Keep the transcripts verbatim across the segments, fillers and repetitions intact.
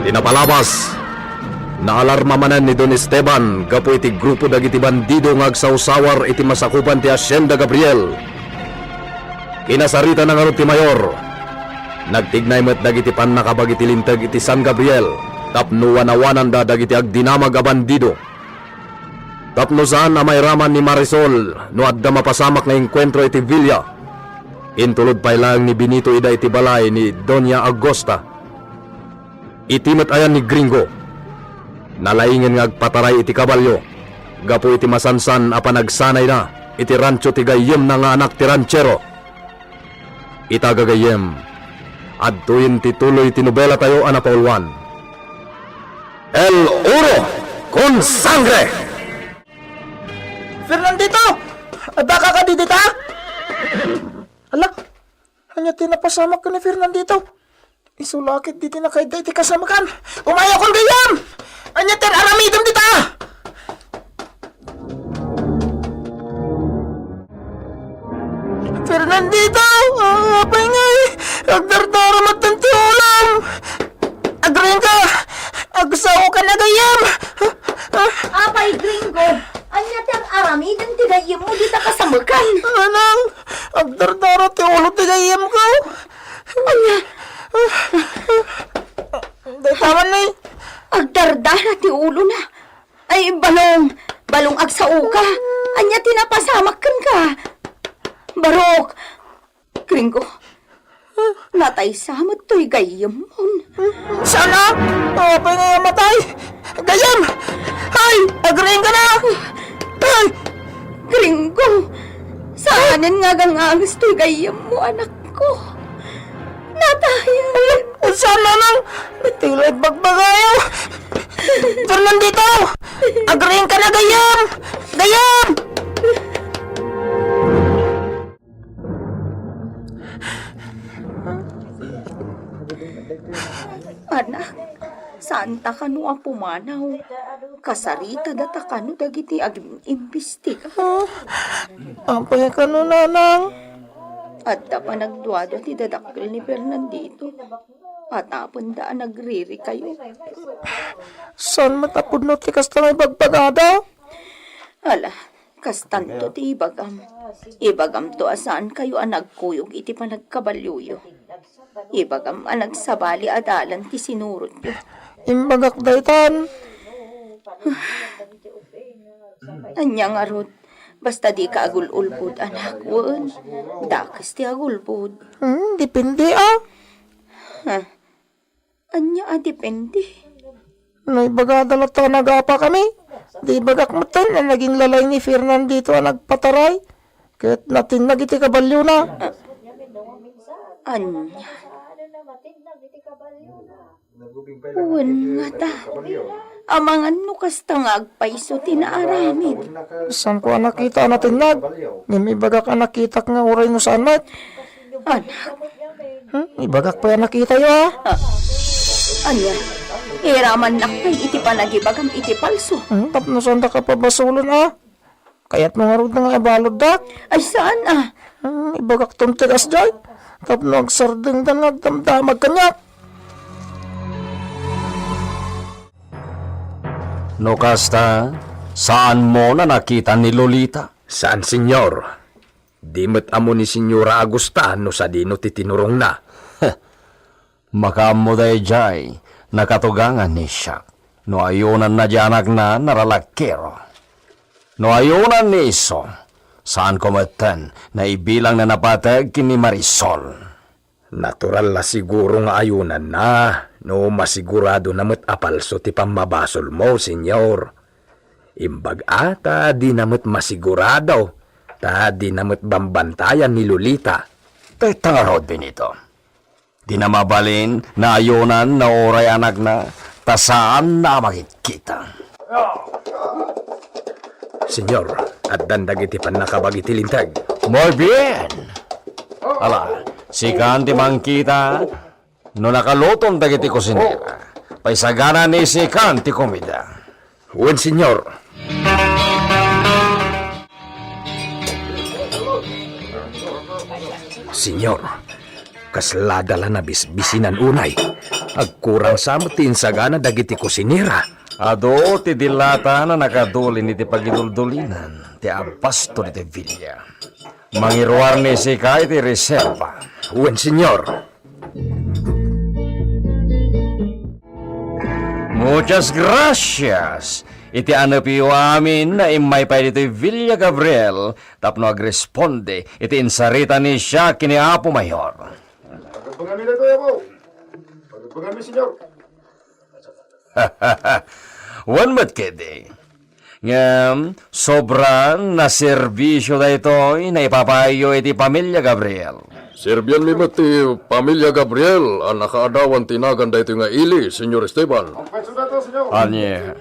Ti napalabas, naalarma manen ni Don Esteban gapu iti grupo dagiti bandido nga agsawsawar iti masakupan ti Hacienda Gabriel. Kinasaritana ngarud ti mayor. Nagtignay met dagiti pannakabagi ti linteg iti San Gabriel tapno wanawananda dagiti agdinamag a bandido. Tapno saan a mairaman ni Marisol no adda mapasamak nga enkuentro iti villa, intulod pay laeng ni Benito ida iti balay ni Doña Augusta. Iti met ayan ni Gringo, nalaingen nga agpataray iti kabalio gapu iti masansan a panagsanayna iti rancho ti gayyemna nga anak ti ranchero. Ita, gagayyem, adtoyen ti tuloy ti nobelatayo a napauluan, El Oro con Sangre! Fernandito! Addaka kadi dita? Ala, ania ti napasamak ken ni Fernandito? Isu la ketdi ti nakaidda iti kasamekan. Umayakon gayam! Ania ti aramidem dita? Fernandito! Ah, apay ngay! Agdardara met ti ulam! Agringa! Agsaoka na gayam! Ah, ah. Apay, Gringo, ania ti aramidem ti gayyemmo dita kasamekan? Anang, agdardara ti ulo ti gayyemko. Ania? Dayta man ni. Agdardara ti ulona. Ay, Balong, Balong, agsaoka. Ania ti napasamak kenka? Barok, Gringo, nataysa met toy gayyemmon. Sana? Apay nga matay? Gayyem! Ay, agriingka na! Ay! Gringo, saanen nga agangages toy gayyemmo, anakko. Natay. Saan, Nanang? Tila ibagbagayo. Fernandito! Agriingka na, gayyem! Gayyem! Anak, saanta kano a pumanaw? Kasaritada ta kano dagiti agin-imbestiga? Ah, apay kano, Nanang? Adda panagduadua ti dadakkel ni Fernandito. Patapenda a nagririkayo. Saan met a pudno ti kasta nga ibagbagada? Ala, kastanto ti ibagam. Ibagamto a saankayo a nagkuyog iti panagkabalioyo. Ibagam a nagsabali a dalan ti sinurotyo. Imbagak daytan. Ania ngarud? Basta dika agul-ulbod, anak, wen dakes ti agulbod. Hmm, depende, a. Ha? Ania a depende? No ibagada latta a nagapakami, di ibagak metten a naging lalay ni Fernandito a nagpataray, ket natinnag iti kaballiona. Ania? Wen ngata, amangan no kasta nga agpayso ti naaramid. Saanko a nakita a natinnag, ngem ibagak a nakitak nga uray no saan met. Anak. Hmm? Ibagak pay a nakitayo, a. Ah, ania? Iramannak pay iti panagibagam iti palso. Hmm, tapno saandaka pabasolen, a. Kayatmo ngarud nga ibaluddak? Ay, saan, a? Hmm, ibagakton ti kasdiay. Tapno agsardengdan nga agdamdamag kaniak. No kasta, saanmon a nakita ni Lolita? Saan, Señor. Di met ammo ni Señora Agusta no sadino ti tinurongna. Makaammo daydiay, nakatugangan ni Siak. No ayonanna diay anakna, naralakero. No ayonan ni Iso, saanko metten, naibilangna napateg ken ni Marisol. Natural a siguro nga ayonanna no masiguradona met a palso ti pammabasolmo, Señor. Imbag-a ta dina met masigurado, ta dina met bambantayan ni Lolita. Dayta ngarud, Benito. Dina mabalin nga ayonan no uray anakna, ta saanna a makitkita. Señor, addan dagiti pannakabagi ti linteg. Muy bien! Ala, sikan ti mangkita no nakaluton dagiti kusinera. Paisagana ni sikan ti komida. Wen, Señor. Señor, Kasla da la nabisbisinan unay. Agkurang sa met ti insagana dagiti kusinera. Adu ti dilata a nakadulin iti pagiduldulinan ti abasto ditoy villa. Mangiruar ni sika iti reserva. Wen, senyor. Muchas gracias. Iti anepyo amin a immay pay ditoy Villa Gabriel tapno agresponde iti insarita ni Jack ken ni Apo Mayor. Pagabagami daytoy, Apo. Pagabagami, senyor. Wen met ketdi. Ngem, sobran a serbisio daytoy naipapaayyo iti pamilya Gabriel. Serbianmi met ti pamilya Gabriel a nakaadawan ti nagan daytoy nga ili, Senyor Esteban. Ania?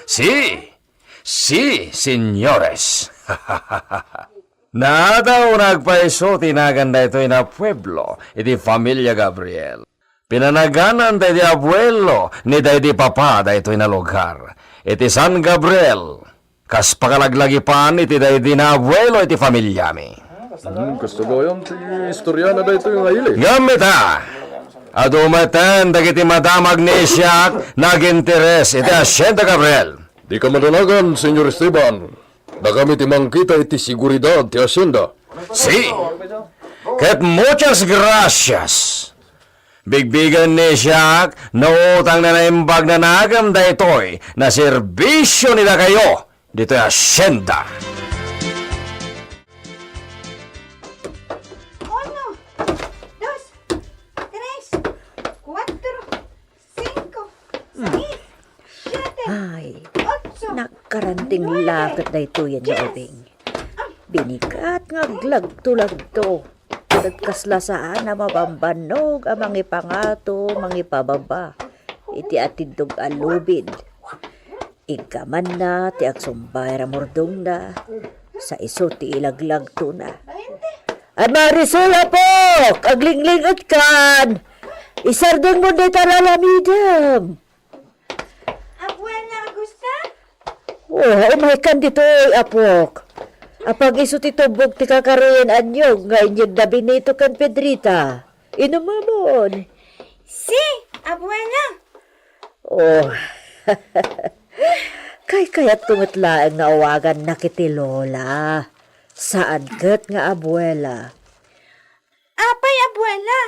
Si, si, senyores. Naadaw nga agpayso ti nagan daytoy nga pueblo iti familia Gabriel. Pinanaganan daydi abuelo ni daydi papa daytoy nga lugar iti San Gabriel, kas pakalaglagipan iti daydi nga abuelo iti familiami. Hmm, kastoy gayam ti istoriana daytoy nga ili. Ngem ita, adu metten dagiti madamag ni Isiak nga aginteres iti Hacienda Gabriel. Dika madanagan, Senyor Esteban. Dakami ti mangkita iti seguridad ti hacienda. Si, ket muchas gracias. Bigbigen ni Isiak no utang nga naimbag nga nagan daytoy nga serbisio ni dakayo ditoy hacienda. Uno, dos, tres, kuatro, singko, sais, siete, otso, nuebe, diyes. Ay, nagkaranting la ket daytoy nga ubing. Binigat nga aglagto-lagto. Ket kasla saan a mabambannog a mangipangato, mangipababa iti atindog a lubid. Iggamanna ti agsumbayar a murdongna, sa isu ti ilaglagtona. Ay, Marisol, apok! Aglingling-etkan! Isardengmo dayta aramidem! Abuela Augusta? Oh, umaykan ditoy, apok. Apag-isu ti tubbog ti kakaruyen anyog nga inyegda Benito ken Pedrita. Inumamon. Si, Abuela. Oh. Kaykayatko met laeng nga awagannak iti Lola. Saan ket nga Abuela. Apay, Abuela?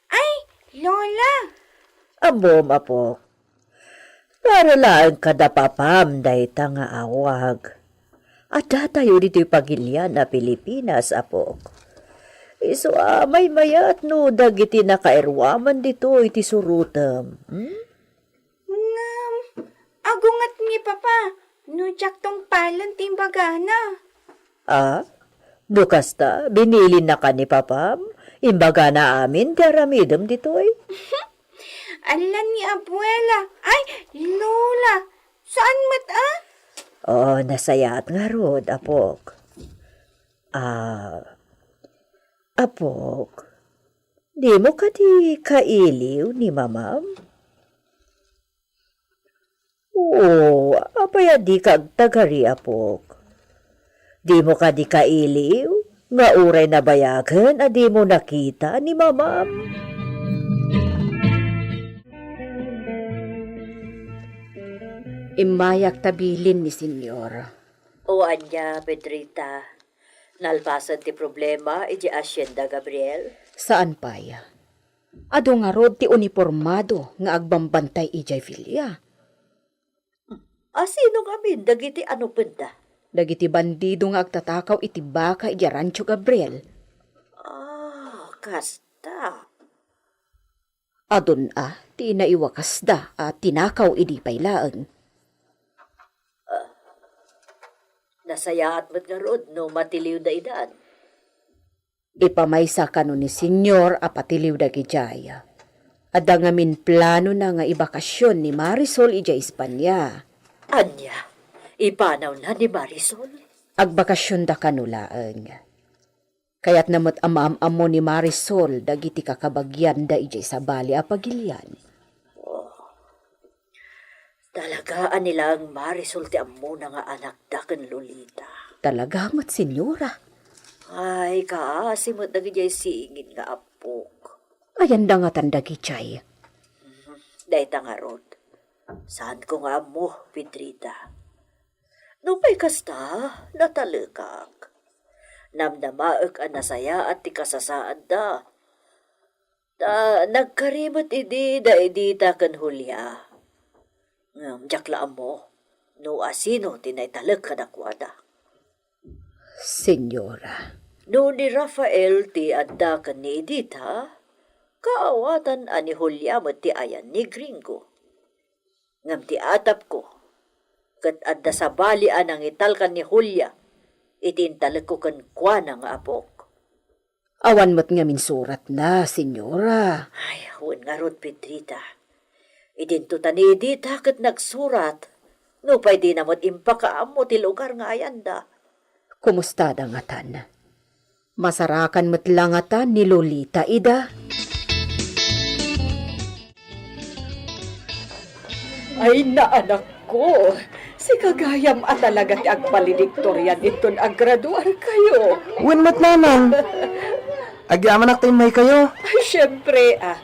Ay, Lola. Ammom, apok. Para laeng kada papam dayta nga awag. Addatayo ditoy pagilian a Pilipinas, apok. Isu a maymayat no dagiti nakairuaman ditoy ti surotem. Hmm? Ngem, agunget ni Papa, no diak tungpalen ti imbagana. Ah? No kasta, binilinnaka ni Papam? Imbagana amin ti aramidem ditoy? Ala ni Abuela. Ay, Lola. Saan met, ah? Oh, nasayaat ngarud, apok. Ah, apok, dimo kadi kailiw ni Mamam? Oo, apay a dika agtagari, apok? Dimo kadi kailiw nga uray nabayagen a dimo nakita ni Mamam? Immayak ta bilin ni Senyor. O ania, Pedrita? Nalpasen ti problema idiay Hacienda Gabriel? Saan pay. Adu ngarud ti unipormado nga agbambantay idiay villa. A sino ngamin dagiti anupenda? Dagiti bandido nga agtatakaw iti baka idiay Rancho Gabriel. Ah, kasta. Adun a ti naiwakasda a tinakaw idi pay laeng. Ah, nasayaat met ngarud no matiliwda idan. Ipamaysa kano ni Senyor a patiliw dagidiay. Adda ngamin planona nga ibakasion ni Marisol idiay Espania. Ania, ipanawna ni Marisol? Agbakasionda kano laeng. Kayatna met a maam-ammo ni Marisol dagiti kakabagianda idiay sabali a pagilian. Oh. Talaga a ni laeng Marisol ti ammona nga anakda ken Lolita. Talaga met, senyora. Ay, kaasi met dagidiay singin nga appok. Ayanda ngatan dagidiay. Dayta ngarud, saanko nga ammo, Pedrita. Nupay kasta, natalekak. Namnamaek a nasayaat ti kasasaadda. Ta nagkari met idi da Edita ken Julia. Ngem diak la ammo no asino ti naitalek kadakuada. Señora. No ni Rafael ti adda ken ni Edita, kaawatan a ni Julia met ti ayan ni Gringo. Ngem ti atapko, ket adda sabali a nangitalkan ni Julia iti intalekko kenkuana nga apok. Awan met ngamin suratna, señora. Ay, wen ngarud, Pedrita. Idinto ta ni Edita ket nagsurat. Nupay dina met impakaammo ti lugar nga ayanda. Kumustada ngatan? Masarakan met la ngatan ni Lolita ida? Ay, naanakko, sika gayam a talaga ti agvaledictorian inton aggraduarkayo. Wen met, nanang. Agyamanak ta immaykayo. Ay, siempre, ah.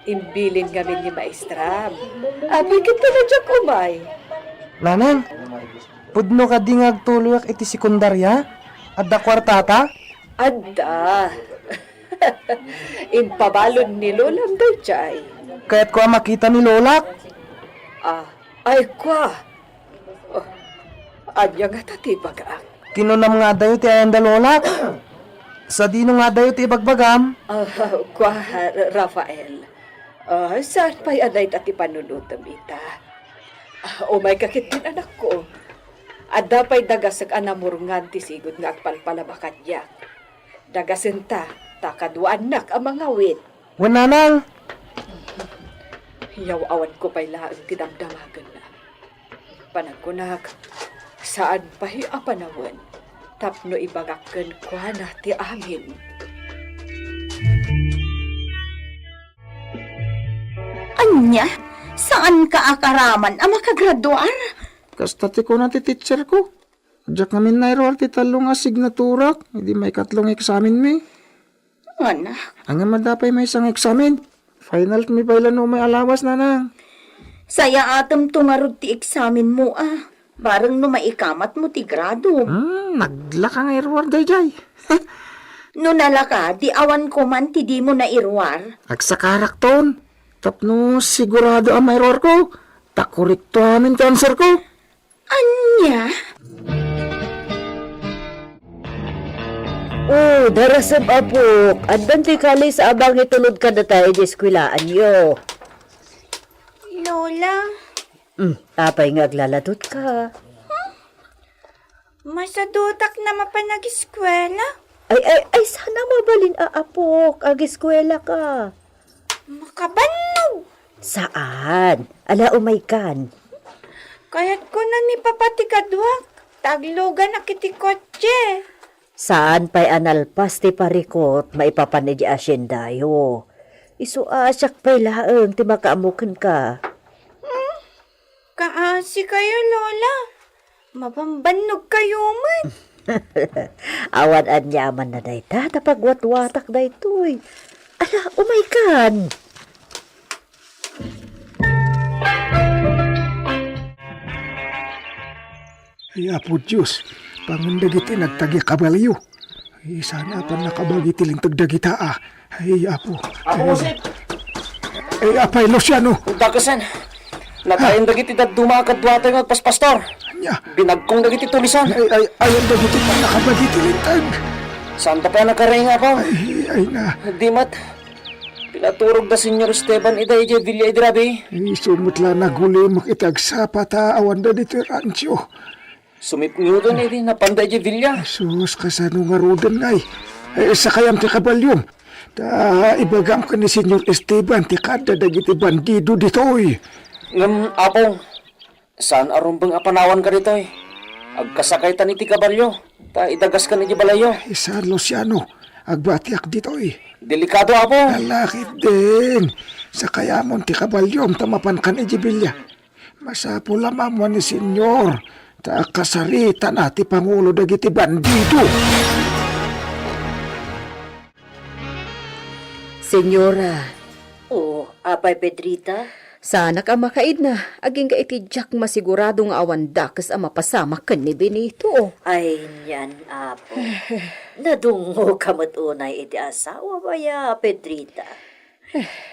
Imbilin ngamin ni maestram. Apay ket ta diak umay. Nanang, pudno kadi nga agtuloyak iti sekundaria? Adda kuartata? Adda. Impabalud ni Lolam daydiay. Kayatko a makita ni Lolak. Ah, ay, kua. Oh, ania ngata ti ibagak? Kinunam nga adayo ti ayanda, Lolak. Sadino nga adayo ti ibagbagam? Ah, kua, Ra-, Rafael. Ah, saan pay a dayta ti panunotem ita? Ah, umayka ketdin, anakko. Adda pay dagasek a namurngan ti sigud nga agpalpalaba kaniak. Dagasenta, ta kaduaannak a mangawit. Wen, nanang. Yaw-awanko pay laeng ti damdamagenna. Panagkunak, saan pay a panawen tapno ibagak kenkuana ti amin. Ania? Saanka a karaman a makagraduar? Kasta ti kuna ti teacherko. Diak ngamin nairuar ti tallo nga asignaturak idi maikatlo nga eksamenmi. Anak. Ngem adda pay maysa nga eksamen. Final mi pay la no umay a lawas, nanang. Sayaatemto ngarud ti eksamenmo, a. Bareng no maikamatmo ti gradom. Hmm, naglaka nga iruar daydiay. No nalaka, di awan koman ti dimo nairuar. Agsakarakton. Tapno sigurado a mairuarko. Ta korekto amin ti answerko. Ania? Oh, darasem, apok. Addan ti kalis a mangitulod kadatayo iti eskuelaanyo. Lola. Hmm, apay nga aglaladot ka? Hmm? Masadutak na mapan ageskuela? Ay, ay, ay, sana mabalin a apok, ageskuela ka. Makabannog! Saan? Ala, umaykan. Kayatko na ni Papa ti kaduak, ta agluganak iti kotse. Saan pay a nalpas ti parikut maipapan iti asiendayo. Isu a siak pay laeng ti makaammo kenka. Hmm? Kaasi kayo, Lola. Mabambannog kayo met. Awan aniamanna dayta, ta pagwatwatak daytoy. Ala, umaykan. Ay, Apo Dios, pangan dagiti nagtagi a kabalio. Ay, sana a pannakabagi ti linteg dagita, a. Ay, Apo. Apo Josep! Ay, Apay Luciano! Dakasen! Natayen dagiti dadduma a kaduatayo nga agpaspastor. Ania? Binagkong dagiti tulisan. Ay, ay, ayan dagiti pannakabagi ti linteg. Saanta pay a nakaringa, Apo? Ay, ay na. Di met. Pinaturog da Señor Esteban ida idiay villa idi rabii. Isu met la nagulimek iti agsapa ta awan da ditoy rancho. Sumipngeton idi napanda idiay villa. Jesus, kasano ngaruden ngay? Eh, sakayam ti kabaliom. Ta ibagam ken ni Señor Esteban ti kaadda dagiti bandido ditoy. Ngem, Apo, saan a rumbeng a panawanka ditoy. Agkasakaytan iti kabalio, ta idagaskan iti balayyo. Ay, saan, Luciano. Agbatiak ditoy. Delikado, Apo. Ala, ketdin. Sakayamon ti kabaliom ta mapankan idiay villa. Masapul a maammuan ni Señor, ta kasaritana ti pangulo dagiti bandido. Senyora. O, apay, Pedrita? Saanak a makaidna, agingga iti diak masigurado nga awan dakes a mapasamak ken ni Benito. Ay, nian, apo. Nadungngoka met unay iti asawam aya, Pedrita.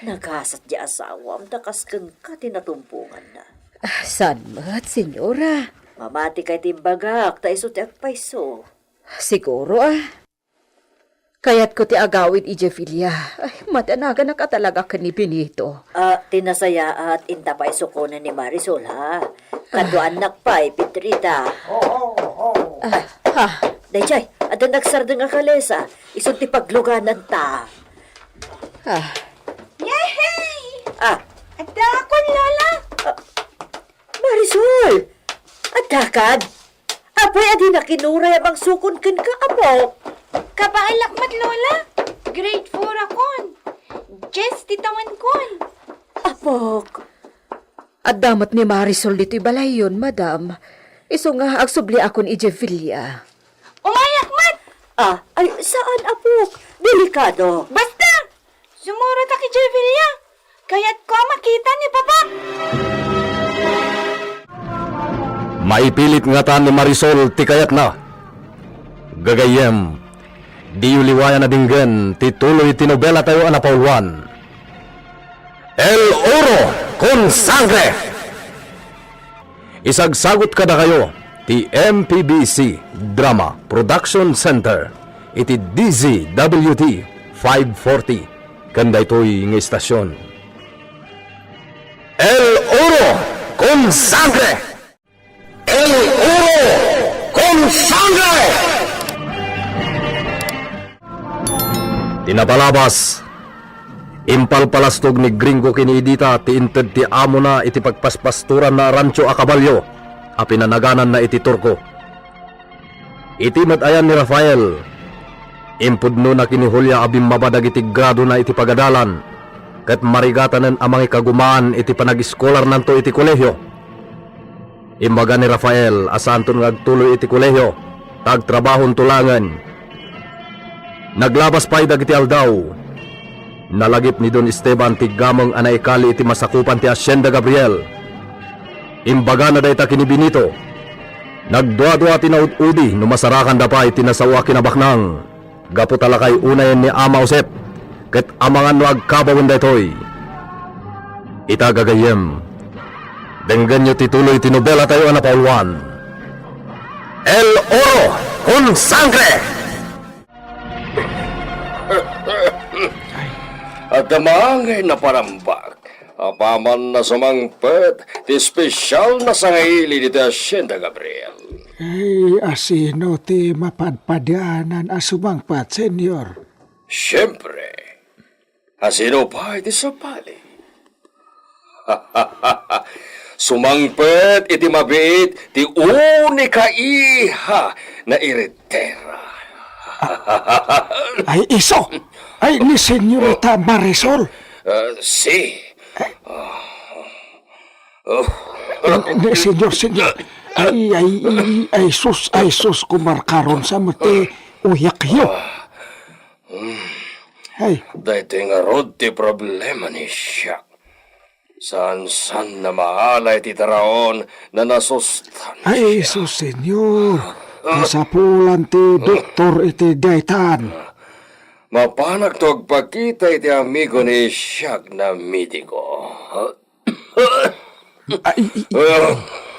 Nagasat ti asawam ta kas kenka ti natumponganna. Ah, saan met, senyora? Mamatika iti imbagak, ta isu ti agpayso. Siguro, ah. Kayatko ti agawid idiay villa. Ay, madanaganak a talaga ken ni Benito. Ah, ti nasayaat, inta pay sukonen ni Marisol, ha? Kaduaannak pay, Pedrita. Ah, ha? Daydiay, adda nagsardeng a kalesa. Isu ti paglugananta. Ah. Yehey! Ah. Addakon, Lola! Ah, Marisol! Addakan? Apay a dinak inuray a mangsukon kenka, apo? Kabaelak met, Lola. Grade four akon. Dies ti tawenkon. Apok. Adda met ni Marisol ditoy balayyon, madam. Isu nga agsubliakon idiay villa. Umayak met! Ah, ay, saan, apok? Delikado. Basta! Sumurotak idiay villa. Kayatko a makita ni Papa. Maipilit ngata ni Marisol ti kayatna. Gagayyem, diyo liwayan a denggen ti tuloy ti nobelatayo a napauluan, El Oro con Sangre. Isagsagut kadakayo ti M P B C Drama Production Center iti D Z W T five forty ken daytoy nga istasion. El Oro con Sangre! El Oro con Sangre! Ti napalabas, impalpalastog ni Gringo ken ni Edita ti inted ti amona iti pagpaspastoranna a rancho a kabalio a pinanagananna iti Turco. Iti met ayan ni Rafael, impudnona ken ni Julia a bimmaba dagiti gradona iti pagadalan, ket marigatanen a mangikagumaan iti panageskolarnanto iti kolehio. Imbaga ni Rafael a saanton nga agtuloy iti kolehio, ta agtrabahonto laengen. Naglabas pay dagiti aldaw. Nalagip ni Don Esteban ti gameng a naikali iti masakupan ti Hacienda Gabriel. Imbagana dayta ken ni Benito. Nagduadua ti naud-udi no masarakanda pay ti nasao a kinabaknang. Gapu ta lakay unayen ni Ama Josep, ket amangan no agkabawen daytoy. Ita gagayyem, denggenyo ti tuloy ti nobelatayo a napauluan, El Oro con Sangre! Adda maangay a panambag. Apaman a sumangpet ti espesyal a sangaili ditoy Hacienda Gabriel. Ay, asino ti mapadpadianan a sumangpet, Senyor? Siyempre, asino pay ti sabali? Sumangpet iti mabiit ti unika iha nga iritera. Ay, isu! Ay, ni Senyorita Marisol! Ah, si. Oh. Ni, ni, Senyor, Senyor. Ay, ay, ay, ay, sus, ay, sus, kumarkaron sa met ti uyakyo. Ah. Hmm. Ay. Daytoy ngarud ti problema ni Siak. Saan-saan a maala iti taraon a nasustansya. Ay, sus, Senyor. Kasapulan ti doktor iti daytan. Mapanakto agpakita iti amigo ni Siak nga mediko. Ay, i-, i-,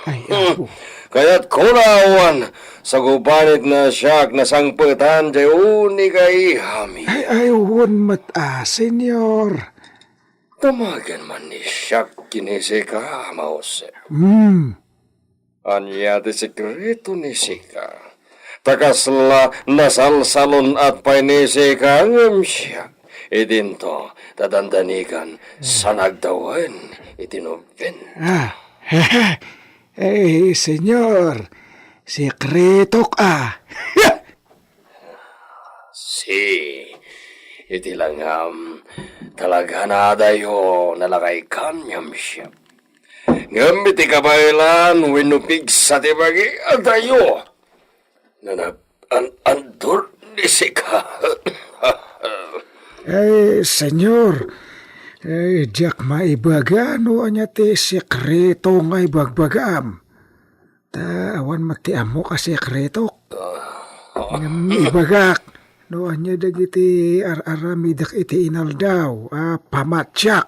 ay, Apo. Kayatko nga awan sagubanitna siak a sangpetan diay unika ihami. Ay, ay, wen met, a, Senyor. Damagen man ni siak ken ni sika, Ama Jose. Hmm. Ania ti sekreto ni sika? Ta kasla nasalsalun-at pay ni sika ngem siak. Idinto, ta dandanigan, saan agtawen iti nobena. Ah, eh, Senyor, sekretok a. Si, iti langam, talaga nga adayo nga lakay kan ngem siak. Ngem iti kabaelan wenno pigsa ti bagi, adayo. Nanag-an-andur ni sika. Ay, Senyor, ay, diak maibaga no ania ti sekreto nga ibagbagam. Ta awan met ti ammok a sekretok. Ngem ibagak, no ania dagiti ar-aramidek iti inaldaw a pamatiak,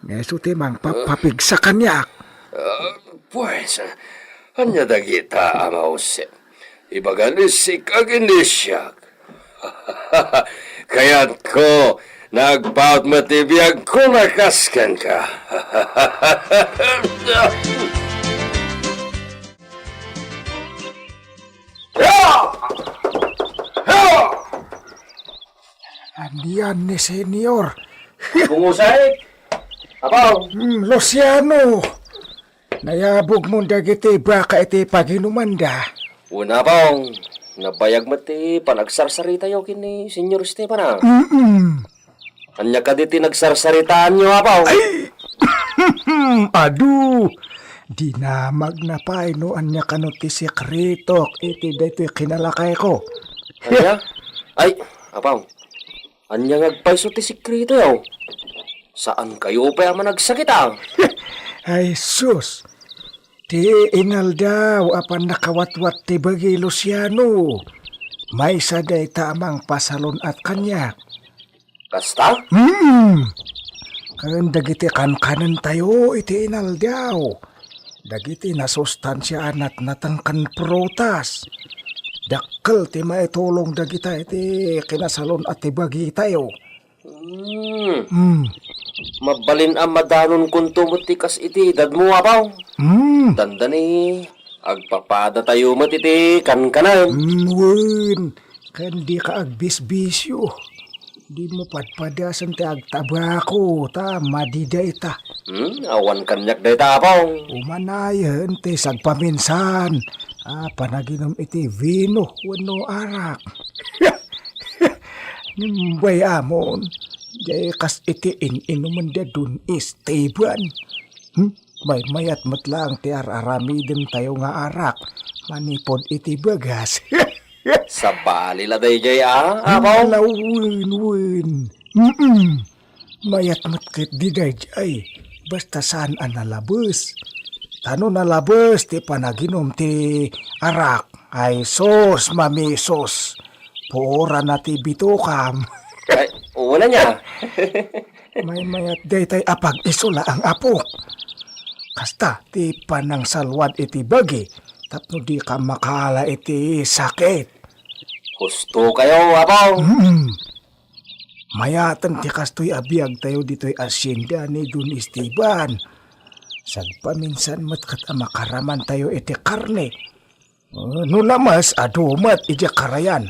nga isu ti mangpapapigsa kaniak. Ah, pues, ania dagita, Ama Jose? Ibagan ni sika ken ni siak. Kayatko, nagpaut met ti biagko a kas kenka. Ania ni Senyor? Bungusay? Apaw? Hmm, Luciano! Nayabogmon dagiti baka iti paginumanda. Wen, Apaw, nabayag met ti panagsarsaritayo ken ni Senyor Esteban, a. Mm-mm. Ania kadi ti nagsarsaritaanyo, Apaw? Ay! Adu! Dinamagna pay no ania kano ti sekretok iti daytoy kinalakayko. Ania? Ay, Apaw, ania nga agpayso ti sekretoyo? Saankayo pay a managsakit, a? Ay, sus! Ti inaldaw a pannakawatwat ti bagi, Luciano, maysa dayta a mangpasalun-at kaniak. Kasta? Hmm. Ken dagiti kankanentayo iti inaldaw, dagiti nasustansia a natnateng ken prutas, dakkel ti maitulong dagita iti kinasalun-at ti bagitayo. Hmm. Hmm. Mabalin a madanonkonto met ti kas iti edadmo, Apaw. Hmm. Dandani, agpapadatayo met iti kankanen. Hmm, wen. Ken dika agbisbisio. Dimo padpadasen ti agtabako, ta madi dayta. Hmm, awan kaniak dayta, Apaw. Umanayen ti sagpaminsan a panaginum iti vino wenno arak. Ngem bay-amon, diay kas iti in-inumen da Don Esteban. Hmm? Maymayat met laeng ti ar-aramidentayo nga arak manipud iti bagas. Sabali la daydiay, a, Apaw? Ala, wen, wen. Mm-mm. Mayat met ketdi daydiay, basta saan a nalabes. Ta no nalabes ti panaginum ti arak, ay sus, mamisos. Puorana ti bitokam. Ay, wala niya. Maymayat daytay a pag-isu laeng, apok. Kasta ti panangsalwad iti bagi tapno dika makaala iti sakit. Husto kayo, Apaw. Mm. Mayaten ti kastoy a biagtayo ditoy asienda ni Don Esteban. Sagpaminsan met ket a makaramantayo iti karne. Uh, no lames, adu met idiay karayan.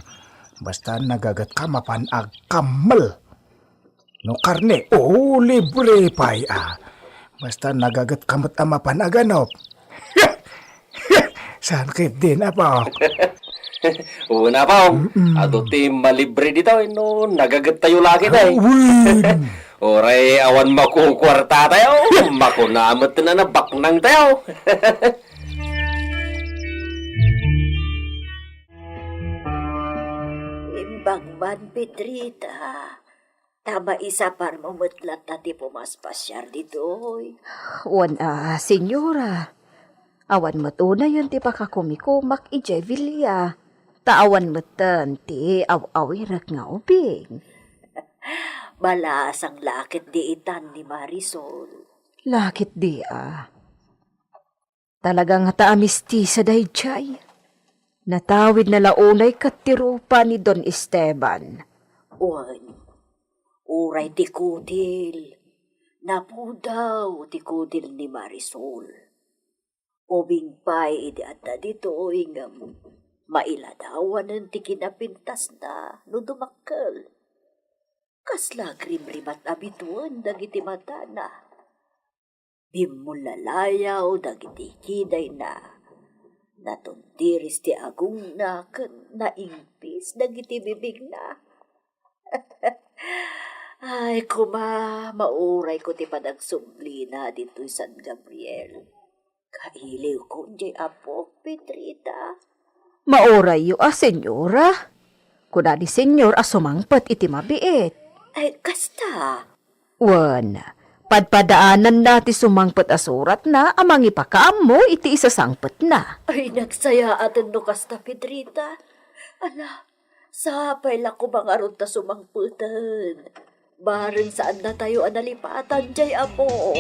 Basta nagagetka mapan agkammel. No karne, o, libre pay, a. Basta nagagetka met a mapan aganop. Saan ketdin, Apo? Una, Apo. Mm-mm. Adu ti malibre ditoy, no nagagettayo la ketdin. Awen. Uray awan makukuartatayo, makuna met a nabaknangtayo. Imbag man, Pedrita. Ta maisaparmo met latta ti pumaspasiar ditoy. Wen a, Senyora, awan met unayen ti pakakumikumak idiay bilia, ta awan metten ti aw-awirek nga ubing. Balasang la ketdi itan ni Marisol. La ketdi a. Talaga ngata a mistisa daydiay. Natawidna la unay ket ti rupa ni Don Esteban. Wen, uray ti kutil, napudaw ti kutil ni Marisol. Ubing pay idi adda ditoy ngem mailadawanen ti kinapintasna no dumakkel. Kasla agrimrimat a bituen dagiti matana. Bimmullalayaw dagiti kidayna. Natundiris ti agongna ken naingpis dagiti bibigna. Ay, koma, maurayko ti panagsublina ditoy San Gabriel. Kailiwko diay apok, Pedrita. Maurayyo a, Senyora. Kuna ni Senyor a sumangpet iti mabiit. Ay, kasta. Wen, padpadaananna ti sumangpet a suratna a mangipakaammo iti isasangpetna. Ay, nagsayaaten no kasta, Pedrita. Ala, sapay la koma ngarud ta sumangpeten. Bareng saannatayo a nalipatan, jay Apo.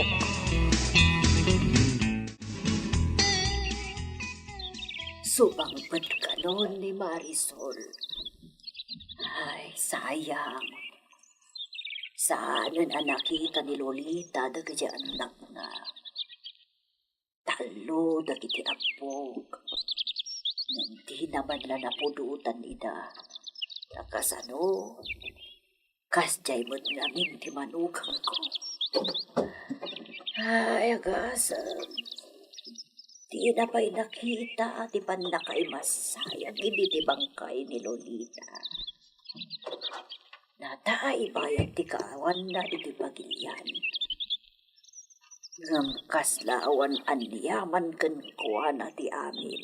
Sumangpet kanon ni Marisol. Ay, sayang. Saanen a nakita ni Lolita dagiti annakna. Tallo dagiti abbog. Ngem dina man la napudotan ida. Ta kasano? Kasdiay met ngamin ti manugangko. Ay, agasem. Dina pay nakita ti pannakaimasayag idi ti bangkay ni Lolita. Natay bayat ti kaawanna iti pagilian. Ngem kasla awan aniaman kenkuana ti amin.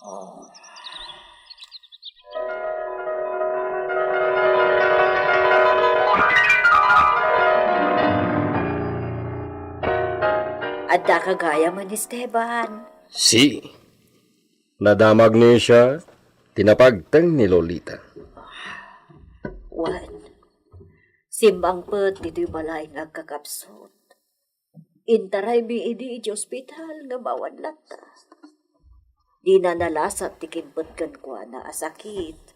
Oh. Addaka gayam, Esteban? Si. Nadamag ni siya ti napagteng ni Lolita. Wen, simmangpet ditoy balay nga agkakapsut. Intaraymi idi iti ospital nga awan latta. Dina nalasat ti kimpet kenkuana a sakit.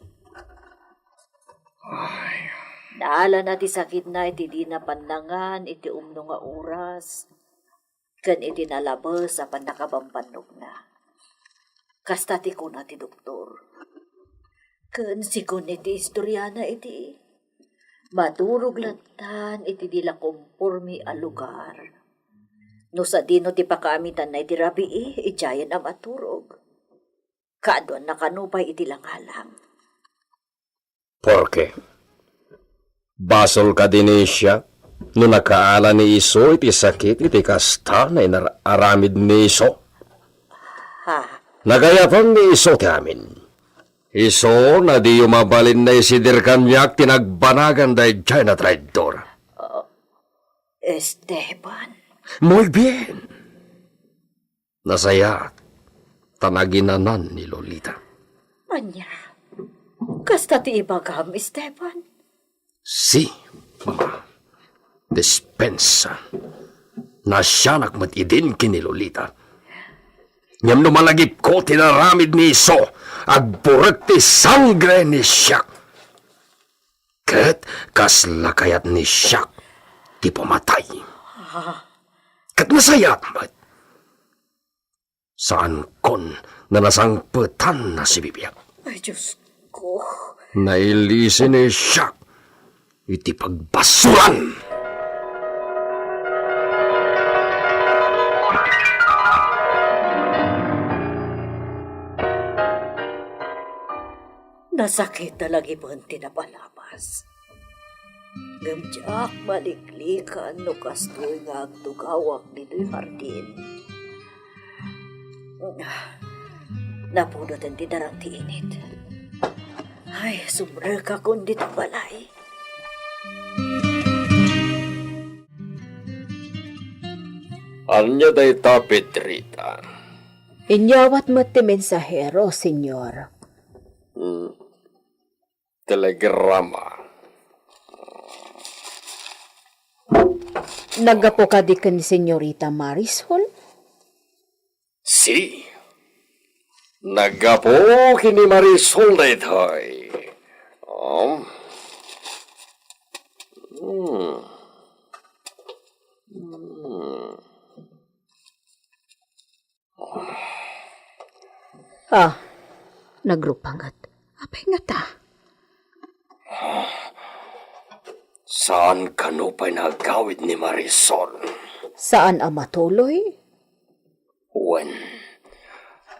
Ay. Naalana ti sakitna iti dina pannangan iti umno nga oras, ken iti nalabes a pannakabambannogna. Kasta ti kuna ti doktor. Ken sigun iti istoriana iti, maturog lattan iti di la komporme a lugar. No sadino ti pakaamitanna iti rabii, idiayen a maturog. Kaaduanna kano pay iti langalang. Porke? Basol kadi ni siak no nakaala ni isu iti sakit iti kasta nga inar-aramid ni isu? Ha? Nagayaten ni isu ti amin. Isu no diyo mabalin naisidir kaniak ti nagbanagan daydiay a traidor. Esteban. Muy bien. Nasayaat, ta naginanan ni Lolita. Ania? Kasta ti ibagam, Esteban? Si, ama. Dispensa. Naasianak met idin ken ni Lolita. Ngem no malagipko ti inaramid ni isu, agburek ti sangre ni siak. Ket kasla kayat ni siak ti pamatay. Ah. Ket nasayaat met. Saankon nga nasangpetan a sibibiag. Ay, Diosko. Nailisi ni siak iti pagbasuran. Nasakit a lagipen ti napalabas. Ngem diak maliklikan no kastoy nga agtugawak ditoy hardin. Napudoten ti darang ti init. Ay, sumrekakon ditoy balay. Ania dayta, Pedrita? Inyawat met ti mensahero, Señor. Hmm. Telegrama. Naggapu kadi ken ni Señorita Marisol? Si. Naggapu ken ni Marisol daytoy. Um. Hmm. Hmm. Ah, nagrupanget. Apay ngata? Saan kano pay nga agawid ni Marisol? Saan a matuloy? Wen,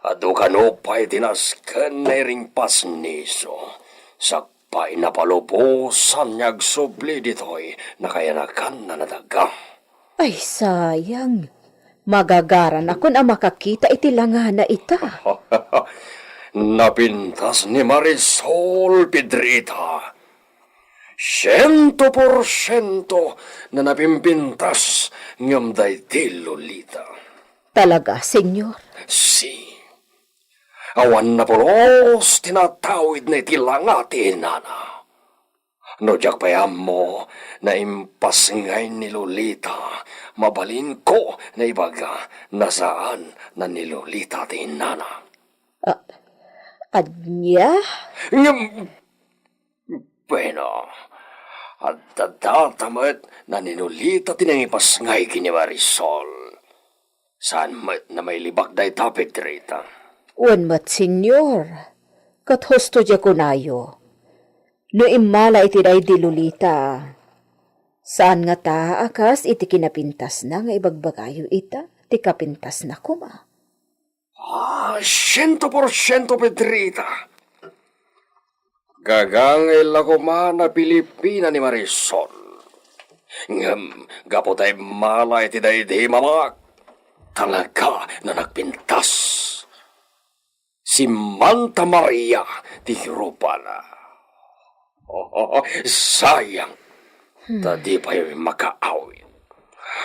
adu kano pay ti nasken nga iringpas ni isu, sakbay napalubosan nga agsubli ditoy nakayanakanna a daga. Ay, sayang. Magagaranakon a makakita iti langana ita. Napintas ni Marisol, Pedrita. Siento por siento na napimpintas ngem daydi Lolita. Talaga, Senyor? Si. Awan napulos ti natawidna iti langa ti inana. No diak pay ammo, naimpasngay ni Lolita, mabalinko na ibaga, nasaan na ni Lolita ti inana. Ah, ania? Ngem, bueno, adda data met na ni Lolita ti nangipasngay ken ni Marisol. Saan met na mailibak dayta, Pedrita? Wen met, Senyor. Ket husto diay kunayo. No immala iti daydi Lolita, saan ngata a kas iti kinapintasna nga ibagbagayo ita, ti kapintasna koma. Ah, siento por siento, Pedrita. Gagangay la koma na Pilipina ni Marisol. Ngem gapu ta immala iti daydi mamak, talaga na nagpintas. Si Manta Maria ti rupana. Sayang, ta di pay makaawit.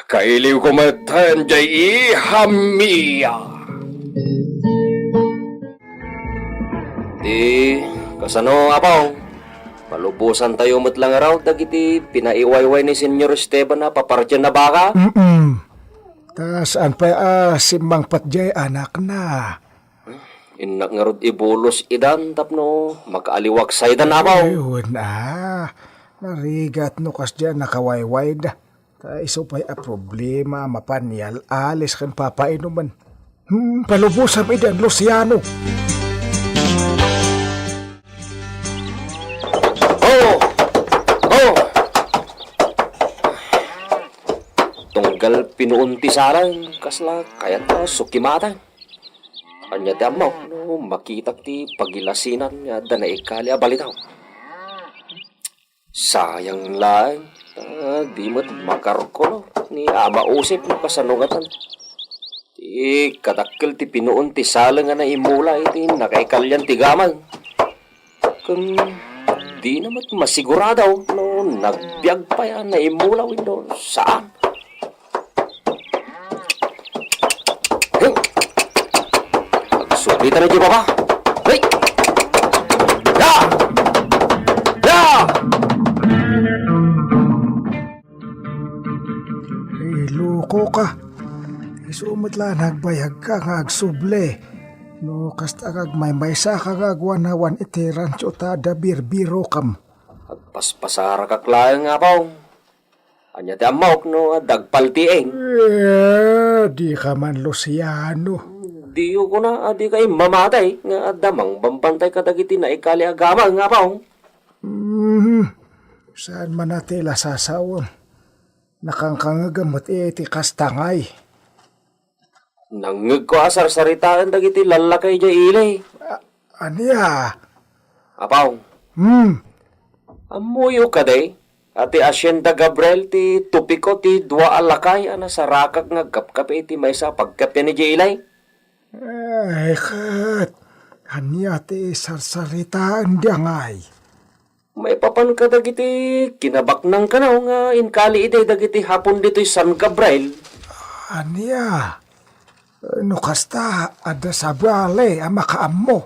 Kailiwko met diay iha mia. Di, kasano, Apo? Palubosantayo met la ngarud dagiti pinaiwayway ni Senyor Esteban a papartian a baka? Mm-mm. Ta saan pay a simmangpet diay anakna? Innak ngarud ibulos idan tapno makaaliwak saydan, Apo. Ay, wen a. Narigat no kasdiay a nakawaywayda. Ta isu pay a problema a mapan yal-alis ken papainumen. Hmm, palubosam idan, Luciano. Oh! Oh! Tunggal pinuon ti salang, kasla kayat a sukimatan. Ania ti ammok no makitak ti pagilasinan nga adda naikali a balitaw? Sayang laeng, ta di met makarkolo ni Ama Usep no kasano ngatan. Ti kadakkel ti pinuon ti salang a naimula iti nakaikalian ti gamang. Ken dina met masigurado no nagbiag pay a naimula wenno saan. Hey! Agsublita na di baba. Hey! Ya! Ya! Ay, loko ka. Isu met la nagbayag ka nga agsubli. No kasta nga agmaymaysa ka nga agwanawan iti rancho ta adda birbirokem. Agpaspasarakak laeng, Apo. Ania ti ammok no adda agpaltiing? Eh, di ka man, Luciano. Diyo kuna a di ka immamatay nga adda mangbambantay kadagiti naikali a gamang, Apo. Hmm, saan man a ti la sasawem? Nakangkangegem met iti kasta ngay. Nangngegko a sarsaritaen dagiti lallakay idiay ili. A-, ania? Apo. Hmm. Ammoyo kadi a ti Hacienda Gabriel ti tupiko ti dua a lakay a nasarakak nga agkapkapi iti maysa a pagkapian idiay ili? Ay, ket, ania ti sarsaritaenda ngay? Maipapan kadagiti kinabaknang kano nga inkali idi dagiti Hapon ditoy San Gabriel. Ania? No kasta, adda sabali a makaammo.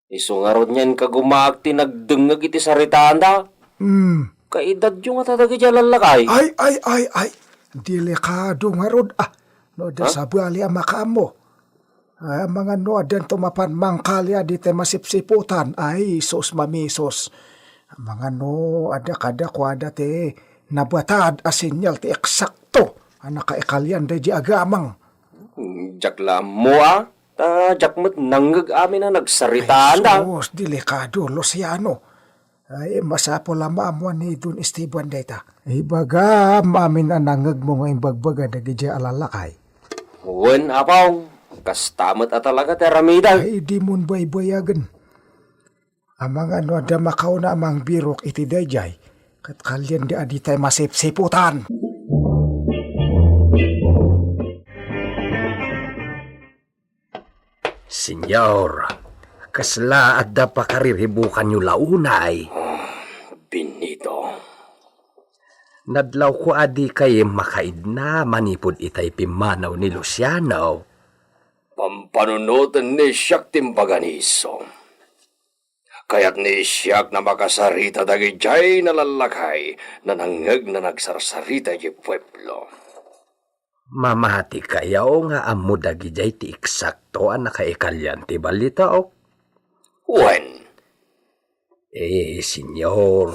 Isu ngarud nga inkagumaak ti nagdengngeg iti saritaanda. Hmm. Kaidadio ngata dagiti a lallakay? Ay, ay, ay, ay. Delikado ngarud, ah. No adda Ha? sabali a makaammo. Ah, amangan no addanto mapan mangkali a ditay masipsiputan. Ay, sus, mamisos. Amangan no adda kadakuada ti nabatad a senyal ti eksakto a nakaikalian daydi a gamang. Diak la ammo, a. Ta diak met nangngeg amin a nagsaritaanda. Ay, sus, delikado, Luciano. Ay, masapul a maammuan ni Don Esteban dayta. Ibagam amin a nangngegmo nga imbagbaga dagiti a lallakay. Wen, Apong, kasta met a talaga ti aramidek. Ay, dimon baybayagen. Amangan no adda makauna a mangbirok iti daydiay, ket kalian di a ditay masipsiputan. Senyor, kasla adda pakariribukanyo la unay? Oh, Benito. Nadlawko a dikay makaidna manipud itay pimmanaw ni Luciano. Pampanunoten ni siak ti imbaga ni isu. Kayat ni siak a makasarita dagidiay nalallakay a nangngegna nagsarsarita idiay pueblo. Mamati kayo nga ammo dagidiay ti eksakto a nakaikalian ti balitok? Wen. Eh, senyor,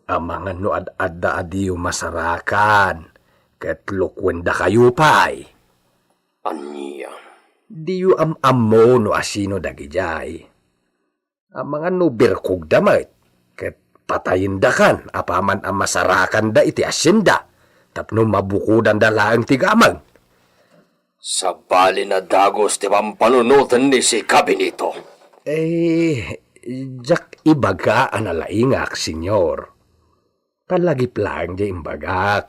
amangan no ad-adda a diyo masarakan, ket lukuendakayo pay. Ania? Diyo am-ammo no asino dagidiay. Amangan no birkogda met, ket patayendakan apaman a masarakanda iti asienda, tapno mabukodanda laeng ti gameng. Sabali a dagus ti pampanunoten ni sika, Benito. Eh, diak ibaga a nalaingak, senyor. Ta lagip laeng diay imbagak.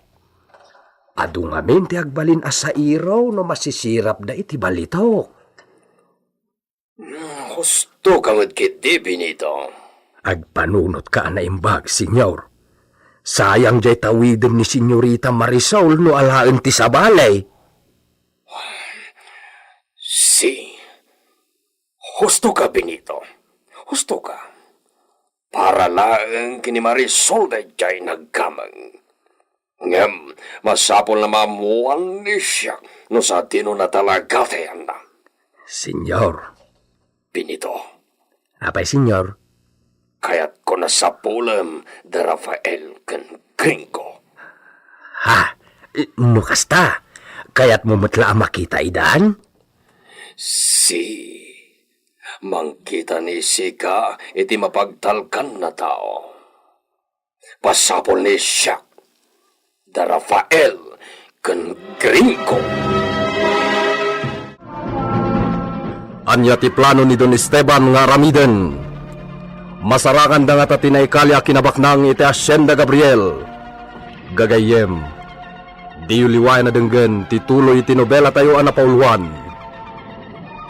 Adu ngamin ti agbalin a sairo no masisirapda iti balitok. Hmm, husto ka met ketdi, Benito. Agpanunotka a naimbag, senyor. Sayang diay tawiden ni Senyorita Marisol no alaen ti sabali. Si. Husto ka, Benito. Husto ka. Para laeng ken ni Marisol daydiay naggameng. Ngem masapul a maammuan ni siak no sadino a talaga ti ayanna. Senyor. Benito. Apay, senyor? Kayatko a sapulem da Rafael ken Gringo. Ha? No kasta, kayatmo met la a makita idan? Si, mangkita ni sika iti mapagtalkan a tao. Pasapul ni siak da Rafael ken Gringo. Ania ti plano ni Don Esteban nga aramiden? Masarakanda ngata ti naikali a kinabaknang iti Hacienda Gabriel. Gagayyem, diyo liwayan a denggen ti tuloy ti nobelatayo a napauluan,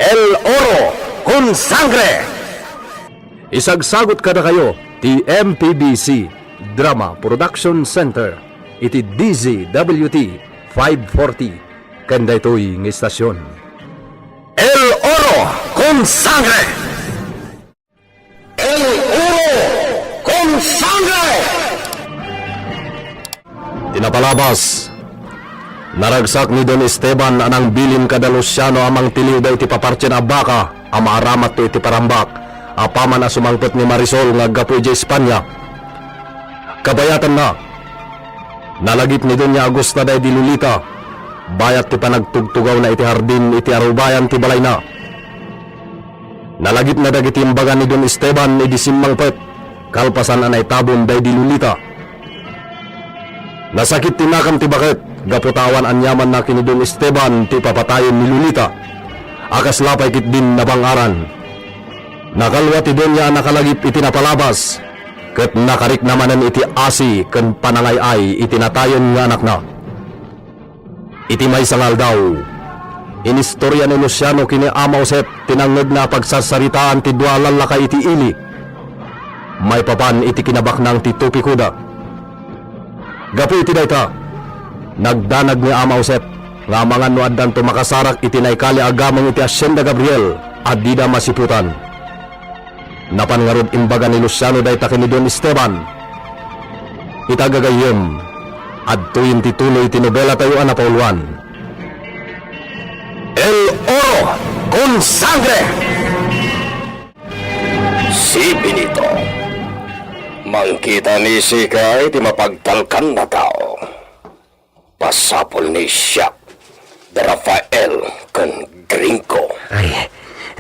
El Oro con Sangre! Isagsagut kadakayo ti M P B C Drama Production Center iti D Z W T five forty ken daytoy nga istasyon. El Oro con Sangre! El Oro con Sangre! Ti napalabas, naragsak ni Don Esteban a nangbilin kada Luciano a mangtiliwda iti papartien a baka a maaramatto iti parambak, apaman a sumangpet ni Marisol nga aggapu idiay Espanya. Kabayatanna, nalagip ni Doña Agusta daydi Lolita, bayat ti panagtugtugawna iti hardin iti arubayan ti balayna. Nalagipna dagiti imbaga ni Don Esteban idi simmangpet, kalpasan a naitabon daydi Lolita. Nasakit ti nakam ti baket gapu ta awan aniamanna ken ni Don Esteban ti papatayen ni Lolita, a kasla pay ketdin nabang-aran. Nakalua ti Doña a nakalagip iti napalabas, ket nakarikna manen iti asi ken panangay-ay iti natayen nga anakna. Iti maysa nga aldaw, inistoria ni Luciano ken ni Ama Josep ti nangngegna a pagsarsaritaan ti dua a lallakay iti ili maipapan iti kinabaknang ti topikoda. Gapu iti dayta, nagdanag ni Ama Josep nga amangan no addanto makasarak iti naikali a gameng iti Hacienda Gabriel a dida masiputan. Napan ngarud imbaga ni Luciano dayta ken ni Don Esteban. Ita gagayyem, adtoyen ti tuloy ti nobelatayo a napauluan, El Oro con Sangre! Si Benito, mangkita ni sika iti mapagtalkan a tao. Pasapul ni siak da Rafael ken Gringo. Ay,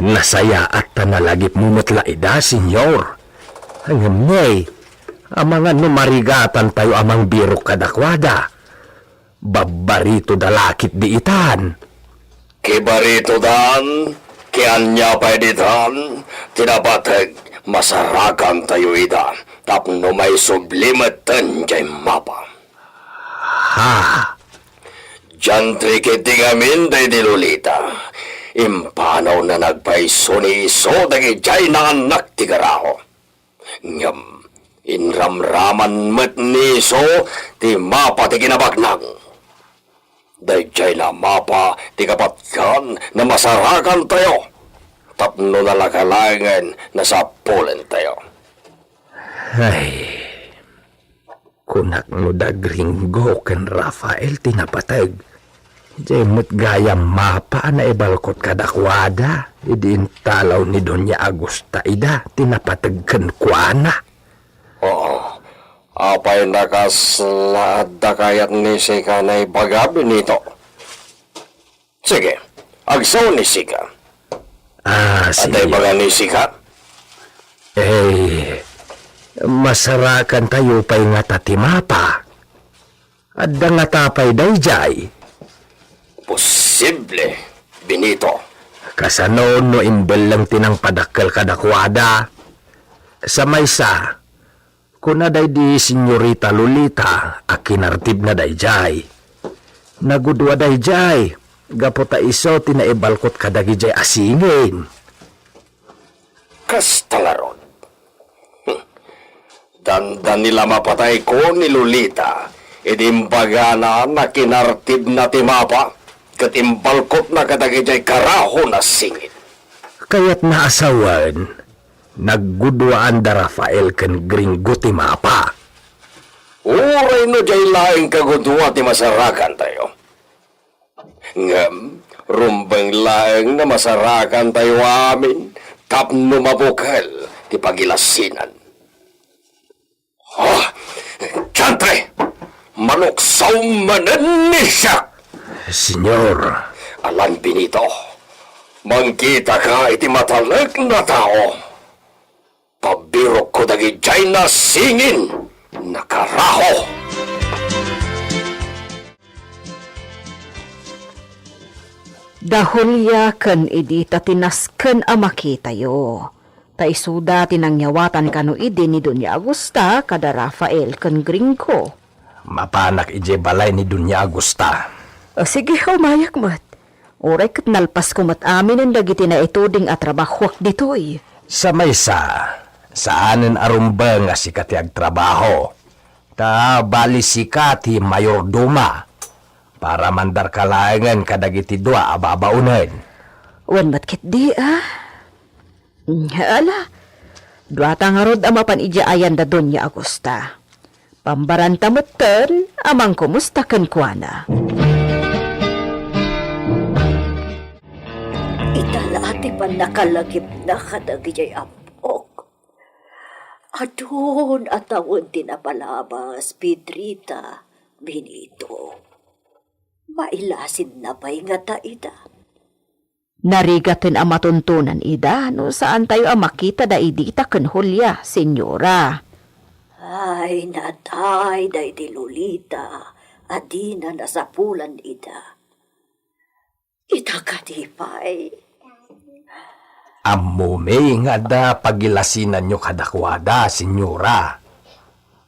nasayaat ta nalagipmo met la ida, senyor. Ngem, amangan no marigatantayo a mangbirok kadakuada. Babbaritoda la ketdi itan. Kibaritodan, ki ania pay ditan, ti napateg, masarakantayo ida, tapno maisubli metten diay mapa. Ha? Diantay ketdi ngamin daydi Lolita, impanawna nagpayso ni isu dagidiay naannak ti garaho. Ngem, Inramraman met ni isu ti mapa ti kinabagnang. Daydiay a mapa ti kapatgan a masarakantayo tapno nalaka laengen a sapulentayo. Ay, kunak no da Gringo ken Rafael ti napateg. Diay met gayam mapa a naibalkot kadakuada idi intalaw ni Doña Agusta ida ti napateg kenkuana. Oo. Apay, nakasla, adda kayat ni sika naibaga, Benito? Sige, agsao ni sika. Ah, adda ibaga ni sika? Eh, masarakantayo pay ngata ti mapa. Adda ngata pay daydiay? Posible, Benito. Kasano no imbelleng ti nangpadakkel kadakuada? Sa maysa, kuna daydi Señorita Lolita a kinartibna daydiay. Nagudua daydiay, gapu ta isu ti naibalkot kadagidiay a singin. Kasta ngarud. Hmm. Dandani la mapatayko ni Lolita idi imbagana a kinartibna ti mapa ket imbalkotna kadagidiay karaho a singin. Kayatna a sawen, nagguduaan da Rafael ken Gringo ti mapa. Uray no diay laeng kagudua ti masarakantayo. Ngem, rumbeng laeng a masarakantayo amin tapno mabukel ti pagilasinan. Ah! Diantre! Maluksaw manen ni siak! Señor. Alan, Benito, mangkitaka iti matalek a tao. Pabirokko dagidiay a singin a karaho. Da Julia ken Edita ti nasken a makitayo, ta isuda ti nangyawatan kano idi ni Doña Agusta kada Rafael ken Gringo. Mapanak idiay balay ni Doña Agusta. O, sige, umayak met. Uray ket nalpasko met aminen dagiti naituding a trabahuak ditoy. Sa maysa, saanen a rumbeng a sika ti agtrabaho. Ta bali sika ti mayordoma. Para mandarka laengen kadagiti dua a babaonen. Wen met ketdi, a? Ala, duata ngarud a mapan idiay ayan da Doña Agusta. Pambaranta metten a mangkumusta kenkuana. Ita la ti pannakalagipna kadagiti ammok. Adun a tawen ti napalabas, Pedrita, Benito. Mailasinna pay ngata ida. Narigaten a matuntonan ida no saantayo a makita da Edita ken Julia, Señora. Ay, natay daydi Lolita a dina nasapulan ida. Ita kadi pay? Ammomi nga adda pagilasinanyo kadakuada, Señora.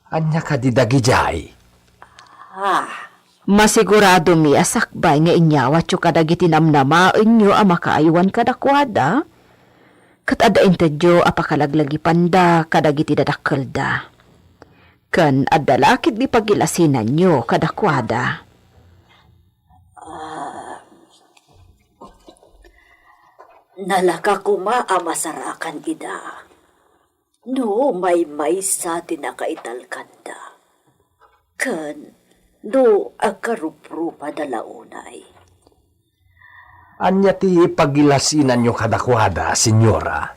Ania kadi dagidiay? Ah. Masiguradomi a sakbay nga inyawatyo kadagiti namnamaenyo a makaaywan kadakuada, ket adda intedyo a pakalaglagipanda kadagiti dadakkelda. Ken adda la ketdi pagilasinanyo kadakuada. Ah, nalaka koma a masarakan ida. No maymaysa ti nakaitalkanda, ken no agkaruprupada la unay. Ania ti pagilasinanyo kadakuada, Señora?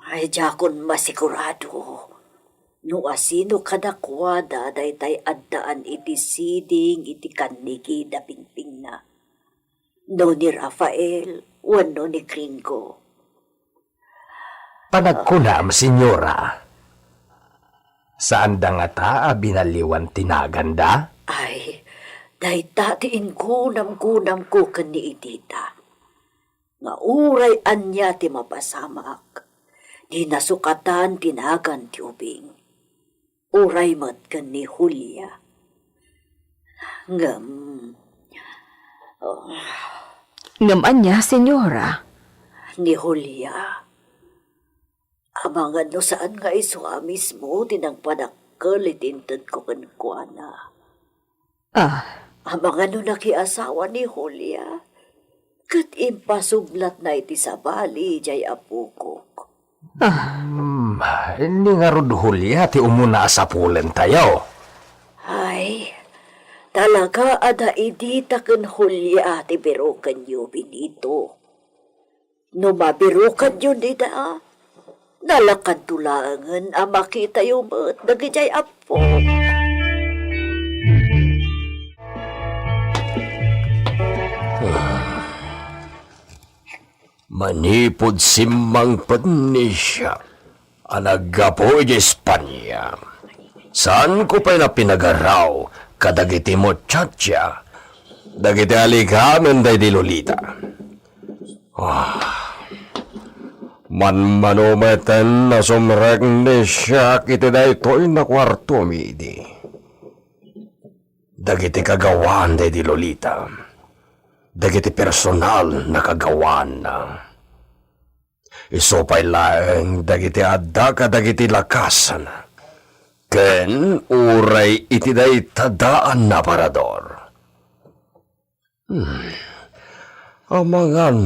Ay, diakon masigurado no asino kadakuada daytay addaan iti siding iti kannigida pingpingna, no ni Rafael wenno ni Gringo. Panagkunam, Señora, saanda ngata a binaliwan ti naganda? Ay, dayta ti inggunamgunamko ken ni Edita, nga uray ania ti mapasamak, di nasukatan ti nagan ti ubing. Uray met ken ni Julia. Ngem, oh. Ngem ania, Señora? Ni Julia, Amangan no saan nga isu a mismo ti nangpadakkel iti intedko kenkuana. Ah. Amangan no nakiasawa ni Julia, ket impasublatna iti sabali jay apokok. Ah. Hmm, ni ngarud Julia ti umuna a sapulentayo. Ay, talaga a daidita ken Julia ti birokenyo, Benito. No mabirokanyo dita, nalakanto laengen a makitayo met dagijay appo. Manipud simmangpet ni Jack a naggapu iti Espania, saanko pay la pinagaraw kadagiti muchacha, dagiti aligamen daydi Lolita. Ah, manmano meten a sumrek ni Jack iti daytoy a kuartomi idi. Dagiti kagawaan daydi Lolita, dagiti personal a kagawaanna. Isu pay laeng dagiti adda kadagiti lakasna, ken uray iti dayta daan a aparador. Hmm. Amangan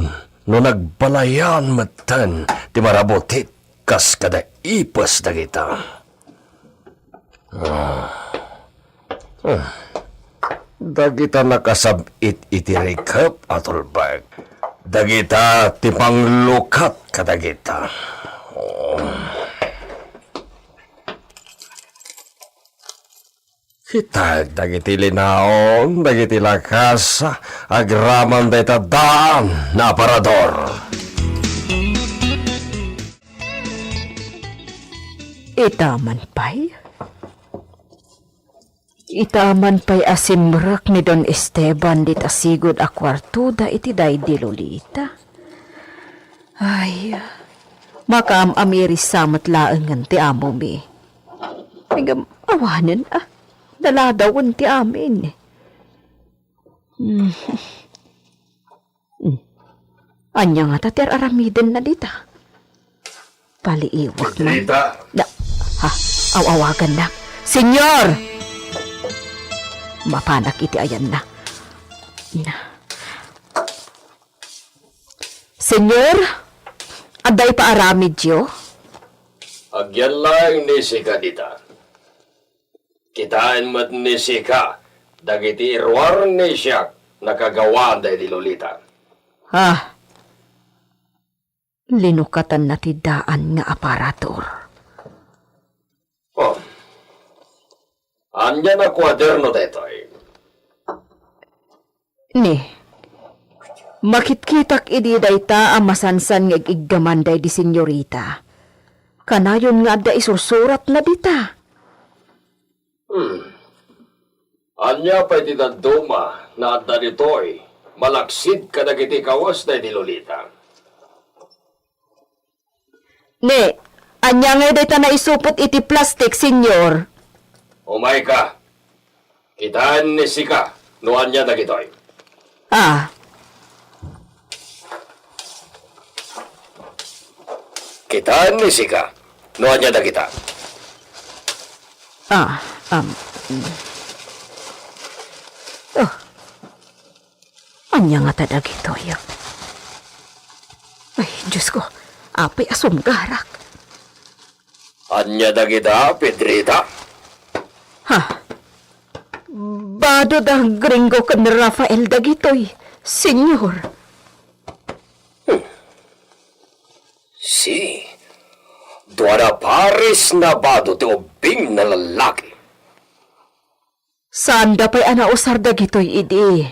no nagbalayan metten ti marabutit kas kada ipes dagita. Ah. Ah. Dagita nakasab-it iti rikep a tulbek. Dagita ti panglukat kadagita. Oh. Kita dagiti linaon, dagiti lakas, agraman dayta daan a aparador. Ita man pay? Ita man pay a simrek ni Don Esteban dita sigud a kuartoda iti daydi Lolita? Ay, makaam-amiri sa met laengen ti amomi. Ngem awanen a, daladawen ti amin. Hmm. Hmm. Ania ngata ti ar-aramidenna dita? Paliiwak man. Pedrita. Da, ha, aw-awagannak. Senyor! Mapanak iti ayanna. Na. Senyor, adda ipaaramidyo? Agyan laeng ni sika dita. Kitaen met ni sika dagiti iruar ni Jack a kagawaan daydi Lolita. Ah, linukatanna ti daan nga aparador. Oh. Ania a kuaderno daytoy? Ni, makitkitak idi dayta a masansan nga ig-iggaman daydi senyorita. Kanayon nga adda isursuratna dita. Hmm. Ania pay ti dadduma nga adda ditoy malaksid kadagiti kawes daydi Lolita? Ni, ania ngay dayta naisupot iti plastik, Senyor? Umayka. Kitaen ni sika no ania dagitoy. Ah. Kitaen ni sika no ania dagita. Ah, um, mm. Oh. Ania ngata dagitoy? Ay, Diosko, apay a sumgarak? Ania dagita, Pedrita? Ha? Bado da Gringo ken Rafael dagitoy, Senyor. Hmm. Si, dua a pares a bado ti ubbing a lallaki. Saanda pay a nausar dagitoy idi.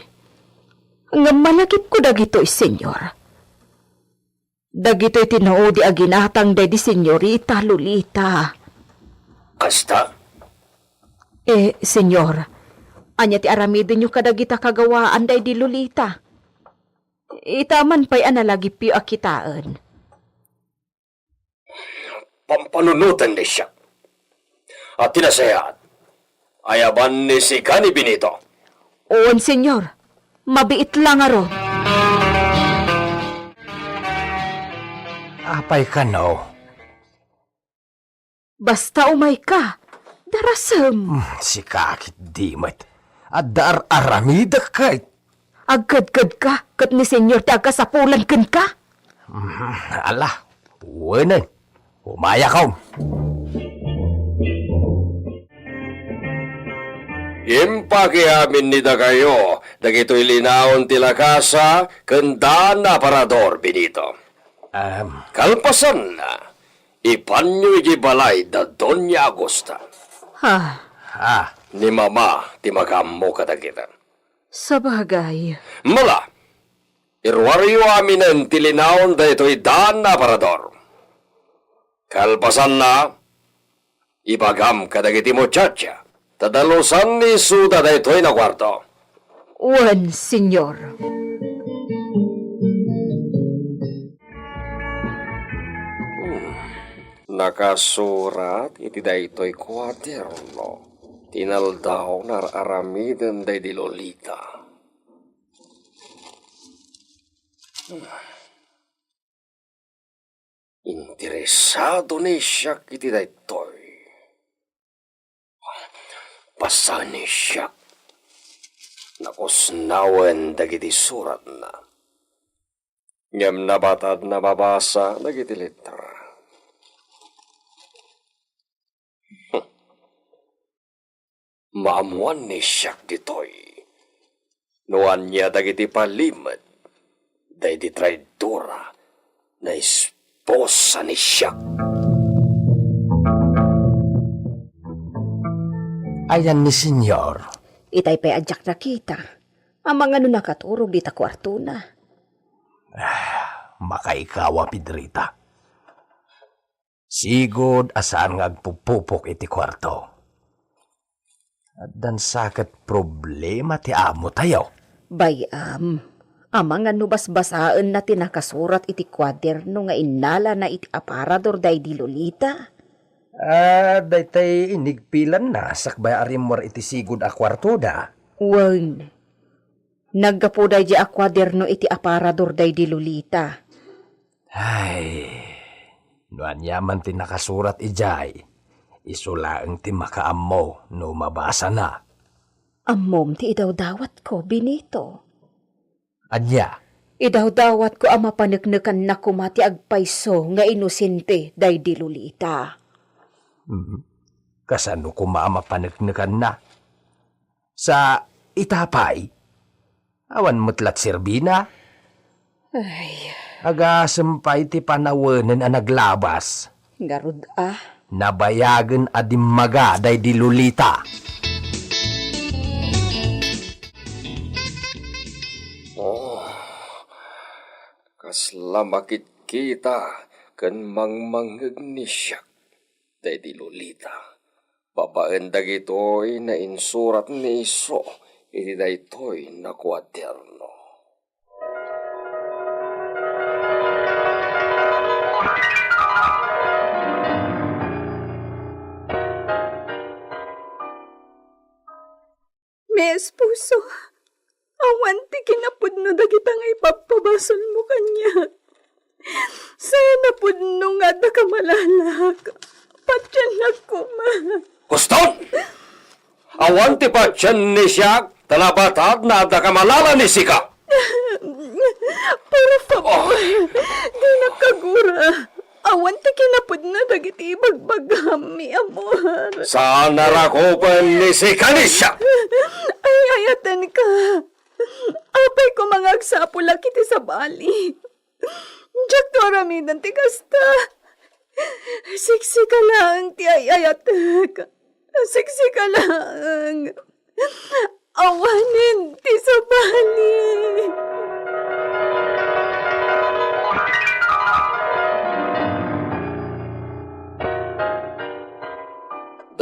Ngem malagipko dagitoy, Senyor. Dagitoy ti naudi a ginatang daydi Senyorita Lolita. Kasta? Eh, Senyor, ania ti aramidenyo kadagita kagawaan daydi Lolita? Ita man pay a nalagipyo a kitaen. Pampanunoten ni siak. A ti nasayaat, ayaban ni sika ni Benito. Wen, Senyor. Mabiit la ngarud. Apay kano? Basta umayka, darasem. Hmm, sika ketdi met. Adda ar-aramidek ket. Agkedkedka, ket ni Señor ti agkasapulan kenka. Hmm, ala, wenen. Umayakom. Impaki amin ni dakayo dagitoy linaon ti lakasa ken daan a aparador, Benito. Em. Kalpasanna, ipanyo idiay balay da Doña Augusta. Ha? Ha? Ni Mama ti makaammo kadagita. Sabagay. Mala, iruaryo aminen ti linaon daytoy daan a aparador. Kalpasanna, ibagam kadagiti muchacha, ta dalusan ni isuda daytoy a kuarto. Wen, Señor. Hmm. Nakasurat iti daytoy kuaderno ti inaldaw nga ar-aramiden daydi Lolita. Interesado ni siak iti daytoy. Basaen ni siak. Nakusnawen dagiti suratna. Ngem nabatadna a mabasa dagiti letra. Maammoan ni siak ditoy. No ania dagiti palimed, daydi traidora, naisposa ni siak. Ayan ni Señor. Itay pay a diak nakita. Amangan no nakaturog dita kuartona. Ah, makaikaw a Pedrita. Sigud a saan nga agpupupok iti kuarto. Addan sa ket problema ti amotayo. Bay-am, amangan no basbasaenna ti nakasurat iti kuaderno nga innalana iti aparador daydi Lolita? Ah, daytay inigpilanna sakbay a rimmuar iti sigud a kuartoda. Wen, naggapu daydi a kuaderno iti aparador daydi Lolita. Ay, no ania man ti nakasurat idiay, isu laeng ti makaammo no mabasana. Ammom ti idawdawatko, Benito. Ania? Idawdawatko a mapaneknekanna koma ti agpayso nga inosente daydi Lolita. Hmm. Kasano koma a mapaneknekanna? Sa ita pay? Awan met la ti serbina? Ay. Agasem pay ti panawenen a naglabas. Ngarud a. Nabayagen a dimmaga daydi Lolita. Oh, kasla makitkita ken mangmangngeg ni siak daydi Lolita. Babaen dagitoy nainsurat ni isu iti daytoy a kuaderno. Mi esposo, awan ti kinapudno dagita nga ipabpabasolmo kaniak. Saan a pudno nga adda kamalalak. Patiennak koma. Huston! Awan ti patien ni siak, ta nabatad nga adda kamalala ni sika. Por favor, dinak kagura. Awan ti kinapudno dagiti ibagbagam, mi amor. Saan a rakupen ni sika ni siak. Ay-ayatenka. Apay koma nga agsapulak iti sabali? Diakto aramiden ti kasta. Siksika laeng ti ay-ayatek. Siksika laeng. Awanen ti sabali.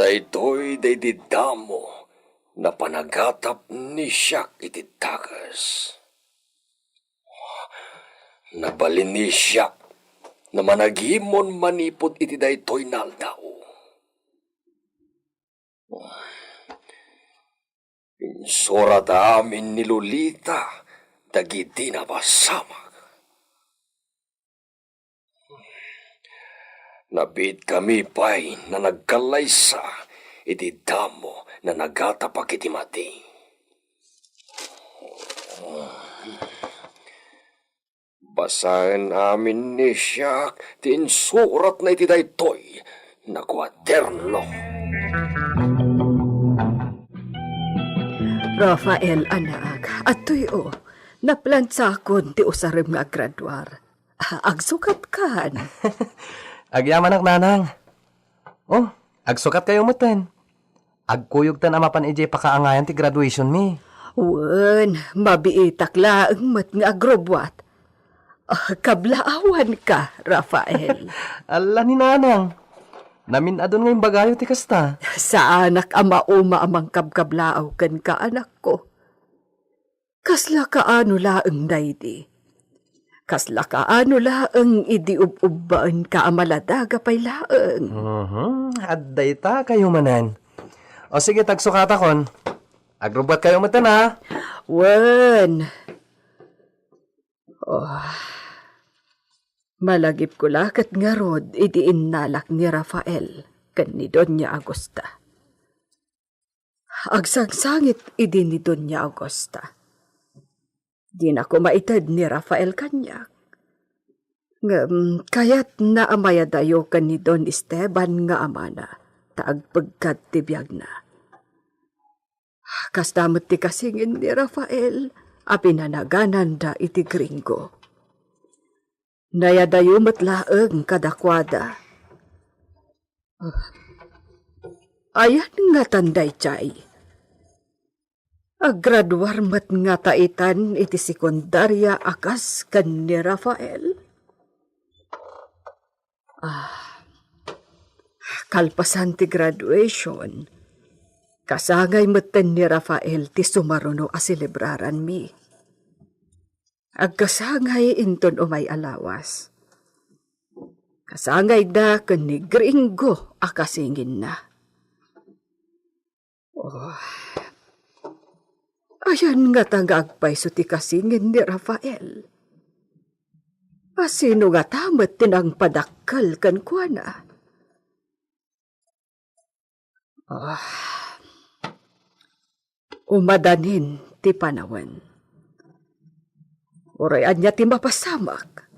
Daytoy daydi damo a panagatap ni siak iti dakes. Nabalin ni siak a managimon manipud iti daytoy a aldaw. Insurata amin ni Lolita dagidi napasamak. Nabiitkami pay nga nagkallaysa iti damo nga nagatapak iti mati. Basaen amin ni Siak ti insuratna iti daytoy nga kuaderno. Rafael, anak, adtoy, o, naplansakon ti usarem nga aggraduar. Agsukatkan. Agyamanak, nanang. O, agsukatkayo metten. Agkuyogtan a mapan idiay pakaangayan ti graduation mi. Wen, mabiitak laeng met nga agrubbuat. Ah, kablaawanka, Rafael. Alla ni nanang. Namin-adun nga imbagayo ti kasta. Saanak a mauma a mangkabkablaaw kenka, anakko. Kasla kaano laeng daydi? Kasla kaano laeng idi ub-ubbaenka a maladaga pay laeng? Mhm, adda ita kayo manen. O sige, tagsukatakon. Agrubbuatkayo metten, a. Wen. Oh. Malagipko la ket ngarud idi innalak ni Rafael ken ni Doña Augusta. Agsangsangit idi ni Doña Augusta. Dinako maited ni Rafael kaniak. Ngem kayatna a mayadayo ken ni Don Esteban nga amana, ta agpegkad ti biagna. Kasta met ti kasingin ni Rafael a pinanagananda iti gringo. Nayadayo met laeng kadakuada. Ayan ngatan daydiay? Aggraduar met ngata itan iti sekundaria a kas ken ni Rafael? Ah, kalpasan ti graduation, kasangay metten ni Rafael ti sumaruno a selebraranmi. Agkasangay inton umay a lawas. Kasangayda ken ni Gringo a kasinginna. Oh. Ayan ngata nga agpayso ti kasingin ni Rafael? A sino ngata met ti nangpadakkel kenkuana? Ah, umadanin ti panawen. Uray ania ti mapasamak,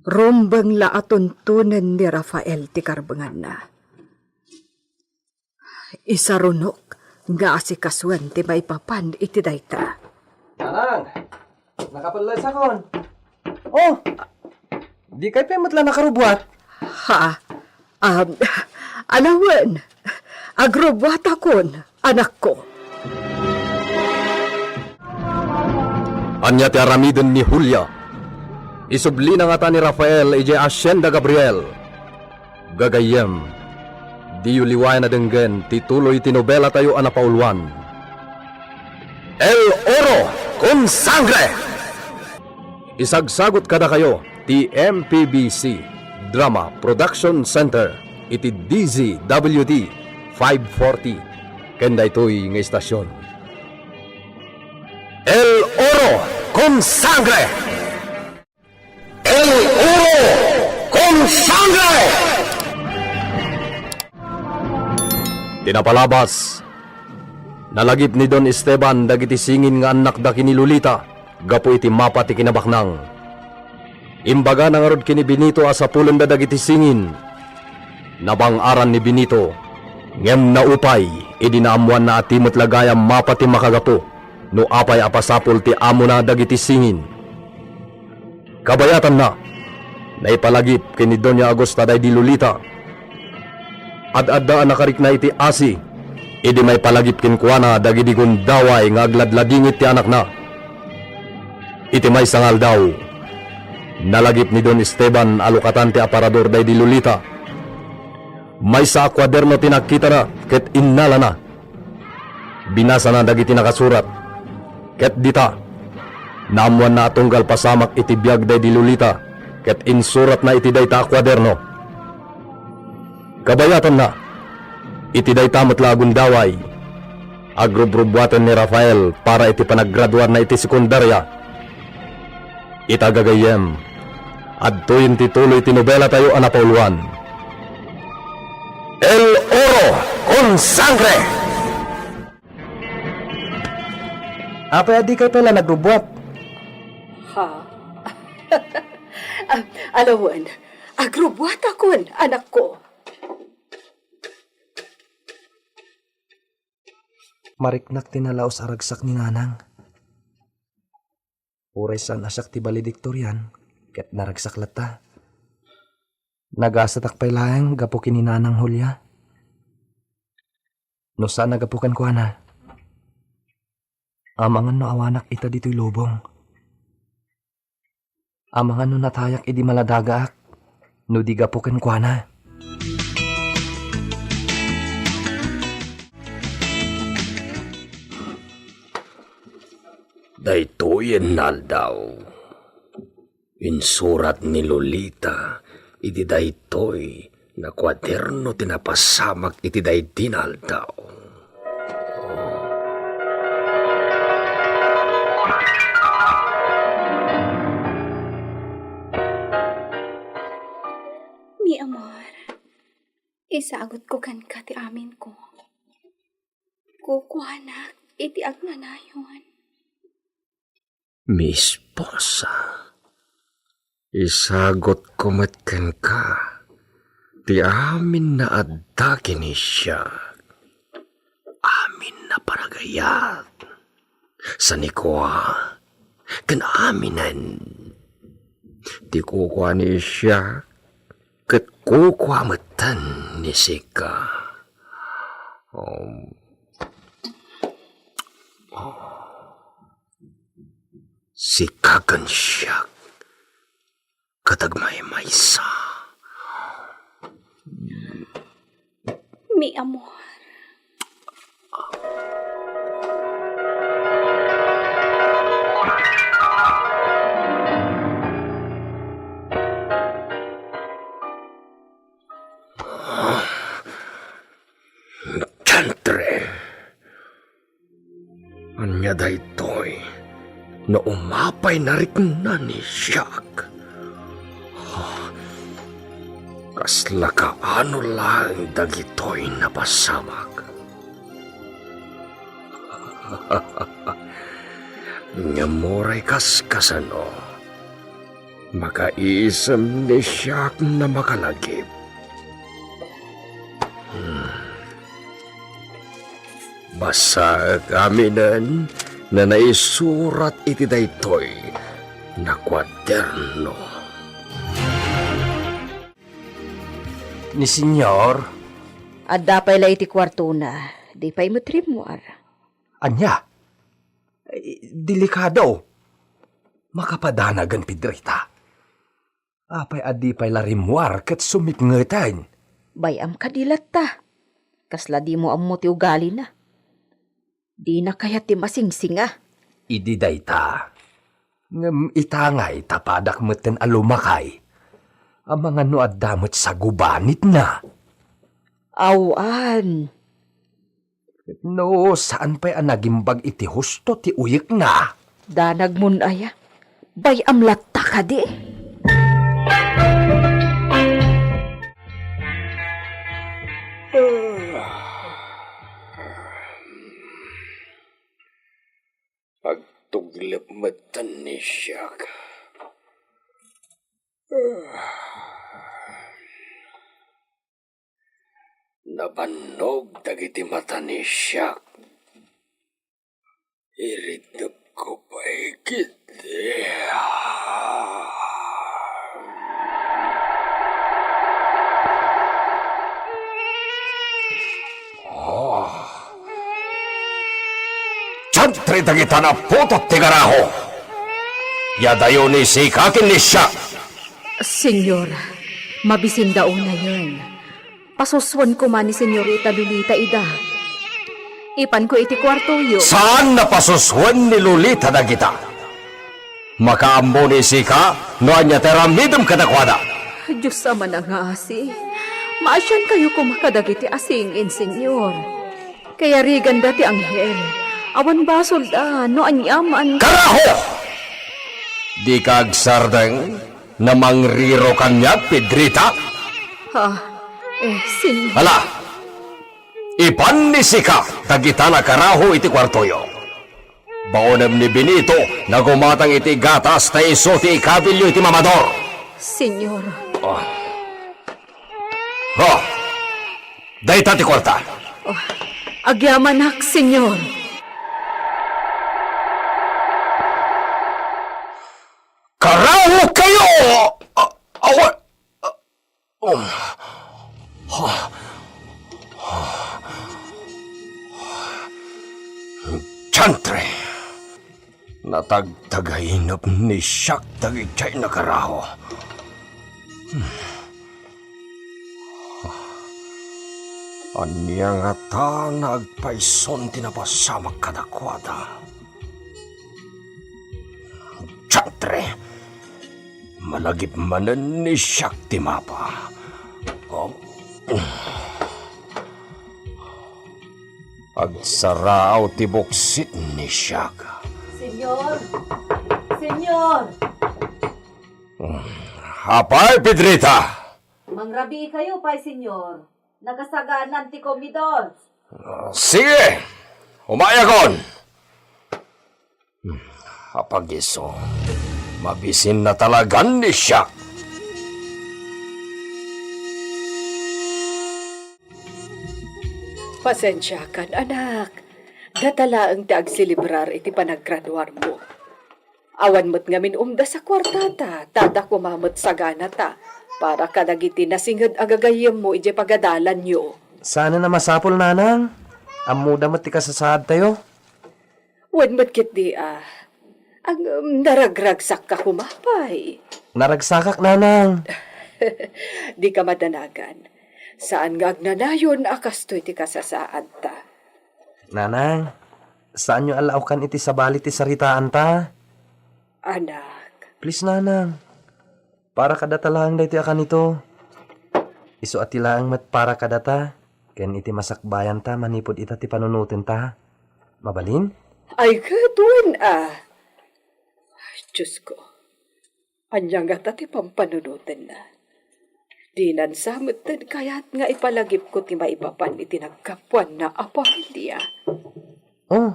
rumbeng la a tuntunen ni Rafael ti karbenganna. Isarunok nga asikasuen ti maipapan iti dayta. Nanang, nakapellesakon. Oh, dikay pay met la nakarubbuat? Ha? Um, alawen, agrubbuatakon, anakko. Ania ti aramiden ni Julia? Isublina ngata ni Rafael idiay Hacienda Gabriel. Gagayyem, diyo liwayan a denggen ti tuloy ti nobelatayo a napauluan, El Oro con Sangre! Isagsagut kadakayo ti M P B C Drama Production Center iti D Z W T five forty ken daytoy nga istasion. El Oro con Sangre! El Oro con Sangre! Ti napalabas, nalagip ni Don Esteban dagiti singin nga annakda ken ni Lolita gapu iti mapa ti kinabaknang. Imbagana ngarud ken ni Benito a sapulenda dagiti singin. Nabang-aran ni Benito, ngem naupay idi naammoanna a ti met la gayam mapa ti makagapu no apay a pasapul ti amona dagiti singin. Kabayatanna, naipalagip ken ni Doña Augusta daydi Lolita. Ad-adda a nakarikna iti asi idi maipalagip kenkuana dagidi gundaway nga agladladingit ti anakna. Iti maysa nga aldaw, nalagip ni Don Esteban a lukatan ti aparador daydi Lolita. Maysa a kuaderno ti nakitana ket innalana. Binasana dagiti nakasurat, ket dita, naammoanna a tunggal pasamak iti biag daydi Lolita ket insuratna iti dayta a kuaderno. Kabayatanna, iti dayta met la a gundaway, agrubrubuaten ni Rafael para iti panaggraduarna iti sekundaria. Ita gagayyem, adtoyen ti tuloy ti nobelatayo a napauluan. El oro con sangre! Apay a dikay pay la nagrubuat? Ha? Ah, alawen, agrubuatakon, anakko. Mariknak ti nalaus a ragsak ni Nanang. Uray saan a siak ti valedictorian, ket naragsak latta. Nagasatak pay laeng gapu ken ni Nanang Julia. No saan a gapu kenkuana, amangan no awanak ita ditoy lubong. Amangan no natayak idi maladagaak, no di gapu kenkuana. Daytoyen nga aldaw, insurat ni Lolita idi daytoy nga kuaderno ti napasamak iti daydi nga aldaw. Mi amor, isagutko kenka ti aminko. Kukuanak iti agnanayon. Mi esposa, isagutko met kenka ti amin nga adda ken ni siak. Amin nga panagayat, sanikua, ken aminen ti kukua ni siak, ket kukua metten ni sika. Um, Sika ken siak ket agmaymaysa. Mi amor. Diantre! Ania daytoy no umapay narikna ni siak? Kasla kaano laeng dagitoy napasamak? Ngem uray kaskasano, makaisem ni siak nga makalagip. Hmm. Basaek aminen nga naisurat iti daytoy nga kuaderno. Ni Senyor? Adda pay la iti kuartona, di pay met rimmuar. Ania? Eh, delikado. Makapadanagan, Pedrita. Apay a di pay la rimmuar ket sumipngeten? Bay-am kadi latta. Kasla dimo ammo ti ugalina. Dina kayat ti masingsinga. Idi dayta, ngem ita ngay ta padak metten a lumakay. Amangan no adda met sagubanitna. Awan. No saan pay a nagimbag iti husto ti uyekna. Danagmon aya? Bay-am latta kadi? Agtuglep metten ni siak. Nabannog dagiti mata ni siak. Iridepko pay ketdi. Ah. Diantre dagita naputot ti garaho! Iadayo ni sika ken ni siak! Señor, mabisinda unayen. Pasusuen koma ni Señorita Lolita ida. Ipanko iti kuartoyo. Saan a pasusuen ni Lolita dagita. Makaammo ni sika no ania ti aramidem kadakuada. Dios a manangasi, maasiankayo koma kadagiti asingin, Señor. Kayariganda ti anghel. Awan basolda no aniaman. Karaho! Dika agsardeng? Namangriro kaniak, Pedrita? Ha? Eh, Señor. Hala! Ipan ni Sika dagita nakaraho iti kuartoyo. Baonem ni Benito nga gumatang iti gatas ta isu ti ikabilyo iti mamador. Señor. Oh. Oh. Dayta ti kuarta. Oh. Agyamanak, Señor. Karaho kayo! A-, awa-, Um. Diantre. Natagtagainep ni Siak dagiti nakaraho. Ania ngata nga agpayson ti napasamak kadakuada? Diantre! Malagip manen ni Siak ti mapa. Oh. Agsaraaw ti buksit ni Siak. Señor! Señor! Apay, Pedrita? Mangrabii kayo pay, Señor. Nakasaganan ti komidor. Sige! Umayakon! Apag-isu, mabisinna talagan ni Siak. Pasensiakan, anak. Data laeng ti agselebrar iti panaggraduarmo. Awan met ngamin umdas a kuartata, ta adda koma met saganata para kadagiti nasinged a gagayyemmo idiay pagadalanyo. Saanen a masapul, nanang. Ammoda met ti kasasaadtayo. Wen met ketdi a, ang, um, naragragsakka koma pay. Naragsakak, nanang. Dika madanagan. Saan nga agnanayon a kastoy ti kasasaadta. Nanang, saanyo a laokan iti sabali ti saritaanta? Anak. Please, nanang. Para kadata laeng daytoy a kanito. Isu a ti laeng met para kadata, ken iti masakbayanta manipud ita ti panunotenta. Mabalin? Ay, ket wen a. Ay, Diosko. Ania ngata ti pampanunotenna? Dinan sa metten kayat nga ipalagipko ti maipapan iti naggapuanna a pamilia. Oh,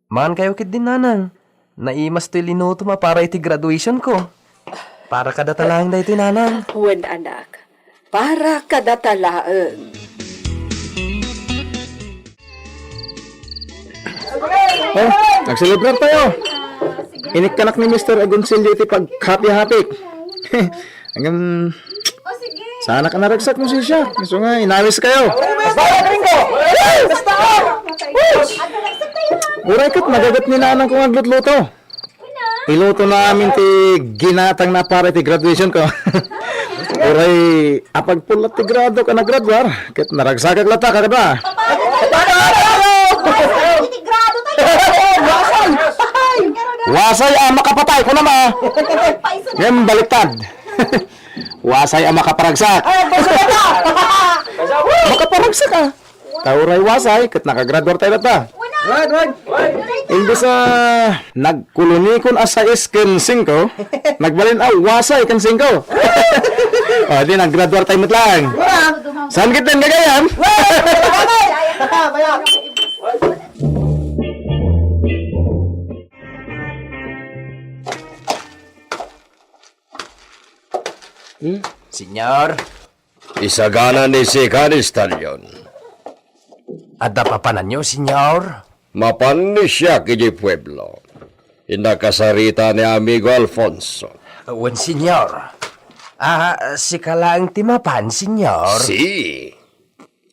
maan kayo ketdin, nanang. Naimas toy linutom a para iti graduation ko. Para kadata laeng daytoy, nanang. Wen, anak. Para kadata laeng. Oh, nagselebrar tayo. Inikkanak ni Mister Agoncillo iti paghapi-hapik. Ngem, saanak a naragsak no, sisya. Isu nga, inawis kayo. Uray ket, magaget ni nanang ko nga aglutluto. Ilutona amin ti ginatang na para iti graduation ko. Uray, apagpulot ti grado ko a naggraduar, ket naragsakak latta, kakadua. Wasay a makapatay, kunam a. Ngem baliktad. Wasay a makaparagsak. Makaparagsak, a. Ta uray wasay, ket nakagraduar tayo latta. Wen, wen. Imbes a nagkolonikon a sais ken singko, nagbalin a wasay ken singko. O, di naggraduar tayo met laeng. Saan ketdin, gagayyem? Hmm? Señor. Isagana ni Sika ni Stallion. Adda papananyo, Señor? Mapan ni Siak idiay pueblo. Innakasarita ni amigo Alfonso. Wen, Señor. Ah, sika laeng ti mapan, Señor? Si.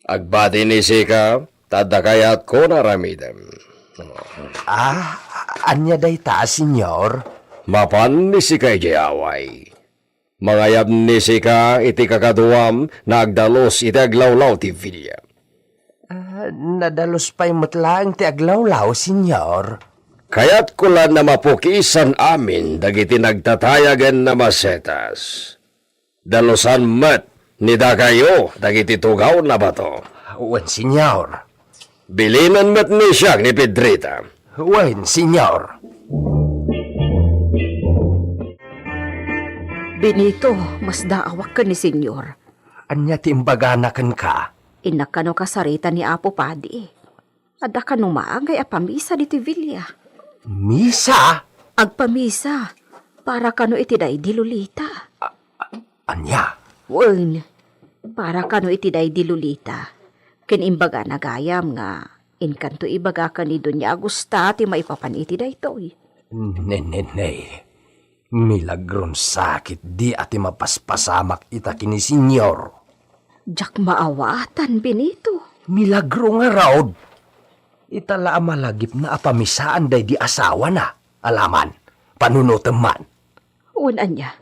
Agbati ni Sika, ta adda kayatko nga aramidem. Ah, ania dayta, Señor? Mapan ni Sika idiay away. Mangayab ni Sika iti kakaduam nga agdalus iti aglawlaw ti villa. Ah, nadalus pay met laeng ti aglawlaw, Señor. Kayatko la nga mapukisan amin dagiti nagtatayagen a masetas. Dalusan met ni dakayo dagiti tugaw a bato. Wen, Señor. Bilinen met ni Siak ni Pedrita. Wen, Señor. Benito, masdaawak ken ni Señor. Ania ti imbagana kenka? Innak kano kasarita ni Apo Padi. Adda kano maagay a pamisa ditoy bilia. Misa? Agpamisa. Para kano iti daydi Lolita. Ania? Wen, para kano iti daydi Lolita. Ken imbagana gayam nga inkanto ibaga ken ni Doña Agusta ti maipapan iti daytoy. Neneney, milagron sakit di a ti mapaspasamak ita ken ni Señor. Diak maawatan, Benito. Milagro ngarud. Ita la a malagipna a pamisaan daydi asawana. Alaman, panunotem man. Wen ania?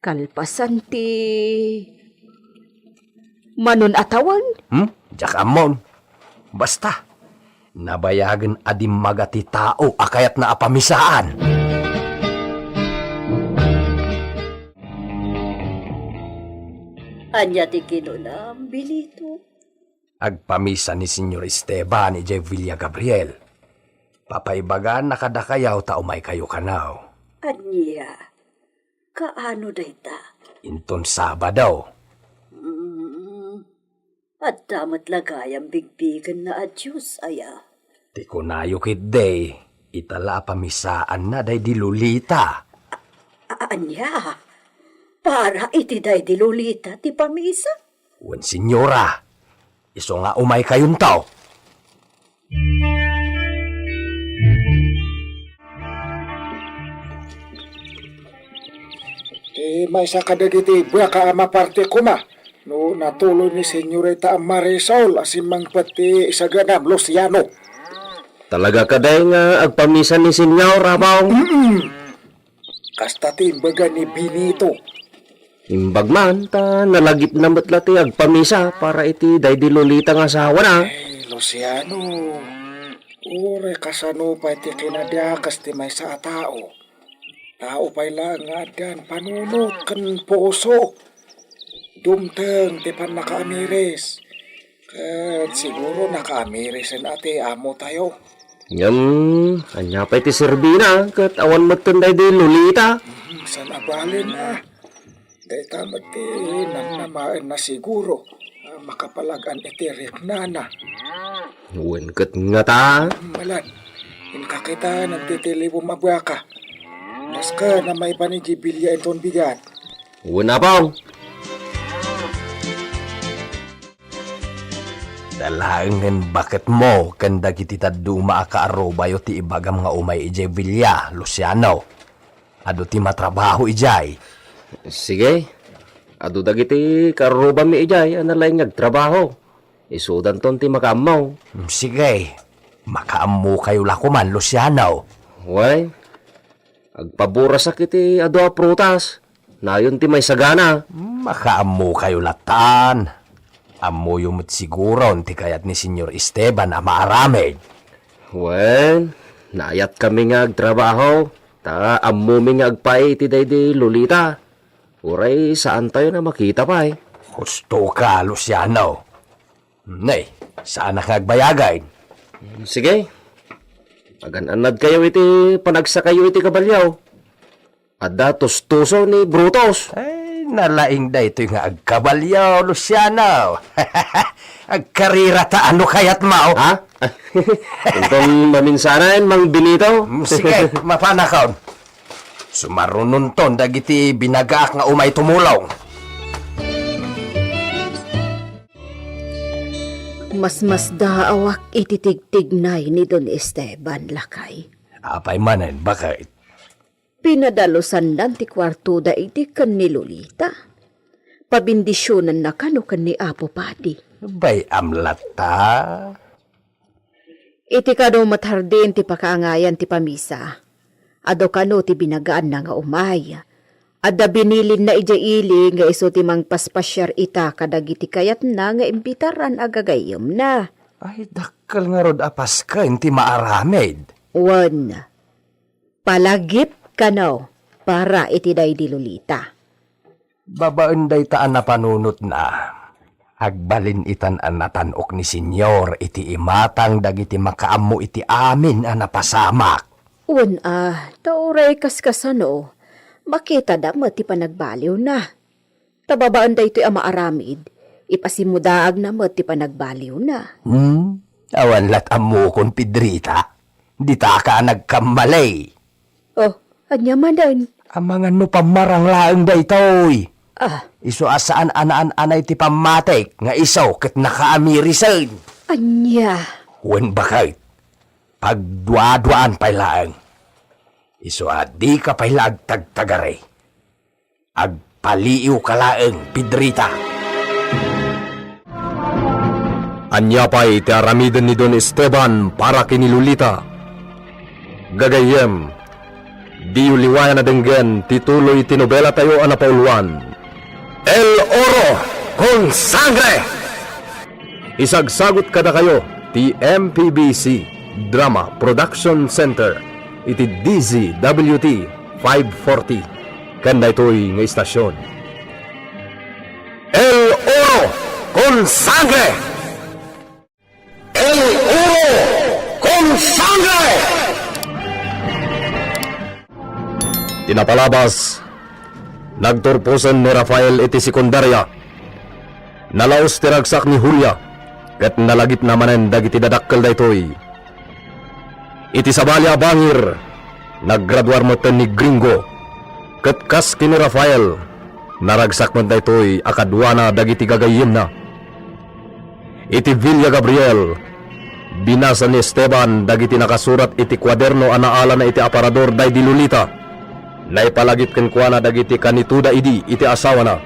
Kalpasan ti manon a tawen? Hmm? Diak ammon. Basta, nabayagen a dimmaga ti tao a kayatna a pamisaan. Ania ti kinunam, Benito? Agpamisa ni Señor Esteban idiay Villa Gabriel. Papaibagana kadakayo ta umaykayo kano. Ania? Kaano dayta? Inton Sabado. Mm, adda met la gayam bigbigenna a Dios aya. Ti kunayo ketdi, ita la a pamisaanna daydi Lolita. A-, ania? Para iti daydi Lolita ti pamisa? Wen, señora. Isu nga umaykayonto. Ti maysa kadagiti baka a maparte koma no natuloy ni Senyorita Marisol a simmangpet ti isaganam, Luciano. Talaga kadi nga agpamisa ni Senyor, Apong? Mm-mm. Kasta ti imbaga ni Benito. Imbag man, ta nalagipna met la ti agpamisa para iti daydi Lolita nga asawana. Ay, Luciano, uray kasano pay ti kinadakes ti maysa a tao. Tao pay laeng nga addan panunot ken puso. Dumteng ti pannakaamiris. Ket siguro nakaamirisen a ti amotayo. Ngem, ania pay ti serbina ket awan metten daydi Lolita? Hmm, saan a balen a. Dayta met ti namnamaenna siguro a makapalag-an iti riknana. Wen ket ngata? Hmm, malan, inka kita nagtitiliwem a baka. Nasken a maipan idiay bilia inton bigat. Wen, Apong. Dalaengen baketmo ken dagiti dadduma a kaarrubayo ti ibagam nga umay idiay bilia, Luciano. Adu ti matrabaho idiay. Sige. Adu dagiti kaarrubami idiay a nalaing nga agtrabaho. Isudanton ti makaammo. Mm, sige. Makaammokayo la koman, Luciano. Wen, agpaburasak iti adu a prutas. Nayon ti maisagana. Makaammokayo latan. Ammoyo met siguron ti kayat ni Señor Esteban a maaramid. Wen, naayatkami nga agtrabaho, ta ammomi nga agpaay iti daydi Lolita. Uray saantayon a makita pay. Husto ka, Luciano. Nay, saanak nga agbayag. Sige. Pagan-annadkayo iti panagsakayo iti kabalio. Adda tustuso ni Brutus. Ay, nalaing daytoy nga agkabalio, Luciano. Agkarira ta ano kayatmo? Ha? Inton maminsanan, Mang Benito? Mm, sige, mapanakon. Sumarunonton dagiti binagaak nga umay tumulong. Masmasdaawak iti tigtignay ni Don Esteban, lakay. Apay manen, baket? Pinadalusannan ti kuartoda idi ken ni Lolita. Pabindisionanna kano ken ni Apo Padi. Bay-am latta. Iti kano met hardin ti pakaangayan ti pamisa. Adu kano ti binagaanna nga umay. Adda binilinna idiay ili nga isu ti mangpaspasiar ita kadagiti kayatna nga imbitaran a gagayyemna. Ay, dakkel ngarud a pasken ti maaramid. Wen, palagip kano para iti daydi Lolita. Babaen dayta a napanunotna, agbalin itan a natan-ok ni Señor iti imatang dagiti makaammo iti amin a napasamak. Wen a, ta uray kaskasano, makitada met ti panagbaliwna. Ta babaen daytoy a maaramid, ipasimudaagna met ti panagbaliwna. Hmm? Awan lat ammokon, Pedrita. Ditaka a nagkammalay. Oh, ania manen? Amangan no pammarang laeng daytoy. Ah. Isu a saan a naan-anay ti pammatik nga isu ket nakaamirisen. Ania? Wen baket, pagduaduaan pay laeng. Isu a dika pay la agtagtagari. Agpaliiwka laeng, Pedrita. Ania pay ti aramiden ni Don Esteban para ken ni Lolita? Gagayyem, diyo liwayan a denggen ti tuloy ti nobelatayo a napauluan, El Oro con Sangre! Isagsagut kadakayo ti M P B C Drama Production Center iti D Z W T five forty ken daytoy nga istasyon. El Oro con Sangre! El Oro con Sangre! Ti napalabas, nagturposen ni Rafael iti sekundaria. Nalaus ti ragsak ni Julia, ket nalagipna manen dagiti dadakkel daytoy. Iti sabali a bangir, naggraduar metten ni Gringo, ket kas ken ni Rafael, naragsak met daytoy a kaduana dagiti gagayyemna. Iti Villa Gabriel, binasa ni Esteban dagiti nakasurat iti kuaderno a naalana iti aparador daydi Lolita. Naipalagip kenkuana dagiti kanitoda idi iti asawana.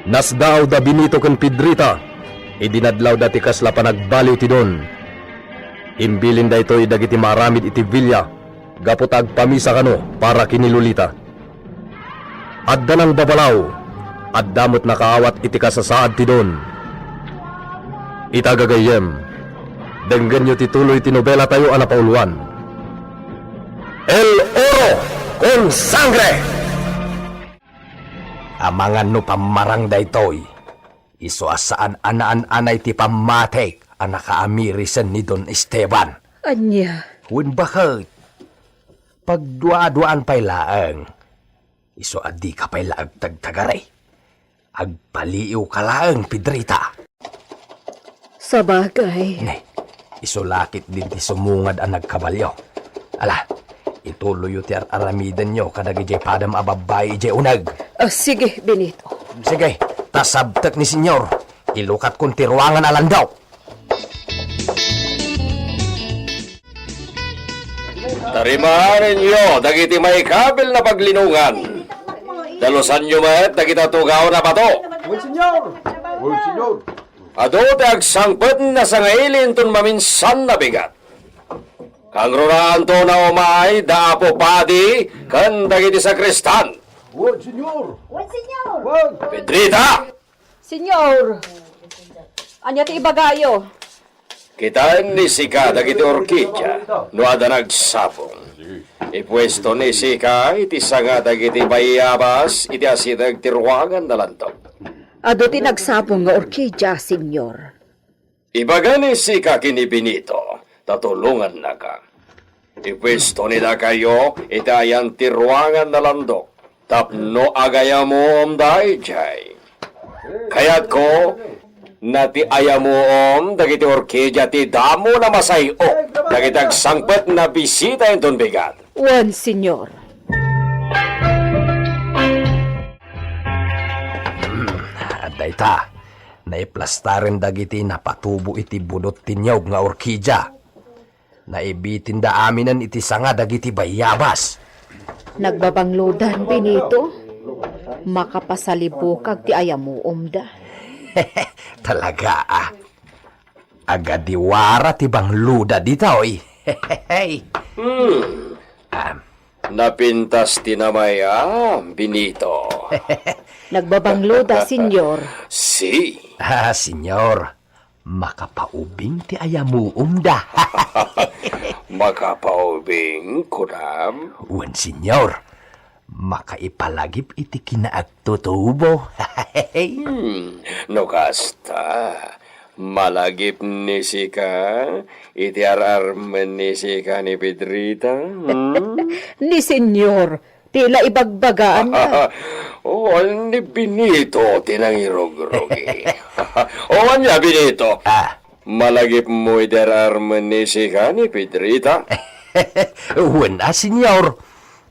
Nasdaaw da Benito ken Pedrita idi nadlawda ti kasla panagbaliw ti Don. Imbilin daytoy dagiti maaramid iti villa gapu ta agpamisa kano para ken ni Lolita. Adda nangbabalaw, adda met nakaawat iti kasasaad ti Don. Ita gagayyem, denggenyo ti tuloy ti nobelatayo a napauluan, El Oro con Sangre! Amangan no pammarang daytoy, isu a saan a naan-anay ti pammatik a nakaamirisen ni Don Esteban. Ania? Wen baket, pagduaduaan pay laeng. Isu a dika pay la agtagtagari. Agpaliiwka laeng, Pedrita. Sabagay. Ne, isu la ketdin ti sumungad a nagkabalio. Ala, ituloyyo ti ar-aramidenyo kadagiti padam a babbai idiay uneg. Ah, sige, Benito. Sige, ta sabtek ni Senyor. Ilukatkon ti ruangan a landok. Tarimaenyo dagiti maikabil a paglinongan. Dalusanyo met dagiti tugaw a bato. Wen, Senyor! Wen, Senyor! Adu ti agsangpet a sangaili inton maminsan a bigat. Kangrunaanto a umay da Apo Padi ken dagiti sakristan. Wen, Senyor! Wen, Senyor! Wen! Pedrita! Senyor! Ania ti ibagayo? Kitaen ni sika dagiti orkidia no adda nagsapong. Ipuesto ni sika iti sanga dagiti bayabas iti asideg ti ruangan a landok. Adu ti nagsapong nga orkidia, Senyor. Ibaga ni sika ken ni Benito, ta tulongannaka. Ipuesto ni dakayo iti ayan ti ruangan a landok tapno agayamuom daydiay. Kayatko, no ti ayamuom dagiti orkidia ti damo a masay-ok dagiti agsangpet a bisita inton bigat. Wen, Senyor. Hmm, adda ita, naiplastaren dagiti napatubo iti budot ti niyog nga orkidia. Naibitinda aminen iti sanga dagiti bayabas. Nagbabanglodan, Benito. Makapasalibukag ti ayamuomda. Talaga, a. Agadiwara ti bangloda ditoy. Hmm. Ah. Napintas ti namay-am, Benito. Nagbabangloda, Senyor. Si. Ah, Senyor. Makapaubing ti ayamuomda. Makapaubing, kunam? Wen, Senyor. Makaipalagip iti kinaagtutubo. Hmm, no kasta, malagip ni sika iti ar-armen ni sika ni Pedrita, hmm? Ni Senyor, ti la ibagbaga na. Oh, ni Benito ti nangirugrogi. O, ania, Benito? Ah. Malagipmo idi ar-armen ni sika ni Pedrita? Wen a, Señor.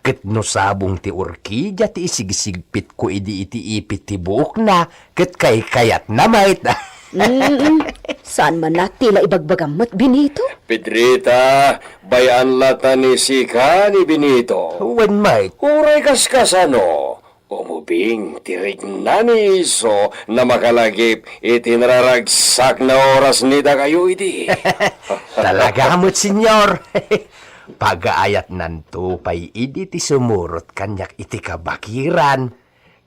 Ket no sabong ti orkidia ti isigsigpitko idi iti ipit ti buokna, ket kaykayatna met. Mm, saan man la ti la ibagbagam met, Benito? Pedrita, bay-an lata ni sika ni Benito. Wen met. Uray kaskasano, umubing ti rikna ni Iso na makalagip iti nararagsakna oras ni dakayo idi. Talaga met, Señor. Pagaayatnanto pay idi ti sumurot kaniak iti kabakiran,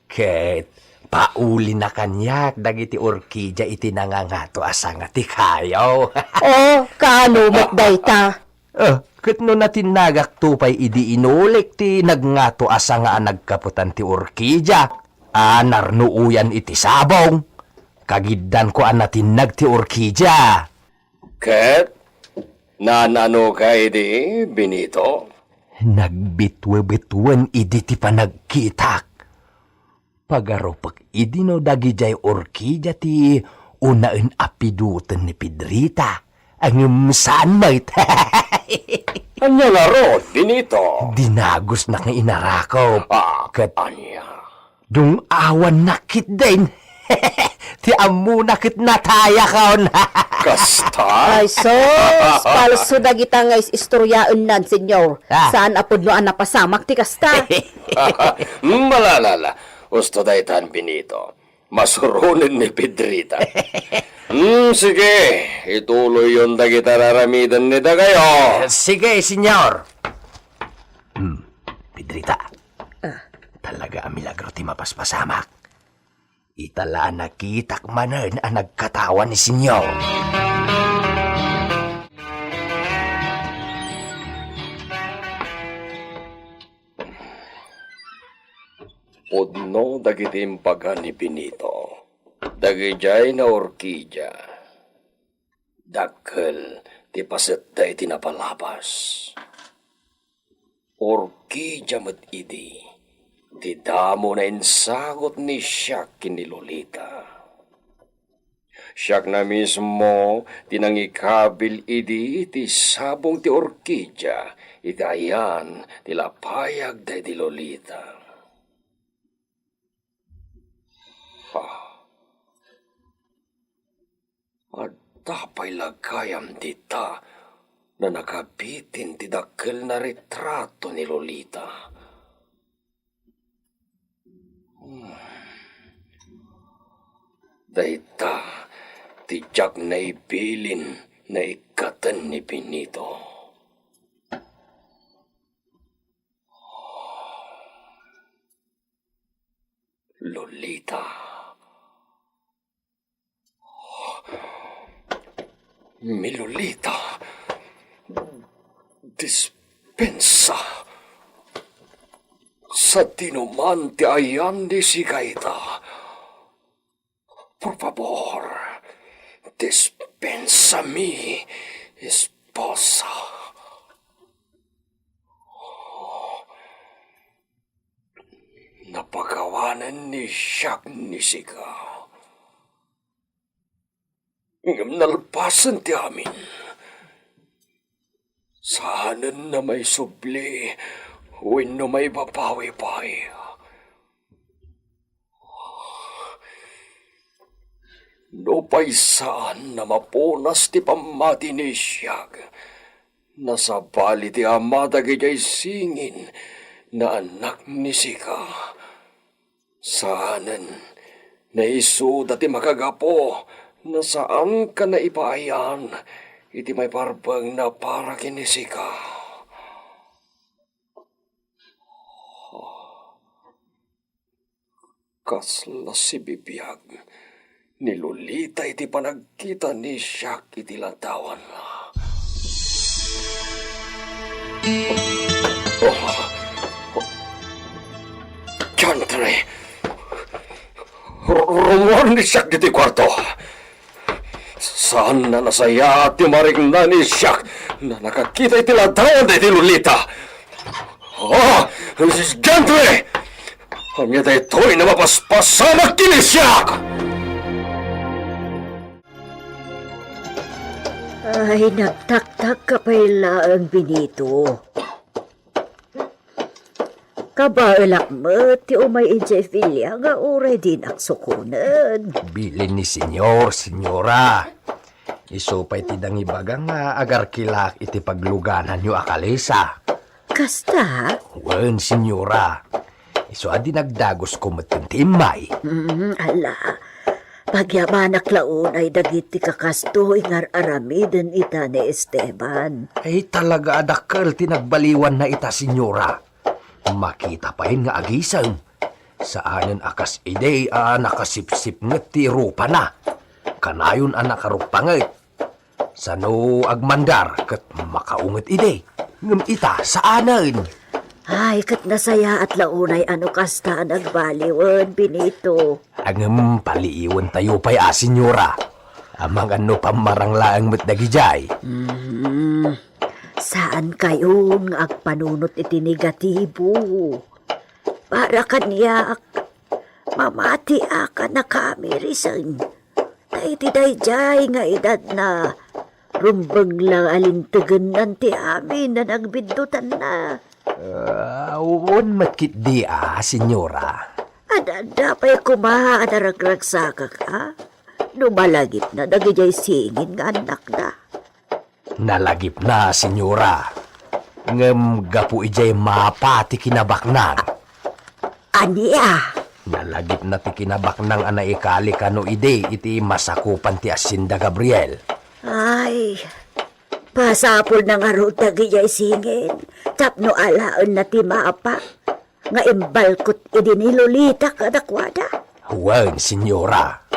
ket paulina kaniak dagiti orkidia iti nangangato a sanga ti kayo. Oh, kaano met dayta? Ah, ket no natinnagakto pay idi inulik ti nagngato a sanga a nagkaputan ti orkidia a narnuoyan iti sabong, kagiddanko a natinnag ti orkidia. Ket naan-anoka idi, Benito? Nagbitwebitwen idi ti panagkitak. Pagarupek idi no dagidiay orkidia ti unaen a pidoten ni Pedrita. Ngem saan met. Ania ngarud, Benito? Dinagusnak nga inarakop. Ah, ket ania? Dung-awannak ketdin. Ti ammona ket natayakon. Kasta? Ay, sus! Palso dagita nga is-istoriaennan, Señor. Ah. Saan a pudno a napasamak ti kasta. Malalala. Usto daytan, Benito. Masuronen ni Pedrita. Hmm, sige. Ituloyyon dagita ar-aramiden ni dakayo. Sige, Señor. Hmm, Pedrita. Ah. Talaga a milagro ti mapaspasamak. Ita la a nakitak manen a nagkatawan ni Señor. Pudno dagiti imbaga ni Benito. Dagidiay nga orkidia, dakkel ti pasetda iti napalabas. Orkidia met idi ti damo nainsagut ni Siak ken ni Lolita. Siakna mismo ti nangikabil idi ti sabong ti orkidia iti ayan ti lapayag daydi Lolita. Ah. Adda pay la gayam dita nga nakabitin ti dakkel a ritrato ni Lolita. Hmm. Dayta ti diak naibilin nga ikkaten ni Benito. Lolita. Mi Lolita, dispensa. Sadino man ti ayan ni sika ita? Por fabor, dispensa mi, esposa. Napakawanen ni Siak ni sika. Ngem nalpasen ti amin. Saanen a maisubli wenno maibabawi pay. Nupay saan a mapunas ti pammati ni Siak, nasabali ti ama dagidiay singin nga anak ni sika. Saanen, naisuda ti makagapu, nasaanka nga ipaayan iti maiparbeng a para ken ni sika. Kasla sibibiag ni Lolita iti panagkita ni Siak iti ladawanna. Oh. Diantre! Ru-, rumuar ni Siak ditoy kuarto. Saan a nasayaat ti marikna ni Siak nga nakakita iti ladawan daydi Lolita. Oh, diantre! Ania daytoy a mapaspasamak ken siak? Ay, nagtaktak ka pay laeng, Benito. Kabaelak met ti umay idiay villa nga uray dinak sukonen. Bilin ni Senyor, Senyora. Isu pay ti nangibaga nga agarkilak iti paglugananyo a kalesa. Kasta? Wen, Senyora. Isu a dinagdagusko metten ti immay. Mm, ala. Pagyamanak la unay dagiti kakastoy nga ar-aramiden ita ni Esteban. Ay, talaga a dakkel ti nagbaliwanna ita, Senyora. Makita pay nga agisem. Saanen a kas idi a nakasipsipnget ti rupana. Kanayon a nakaruppanget. Sano agmandar ket makaunget idi. Ngem ita, saanen. Ay, ket nasayaat la unay a no kasta a nagbaliwen, Benito. Ngem paliiwentayo pay a, Senyora. Amangan no pammarang laeng met dagidiay. Mm. Saankayon nga agpanunot iti negatibo. Para kaniak, mamatiak a nakamirisen. Ta iti daydiay nga edadna, rumbeng la a lintegennan ti amin a nagbiddutanna. Ah, wen met ketdi a, Senyora. Adda pay koma a naragragsakak, a? No malagipna dagidiay singin nga annakda. Nalagipna, Senyora. Ngem gapu idiay mapa ti kinabaknang. Ania? Nalagipna ti kinabaknang a naikali kano idi iti masakupan ti Hacienda Gabriel. Ay, pasapulna ngarud dagidiay singin tapno alaenna ti mapa nga imbalkot idi ni Lolita kadakuada. Wen, Senyora.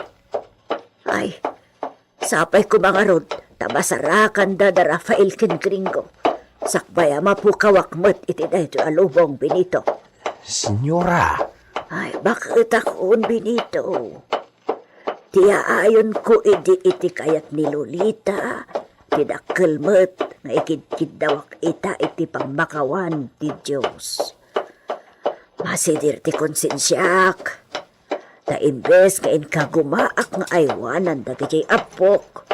Ay, sapay koma ngarud ta masarakanda da Rafael ken Gringo. Sakbay a mapukawak met iti daytoy a lubong, Benito. Senyora. Ay, baketakon, Benito. Ti aayonko idi iti kayat ni Lolita, ti dakkel met nga ikidkiddawak ita iti pammakawan ti Dios. Masider ti konsensiak. Ta imbes nga inkagumaak nga aywanan dagiti abbok,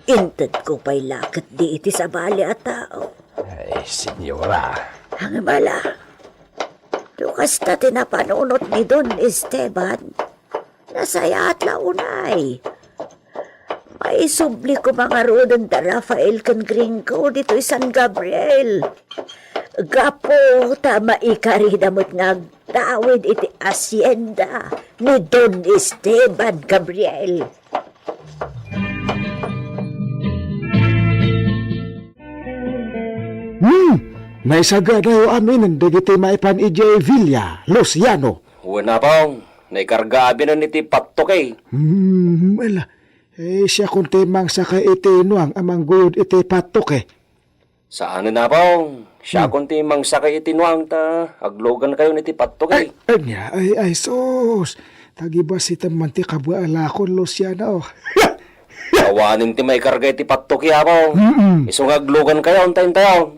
intedko pay la ketdi iti sabali a tao. Ay, Senyora. Ngem ala, no kasta ti napanunot ni Don Esteban, nasayaat la unay. Maisubli koma ngaruden da Rafael ken Gringo ditoy San Gabriel. Gapu ta maikarida met nga agtawid iti hacienda ni Don Esteban Gabriel. Hmm, naisaganayo aminen dagiti maipan idiay Villa, Luciano. Wen, Apong, naikarga aminen iti pattoki. Hmm, ala. Eh, siakon ti mangsaka iti nuang a mangguyod iti pattoki. Saanen, Apong. Siakon ti mangsaka iti nuang ta aglugankayon iti pattoki. Ay, ania? Ay, ay, sus. Tagibasitem man ti kabaelakon, Luciano. Awanen ti maikarga iti pattoki, Apong. Mm-mm. Isu nga aglugankayon ta intayon.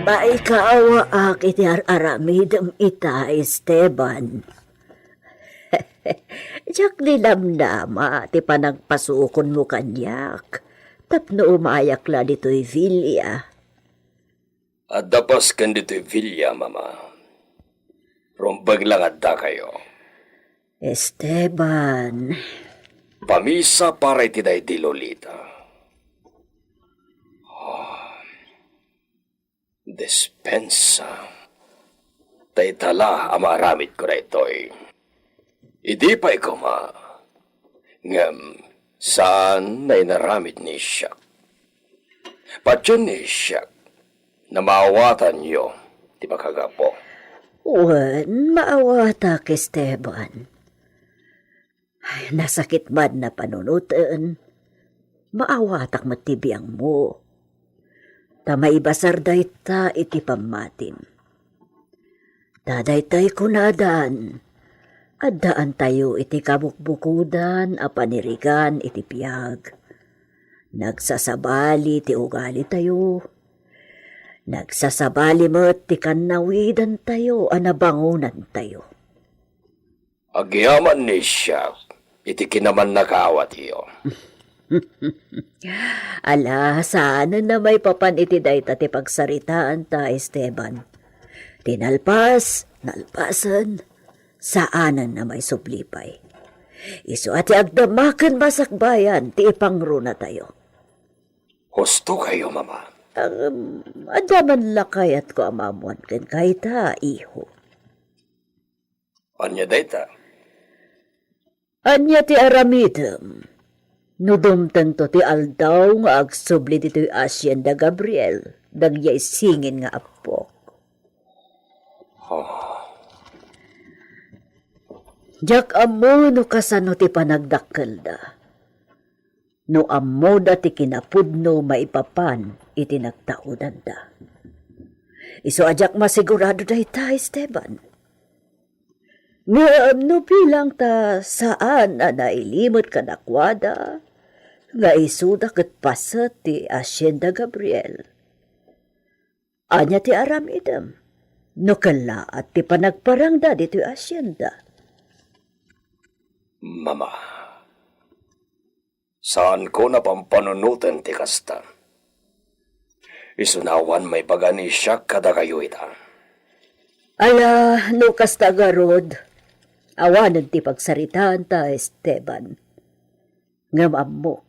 Maikaawaak iti ar-aramidem ita, Esteban. Diak ninamnama ti panagpasukonmo kaniak tapno umayak la ditoy villa. Adda pasken ditoy villa, Mama. Rumbeng la nga addakayo. Esteban. Pamisa para iti daydi Lolita. Ah, dispensa. Ta ita la a maaramidko daytoy. Idi pay koma, ngem saan nga inaramid ni Ishak. Patien ni Ishak, namaawatanyo ti makagapu. Wen, maawatak, Esteban. Ay, nasakit man a panunoten, maawatak met ti biangmo. Ta maibasar dayta iti pammatim. Ta daytoy kunadan, addaantayo iti kabukbukodan a panirigan iti biag. Nagsasabali ti ugalitayo. Nagsasabali met ti kannawidantayo a nabangonantayo. Agyaman ni Siak iti kinamannakaawatyo. Ala, saanen a maipapan iti dayta ti pagsaritaanta, Esteban. Ti nalpas, nalpasen, saanen a maisubli pay. Isu a ti agdama ken masakbayan ti ipangrunatayo. Husto kayo, Mama. Ngem, adda man la kayatko a maammoan kenka ita, iho. Ania dayta? Ania ti aramidem no dumtengto ti aldaw nga agsubli ditoy Hacienda Gabriel, dagiti singin nga appok? Oh. Diak ammo no kasano ti panagdakkelda. No ammoda ti kinapudno maipapan iti nagtaudanda. Isu a diak masigurado dayta, Esteban. Ngem no bilang ta saan a nailimot kadakuada, nga isuda ket paset ti Hacienda Gabriel. Ania ti aramidem no kellaat ti panagparangda ditoy hacienda? Mama, saanko a pampanunoten ti kasta. Isuna awan maibaga ni Siak kadakayo ita. Ala, no kasta ngarud, awanen ti pagsaritaanta, Esteban. Ngem ammok,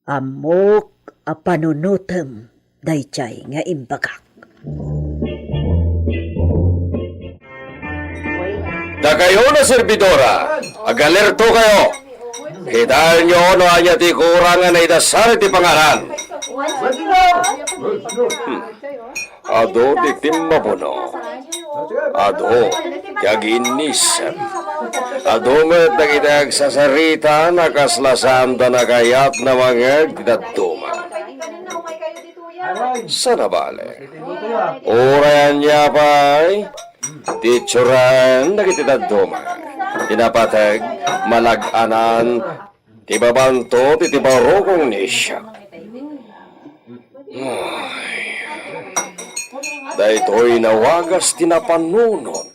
ammok a panunotem daydiay nga imbagak. Dakayo a serbidora, agalerto kayo. Kitaenyo no ania ti kurang a naidasar iti pangaran. Hmm. Adu ti timmabuno. Adu ti agiinnisem. Adu met dagiti agsasarita a kasla saanda a kayat a mangngeg ti dadduma. Saan a bale, uray ania pay ti itsuraen dagiti dadduma, ti napateg, malag-anan, ti babanto ti, ti barukong ni Siak. Ay, daytoy nawagas ti napanunot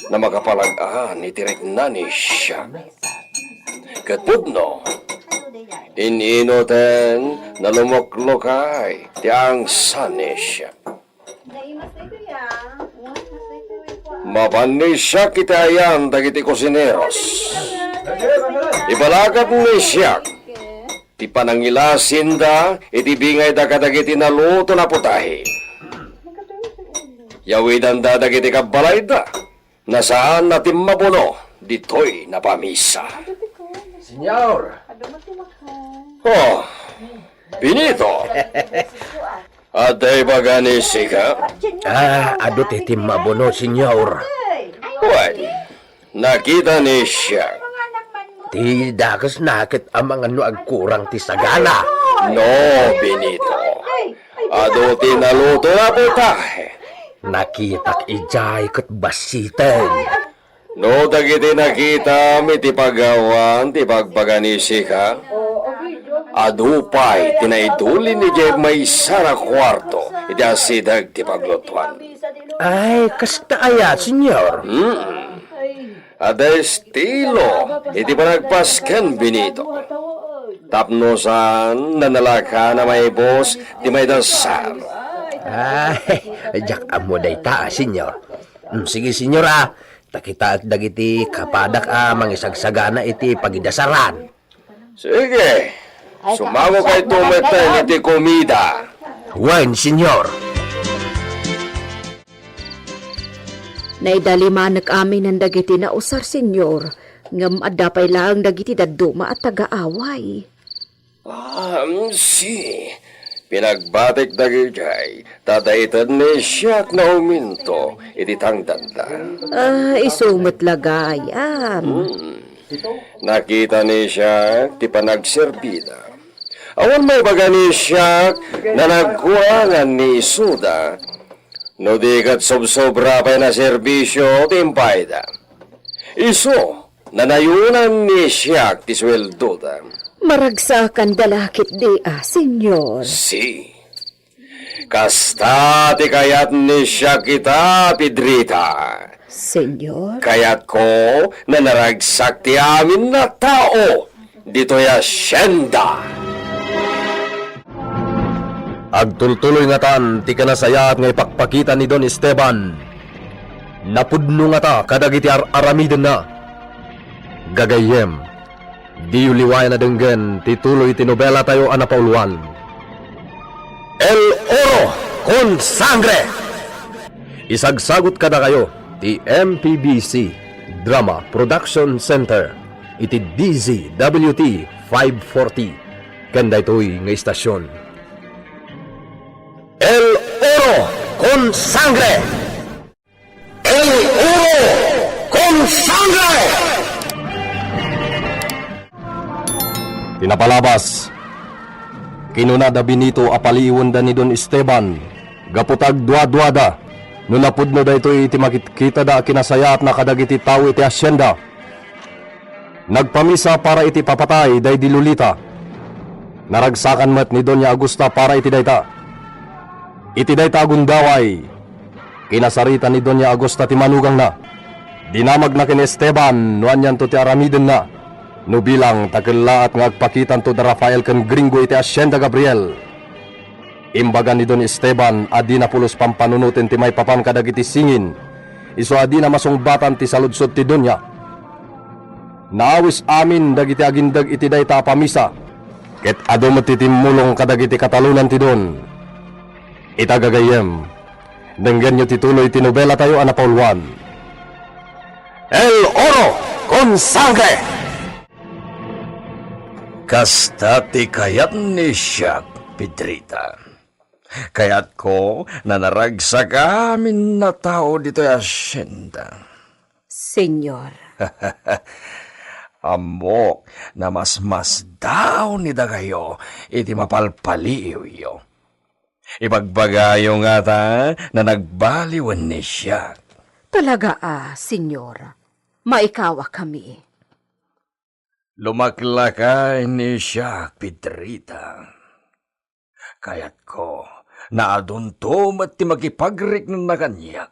a makapalag-an iti rikna ni Siak. Ket pudno, in-inuten a lumoklokay ti angsan ni Siak. Mapan ni Siak iti ayan dagiti kusineros. Ibalakat ni Siak ti panangilasinda iti bingayda kadagiti naluto a putahe. Yawidanda dagiti kabbalayda. Nasaan a timmabuno ditoy a pamisa. Señor! Oh, Benito! Adda ibaga ni Siak? Ah, adu ti timmabuno, Señor. Wen, nakita ni Siak ti dakesna ket amangan no agkurang ti sagana. No, Benito. Adu ti naluto a putahe. Nakitak idiay ket bassiten. No dagiti nakitam iti pagawan ti bagbaga ni Siak, adu pay ti naidulin idiay maysa a kuarto iti asideg ti paglutoan. Ay, kasta aya, Señor? Hmm. Adda estilo iti panagpasken, Benito. Tapno saan a nalakan a maibus ti maidasar. Ay, diak ammo dayta, Señor. Mm, sige, Señor, ah. Ta kitaek dagiti kapadak a mangisagsagana iti pagidasaran. Sige, sumangokayto metten iti komida. Wen, Señor. Naidalimanek aminen dagiti nausar, Señor, ngem adda pay laeng dagiti dadduma a tagaaway. Ah, mm, si, pinagbatik dagidiay, ta dayta ni Siak a uminto iti tangdanda. Ah, isu met la gayam. Hmm. Nakita ni Siak ti panagserbida. Awan maibaga ni Siak a nagkurangan ni isuda, no di ket sobsobra pay a serbisio ti impayda. Isu, nanayonan ni Siak ti sueldoda. Maragsakanda la ketdi a, Señor. Si. Kasta ti kayat ni siak ita, Pedrita. Señor? Kayatko, nanaragsak ti amin a tao ditoy hacienda. Agtultuloy ngatan ti kinasayaat nga ipakpakita ni Don Esteban. Napudno ngata kadagiti ar-aramidenna. Gagayyem, diyo liwayan a denggen ti tuloy ti nobelatayo a napauluan, El Oro con Sangre! Isagsagut kadakayo ti M P B C Drama Production Center iti D Z W T five forty ken daytoy nga istasion. El Oro con Sangre! El Oro con Sangre! Ti napalabas, kinuna da Benito a paliiwenda ni Don Esteban gapu ta agduaduada no napudno daytoy iti makitkitada a kinasayaatna kadagiti tao iti hacienda. Nagpamisa para iti papatay daydi Lolita. Naragsakan met ni Doña Augusta para iti dayta. Iti dayta a gundaway, kinasarita ni Doña Augusta ti manugangna. Dinamagna ken Esteban no anianto ti aramidenna, no bilang ta kellaat nga agpakitanto da Rafael ken Gringo iti Hacienda Gabriel. Imbaga ni Don Esteban a dina pulos pampanunoten ti maipapan kadagiti singin, isu a dina masungbatan ti saludsod ti Doña. Naawis amin dagiti agindeg iti dayta a pamisa, ket adu met ti timmulong kadagiti katalonan ti Don. Ita gagayyem, denggenyo ti tuloy ti nobelatayo a napauluan, El Oro con Sangre! Kasta ti kayat ni siak, Pedrita. Kayatko, nanaragsak amin a tao ditoy hacienda. Señor. Ammok, namasmasdaw ni dagayo iti mapalpaliiwyo. Ibagbagayo ngata, nanagbaliwen ni siak. Talaga a, Señor. Maikawakami. Lumaklakay ni siak, Pedrita. Kayatko, naadunto met ti makipagriknana kaniak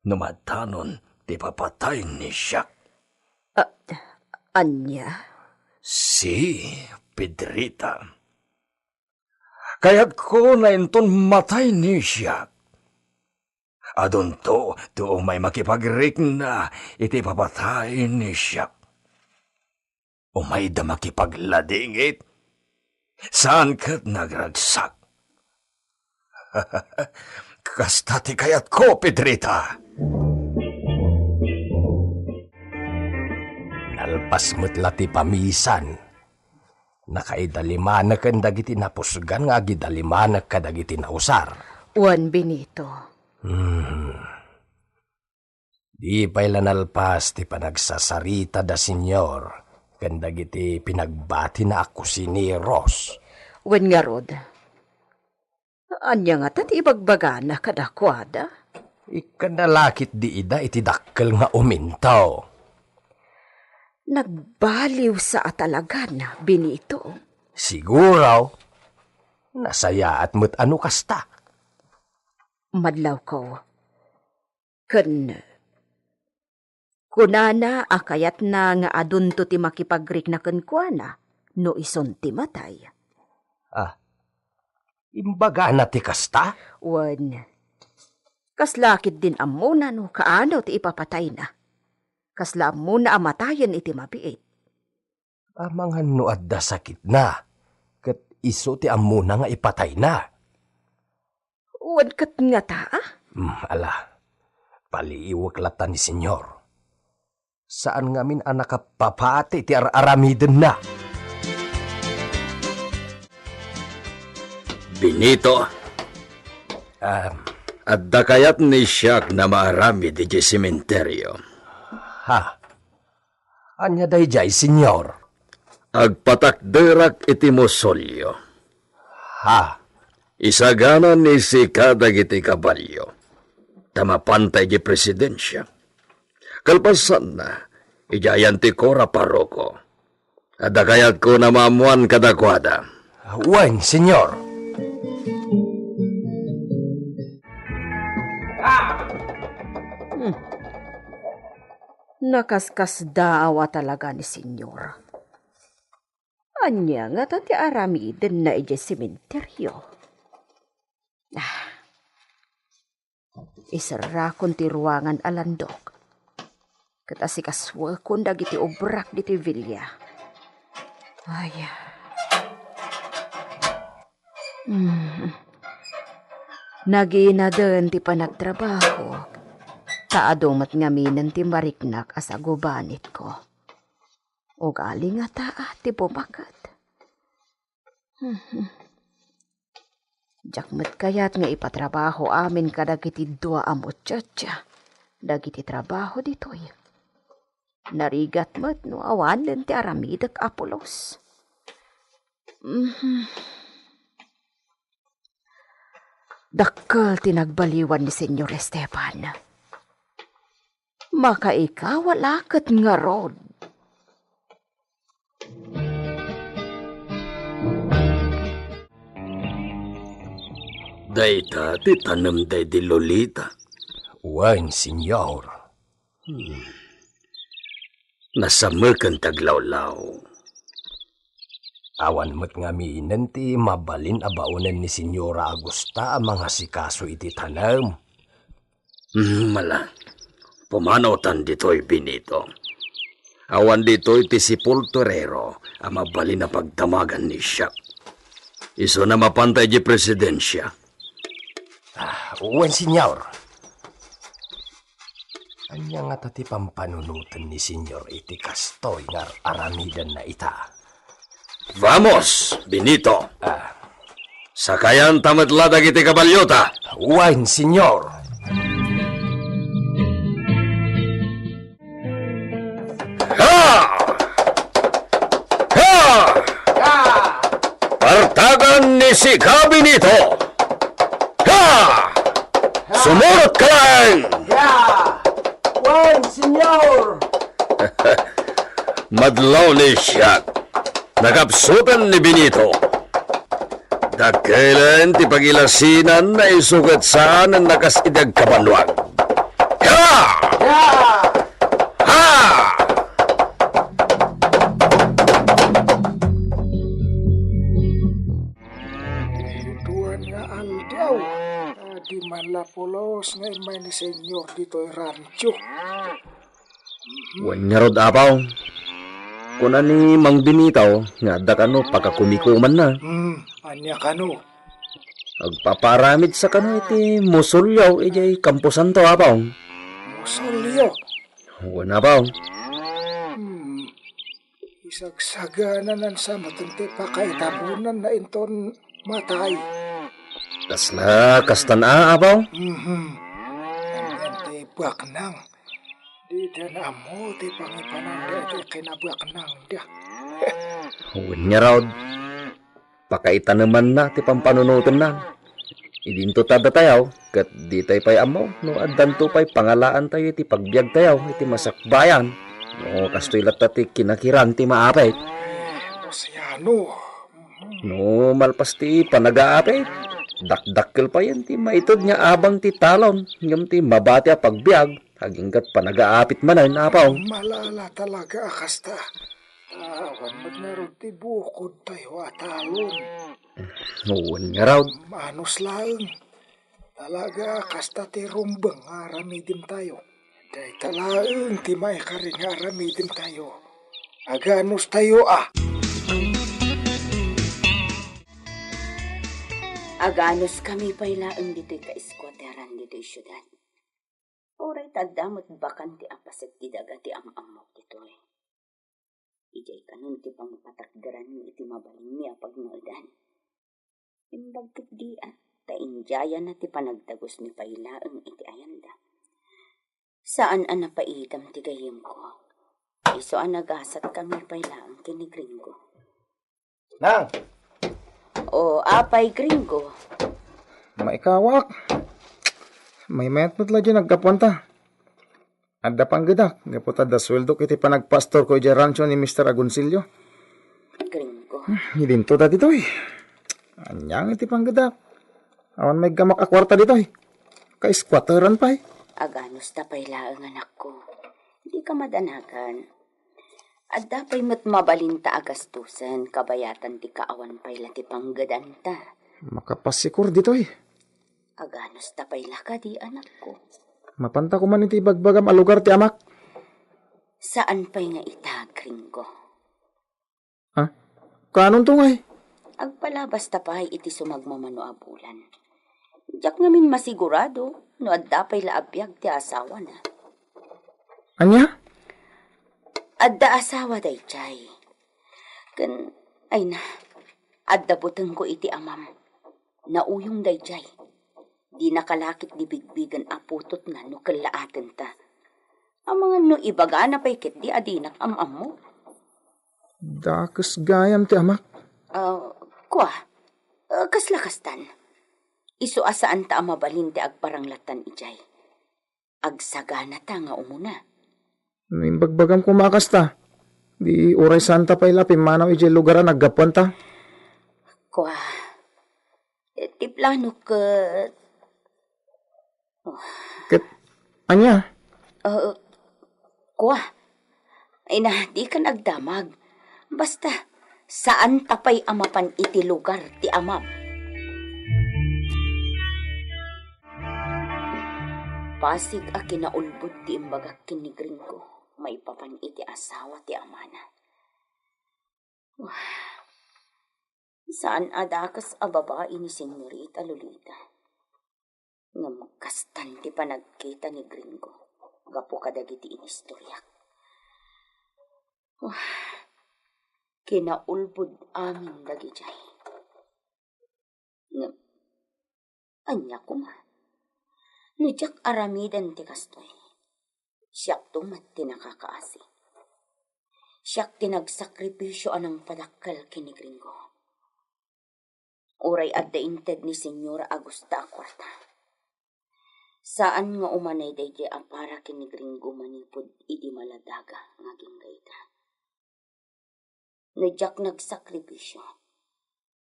no madanon ti papatay ni siak. A-, ania? Si, Pedrita. Kayatko nga inton matay ni siak, adunto ti umay makipagrikna iti papatay ni siak. Umayda makipagladingit, saan ket nagragsak. Kasta ti kayatko, Pedrita. Nalpas met la ti pamisan. Nakaidalimanek ken dagiti napusgan nga agidalimanek kadagiti nausar. Wen, Benito. Hmm. Di pay la nalpas ti panagsasarita da Señor ken dagiti pinagbatina a kusineros. Wen ngarud, ania ngata ti ibagbagana kadakuada? Ikkana la ketdi ida iti dakkel nga uminto. Nagbaliw sa a talagan, Benito. Siguro, nasayaat met a no kasta. Madlawko. Ken kunana a kayatna nga adunto ti makipagrikna kenkuana no isun ti matay. Ah, imbagana ti kasta? Wen, kasla ketdin ammona no kaano ti ipapatayna. Kasla ammona a matayen iti mabiit. Amangan no adda sakitna, ket isu ti ammona nga ipatayna. Wen ket ngata, a? Hmm, ala, paliiwek latta ni Señor. Saan ngamin a nakapapati ti ar-aramidenna. Benito, ah, adda kayat ni siak nga maaramid idiay sementerio. Ha? Ania daydiay, Señor? Agpatakderak iti musolyo. Ha? Isagana ni sika dagiti kabalio, ta mapanta idiay presidensia. Kalpasanna, idiay Anticor a paroko. Adda kayatko nga maammoan kadakuada. Wen, Señor. Nakaskasdaaw a talaga ni Senyor. Ania ngata ti aramidenna idiay sementerio? Ah, iserrakon ti ruangan a landok, ket asikasuekon dagiti obrak ditoy bilia. Ay. Hmm. Naginaden ti panagtrabaho, ta adu met ngaminen ti mariknak a sagubanitko. Ugali ngata a ti bumaket. Hmm. Diak met kayat nga ipatrabaho amin kadagiti dua a muchacha dagiti trabaho ditoy. Narigat met no awanen ti aramidek a pulos. Mhm. Dakkel ti nagbaliwan ni Senyor Esteban. Makaikaw a laket ngarud. Dayta ti tanem daydi Lolita. Wen, Senyor. Hmm. Nasameken ti aglawlaw. Awan met ngaminen ti mabalin a baonen ni Senyora Augusta a mangasikaso iti tanem. Hmm, mala. Pumanotan ditoy, Benito. Awan ditoy ti sepulturero a mabalin a pagdamagan ni siak. Isuna mapanta idiay presidensia. Ah, wen, Senyor. Ania ngata ti pampanunoten ni Senyor iti kastoy nga ar-aramidenna ita? Vamos, Benito! Ah. Sakayanta met la dagiti kabaliota! Wen, Senyor! Ha! Ha! Ha! Partagan ni Sika Benito! Ha! Ha! Sumurot ka laeng! Ha! Wen, Senyor! Madlaw ni siak. Nakapsutan ni Benito. Dakkelen ti pagilasinan na isu ket saan a nakas idi agkabannuan. Ha! Ha! Ha! Ituan nga aldaw, a di man la pulos nga immay ni Senyor ditoy rancho. Wen ngarud, Apo. Kuna ni Mang Benito nga adda kano pakakumikumanna. Hmm, ania kano? Agpapaaramid sa kano iti musolyo idiay kamposanto, Apo. Musolyo? Wen, Apo. Hmm. Isagsagananan sa met ti pakaitabonanna inton matay. Kasla kastan a, Apo? Mhm. Ania ti baknang? Dida naammo ti pangipananda iti kinabaknangda. Wen ngarud, pakaitanemanna ti pampanunotenna. Idinto ta datayo, ket ditay pay ammo no addanto pay pangalaantayo iti pagbiagtayo iti masakbayan. No kastoy latta ti kinakirang ti maapit. Luciano. No malpas ti panagaapit, dakdakkel payen ti maited nga abang ti talon, ngem ti mabati a pagbiag, agingga panagaapit manen, Apo. Malala talaga a kasta. Awan met ngarud ti bukodtayo a talon. Wen ngarud. Anus laeng. Talaga, kasta ti rumbeng nga aramidentayo. Dayta laeng ti maikari nga aramidentayo. Aganustayo a. Aganuskami pay laeng ditoy kaiskuateran ditoy siudad. Uray ta adda met bakan ti apaset ti daga ti am-ammok ditoy. Idiay kanon ti pangipatakderanmi iti mabalinmi a pagnaedan. Imbag ketdi a, ta indiayana ti panagdagusmi pay laeng iti ayanda. Saan a napaidam ti gayyemko. Isu a nagasatkami pay laeng ken ni Gringo. Nang! O, apay, Gringo? Maikawak. Maymayat met la diay naggapuanta. Adda panggedak, gapu ta adda sueldok iti panagpastorko idiay rancho ni Mister Agoncillo. Gringo. Hmm, idinto ta ditoy. Ania nga iti panggedak? Awan maiggamak a kuarta ditoy. Ka-squatteran pay. Aganusta pay laeng, anakko. Dika madanagan. Adda pay met mabalinta a gastusen kabayatan ti kaawan pay la ti panggedanta. Makapasikur ditoy. Aganusta pay la kadi, anakko? Mapanta koman iti ibagbagam a lugar ti amak. Saan pay nga ita, Gringo. Ha? Kaanonto ngay? Agpalabasta pay iti sumagmamano a bulan. Diak ngamin masigurado no adda pay la a biag ti asawana. Ania? Adda asawa daydiay. Ken, ay na, adda butengko iti amam. Nauyong daydiay. Dina kalakit di bigbigen a putotna no kellaatenta. Amangan no ibagana pay ketdi a dinak am-ammo. Dakes gayam ti amak. Ah, kua, ah, kasla kastan. Isu a saanta a mabalin ti agparanglatan idiay. Agsaganata nga umuna. No imbagbagam koma a kasta, di uray saanta pay la pimmanaw idiay lugar a naggapuanta. Kua, eh, ti plano ket Ket ania? Ah, kua. Ay na, dikan agdamag. Basta, saanta pay a mapan iti lugar ti amam. Pasig a kinaulbod ti imbagak ken ni Gringo maipapan iti asawa ti amana. Wah, saan a dakes a babai ni Senyorita Lolita. Ngem kastan ti panagkita ni Gringo gapu kadagiti inistoriak. Wah, kinaulbod amin dagidiay. Ngem, ania koma? No diak aramiden ti kastoy, siakto met ti nakakaasi. Siak ti nagsakripisio a nangpadakkel ken ni Gringo. Uray adda inted ni Senyora Agusta a kuarta, saan nga umanay daydiay a para ken ni Gringo manipud idi maladaga nga agingga ita. No diak nagsakripisio,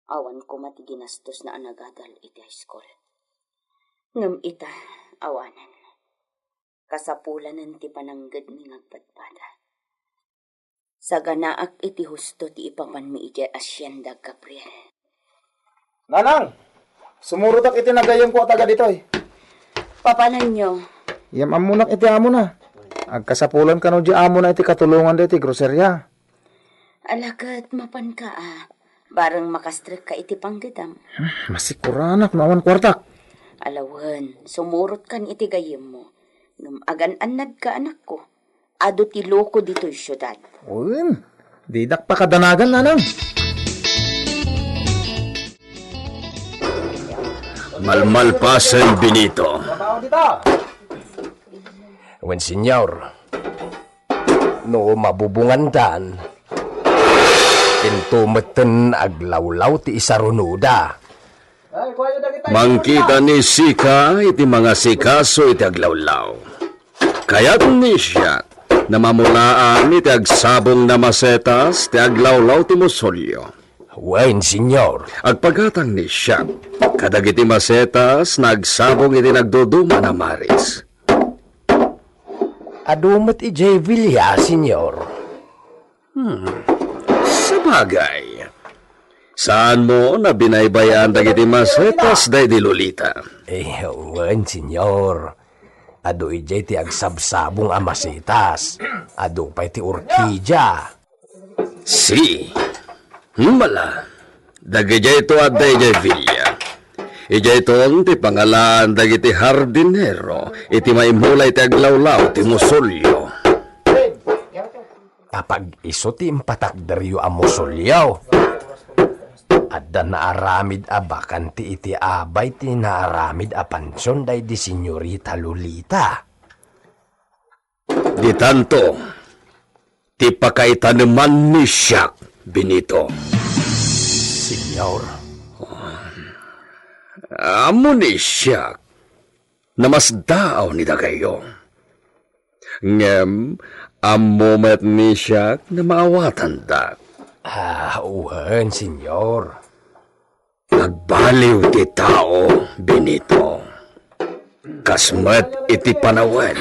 awan koma ti ginastosna a nagadal iti high school. Ngem ita, awanen. Kasapulanen ti pananggedmi nga agpadpada. Saganaak iti husto ti ipapanmi idiay asienda, Gabriel. Nanang, sumurotak iti naggayyemko a taga ditoy. Papananyo? Yam-ammonak iti amona. Agkasapulan kano di amona iti katulongan daytoy groseria. Ala ket mapanka a, bareng makastrekka iti panggedam. Hmm, masikuranak no awan kuartak. Ala wen, sumurotkan iti gayyemmo. Ngem agan-annadka, anakko. Adu ti loko ditoy siudad. Wen, didak pakadanagan, nanang. Malmalpasen, Benito. Wen, Señor. No mabubungandan, into metten aglawlaw ti isarunoda. Mangkita ni Sika iti mangasikaso iti aglawlaw. Kayat ni Siak na mamulaan iti agsabong na masetas ti aglawlaw ti musolyo. Wen, Señor. Agpagatang ni Siak kadagiti masetas na agsabong iti nagduduma a maris. Adu met idiay Villa, Señor. Hmm. Sabagay. Saanmo a binaybay-an dagiti masetas daydi Lolita? Eh, wen, Señor. Adu idiay ti agsabsabong a masetas. Adu pay ti orkidia. Si. Mala. Dagidiayto adda idiay Villa. Idiayton ti pangalaan dagiti hardinero iti maimula iti aglawlaw ti musolyo. Apag isu ti impatakderyo a musolyo. Adda naaramid a bakante iti abay ti naaramid a pansion daydi Señorita Lolita. Ditanto ti pakaitaneman ni Siak, Benito. Señor. Ammo ni Siak, namasdaaw ni dagayo. Ngem, ammo met ni Siak na maawatandak. Ah, wen, Señor. Agbaliw ti tao, Benito. Kas met iti panawen.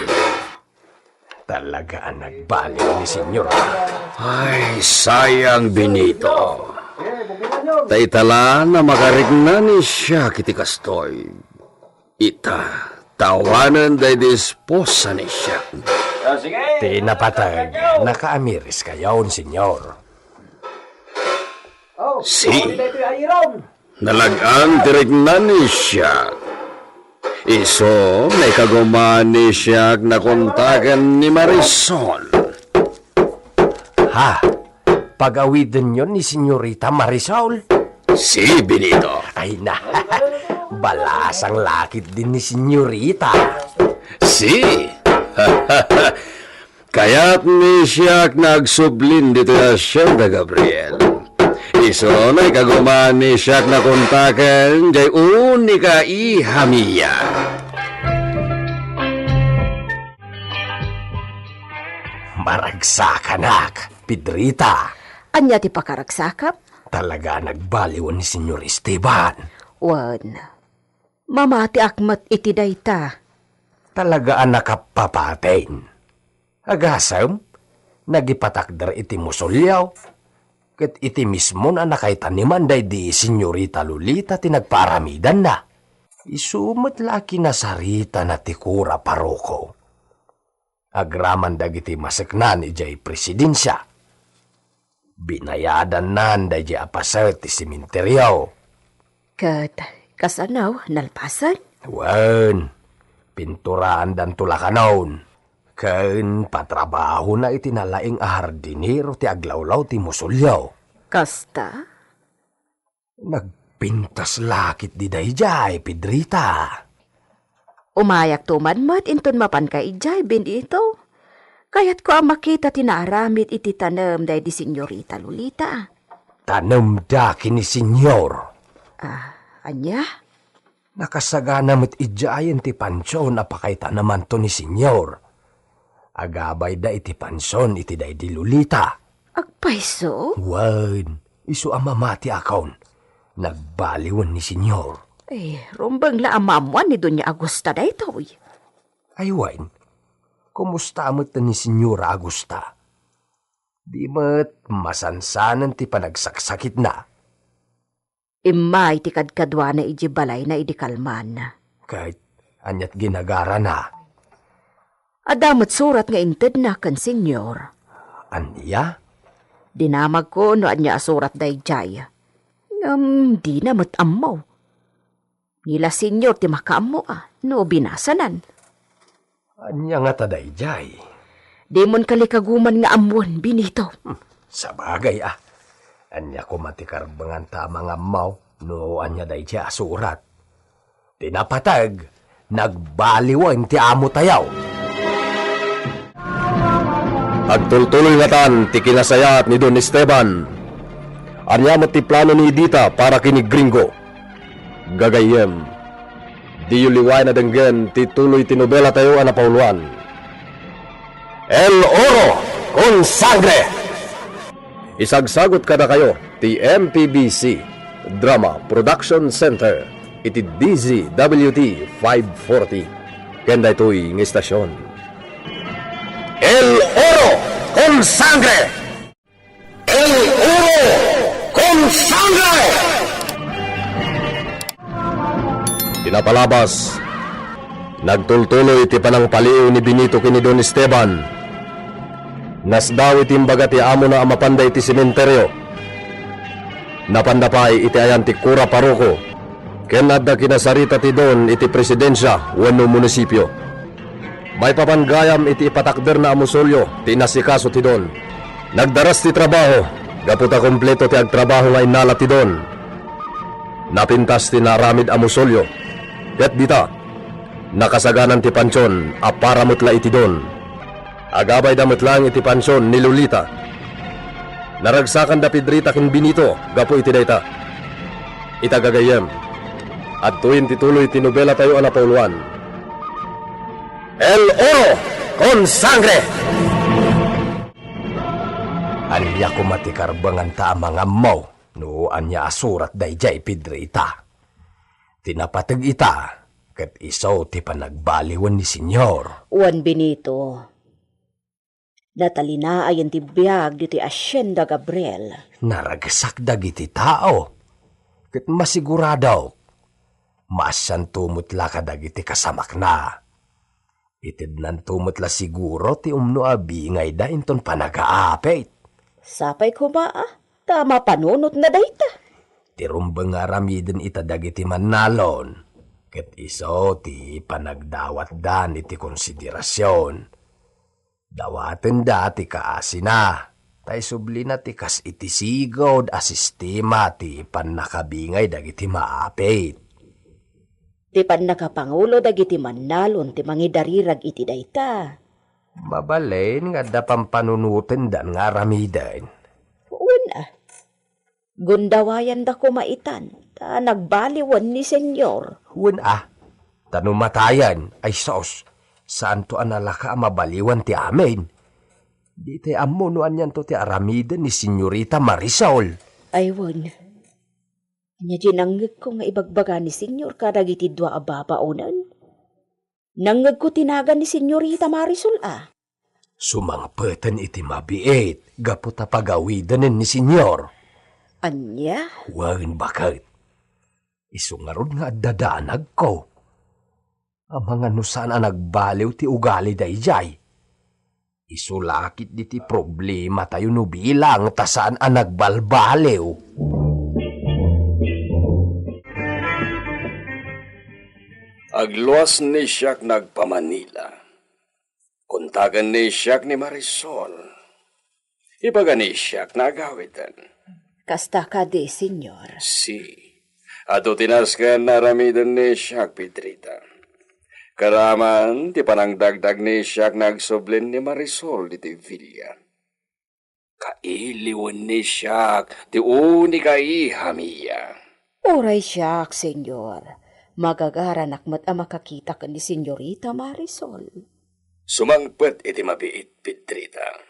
Talaga a nagbaliw ni Senyor. Ay, sayang, Benito. Ta ita la a makarikna ni siak iti kastoy. Ita, ta awanen daydi esposa ni siak. Ti napateg, nakaamiriskayon, Senyor. Si. Nalag-an ti rikna ni siak. Isu, naikaguma ni siak nakontaken ni Marisol. Ha? Pagawidenyo ni Senyorita Marisol? Si, Benito. Ay na, balasang lakit din ni Senyorita. Si. Kayat ni siak nga agsublin ditoy a Hacienda, Gabriel. Isu, naikaguma ni siak nakontaken jay unika iha mia. Maragsakanak, Pedrita. Ania ti pakaragsakam? Talaga a nagbaliwen ni Senyor Esteban. Wen, mamatiak met iti dayta. Talaga a nakapapatin. Agasem, nagipatakder iti musulyo, ket iti mismon a nakaitaneman daydi Senyorita Lolita ti nagpaaramidanna. Isu met la a kinasaritana ti kura paroko. Agraman dagiti maseknan idiay presidensia. Binayadannan daydiay a paset ti sementerio. Ket kasano, nalpasen? Wen, pinturaandanto la kanon. Ken patrabahona iti nalaing a hardinero ti aglawlaw ti musulyo. Kasta? Nagpintas la ketdi daydiay, Pedrita. Umayakto man met inton mapanka idiay, Benito. Kayatko a makita ti naaramid iti tanem daydi Senyorita Lolita. Tanemda ken ni Senyor. Ah, ania? Nakasagana met idiayen ti pansion a pakaitanemanto ni Senyor. Agabayda iti pansion iti daydi Lolita. Agpayso? Wen, isu a mamatiakon. Nagbaliwen ni Senyor. Eh, rumbeng la a maammuan ni Doña Augusta daytoy. Ay wen, kumusta met ni Senyora Augusta? Di met masansanen ti panagsaksakitna. Immay ti kadkaduana idiay balayna idi kalman. Ket aniat ginagarana? Adda met surat nga intedna ken Senyor. Ania? Dinamagko no ania a surat daydiay. Ngem dina met ammo. Ni la Senyor ti makaammo a no binasanan. Ania ngata daydiay? Dimon kalikaguman nga ammoen, Benito. Hmm, sabagay a. Ania koma ti karbenganta a mangammo no ania daydiay a surat? Ti napateg, nagbaliwen ti amotayo. Agtultuloy ngatan ti kinasayaat ni Don Esteban. Ania met ti plano ni Edita para ken ni Gringo? Gagayyem, diyo liwaen a denggen ti tuloy ti nobelatayo a napauluan, El Oro con Sangre. Isagsagut kadakayo ti M P B C Drama Production Center iti D Z W T five forty. Ken daytoy nga istasion, El Oro con Sangre. El Oro con Sangre! Ti napalabas, nagtultuloy ti panangpaliw ni Benito ken ni Don Esteban. Nasdaw iti imbaga ti amona a mapanda iti sementerio. Napanda pay iti ayan ti kura paroko, ken adda kinasarita ti Don iti presidensia wenno munisipio. Maipapan gayam iti ipatakderna a musulyo ti inasikaso ti Don. Nagdaras ti trabaho, gapu ta kompleto ti agtrabaho nga innala ti Don. Napintas ti naaramid a musulyo, ket dita, nakasaganan ti pansion a para met la iti Don. Agabayda met laeng iti pansion ni Lolita. Naragsakanda Pedrita ken Benito gapu iti dayta. Ita gagayyem, adtoyen ti tuloy ti nobelatayo a napauluan. El Oro con Sangre! Ania koma ti karbenganta a mangammo no ania a surat daydiay, Pedrita? Ti napateg ita, ket isu ti panagbaliwen ni Senyor. Wen, Benito, Natalinaen ti biag ditoy asienda, Gabriel. Naragsak dagiti tao, ket masiguradok, maasianto met la kadagiti kasamakna. Itednanto met la siguro ti umno a bingayda inton panagaapit. Sapay koma a, ta mapanunotna dayta. Ti rumbeng nga aramiden ita dagiti mannalon, ket isu ti panagdawatdan iti konsiderasion. Dawatenda ti kaasina, ta isublina ti kas iti sigud a sistema ti pannakabingay dagiti maapit. Ti pannakapangulo dagiti mannalon ti mangidarirag iti dayta. Mabalin nga adda pampanunotendan nga aramiden. Wen a. Gundawayanda koma itan, ta nagbaliwen ni Señor. Wen a, ta no matayen, ay sus, saanto a nalaka a mabaliwan ti amin. Di tay ammo no anianto ti aramiden ni Señorita Marisol. Ay wen, ania di nangngegko nga ibagbaga ni Señor kadagiti dua a babaonen? Nangngegko ti nagan ni Señorita Marisol a. Sumangpeten iti mabiit gapu ta pagawidenen ni Señor. Ania? Wen baket. Isu ngarud nga adda danagko. Amangan no saan a nagbaliw ti ugali daydiay. Isu la ketdi ti problematayo no bilang ta saan a nagbalbaliw. Agluas ni Siak nagpa-Manila. Kontaken ni Siak ni Marisol. Ibaga ni Siak nga agawiden. Kasta kadi, Señor. Si. Adu ti nasken nga aramiden ni Siak, Pedrita. Karaman ti panangdagdag ni Siak nga agsublin ni Marisol ditoy villa. Kailiwen ni Siak ti unika iha, Mia. Uray siak, Señor. Magagaranak met a makakita ken ni Señorita Marisol. Sumangpet iti mabiit, Pedrita.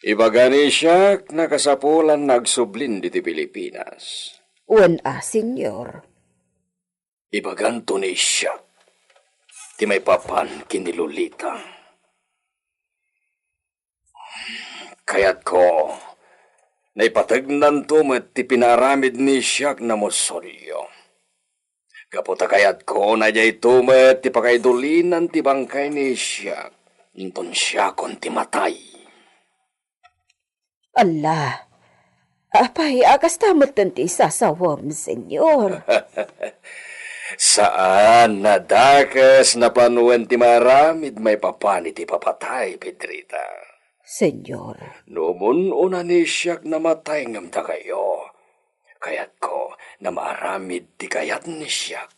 Ibaga ni Siak nga kasapulan nga agsublin ditoy Pilipinas. Wen a, Señor. Ibaganto ni Siak ti maipapan ken ni Lolita. Kayatko, naipategnanto met ti pinaaramid ni Siak nga musolyo. Gapu ta kayatko, daytoy met ti pakaidulinan ti bangkay ni Siak, inton siakon ti matay. Alla, apay a kasta metten ti isasawem, Señor? Saan a dakes napan wen ti maaramid maipapan iti ipapatay, Pedrita. Señor. No umuna ni Siak nga matay ngem dakayo, kayatko nga maaramid ti kayat ni Siak.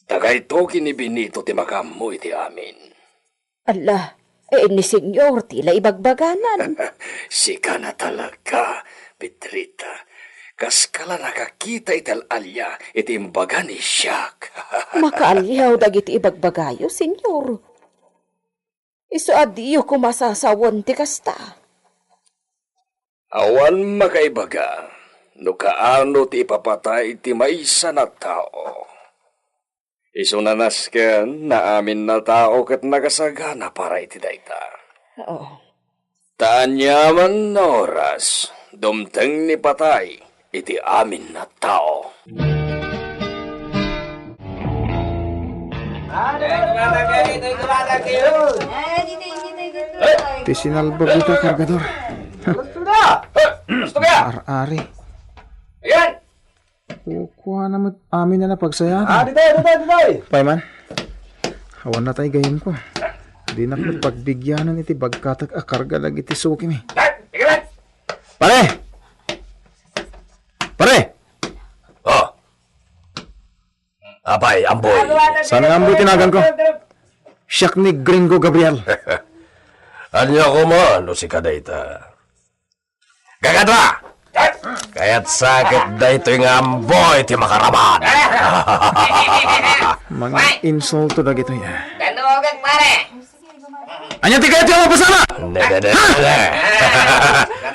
Dagayto ken ni Benito ti makaammo iti amin. Alla, eh, ni Señor ti la ibagbaganan. Sika na talaga, Pedrita. Kaska la nakakita iti al-alia iti imbaga ni Siak. Makaaliaw dagiti ibagbagayo, Señor. Isu a diyo koma sasawen ti kasta. Awan makaibaga no kaano ti ipapatay ti maysa a tao. Isu a nasken nga amin a tao ket nakasagana para iti dayta. Oo. Ta aniaman a oras, dumteng ni patay iti amin a tao. Ti sinalbag ita, kargador. Gusto ka? Gusto ka? Ar-ari. Ayan! Kukuana met amin a napagsayaat. Ah, ditoy, ditoy, ditoy! Pay man. Awan natay gayem ko. Dinak met pagbigyanan iti bagkatek a karga dagiti sukimi. Pare! Pare! Oh. Apay, Amboy. Saan nga Amboy ti nagan ko? Siak ni Gringo Gabriel. Ania koma no sika dayta? Gagadra! Kayatsa ket daytoy nga Amboy ti makaraman. Manginsulto dagitoy, ah. Dandumogek, pare! Ania ti kayatyo a mapasama? Ne, ne, ne, ne, ne.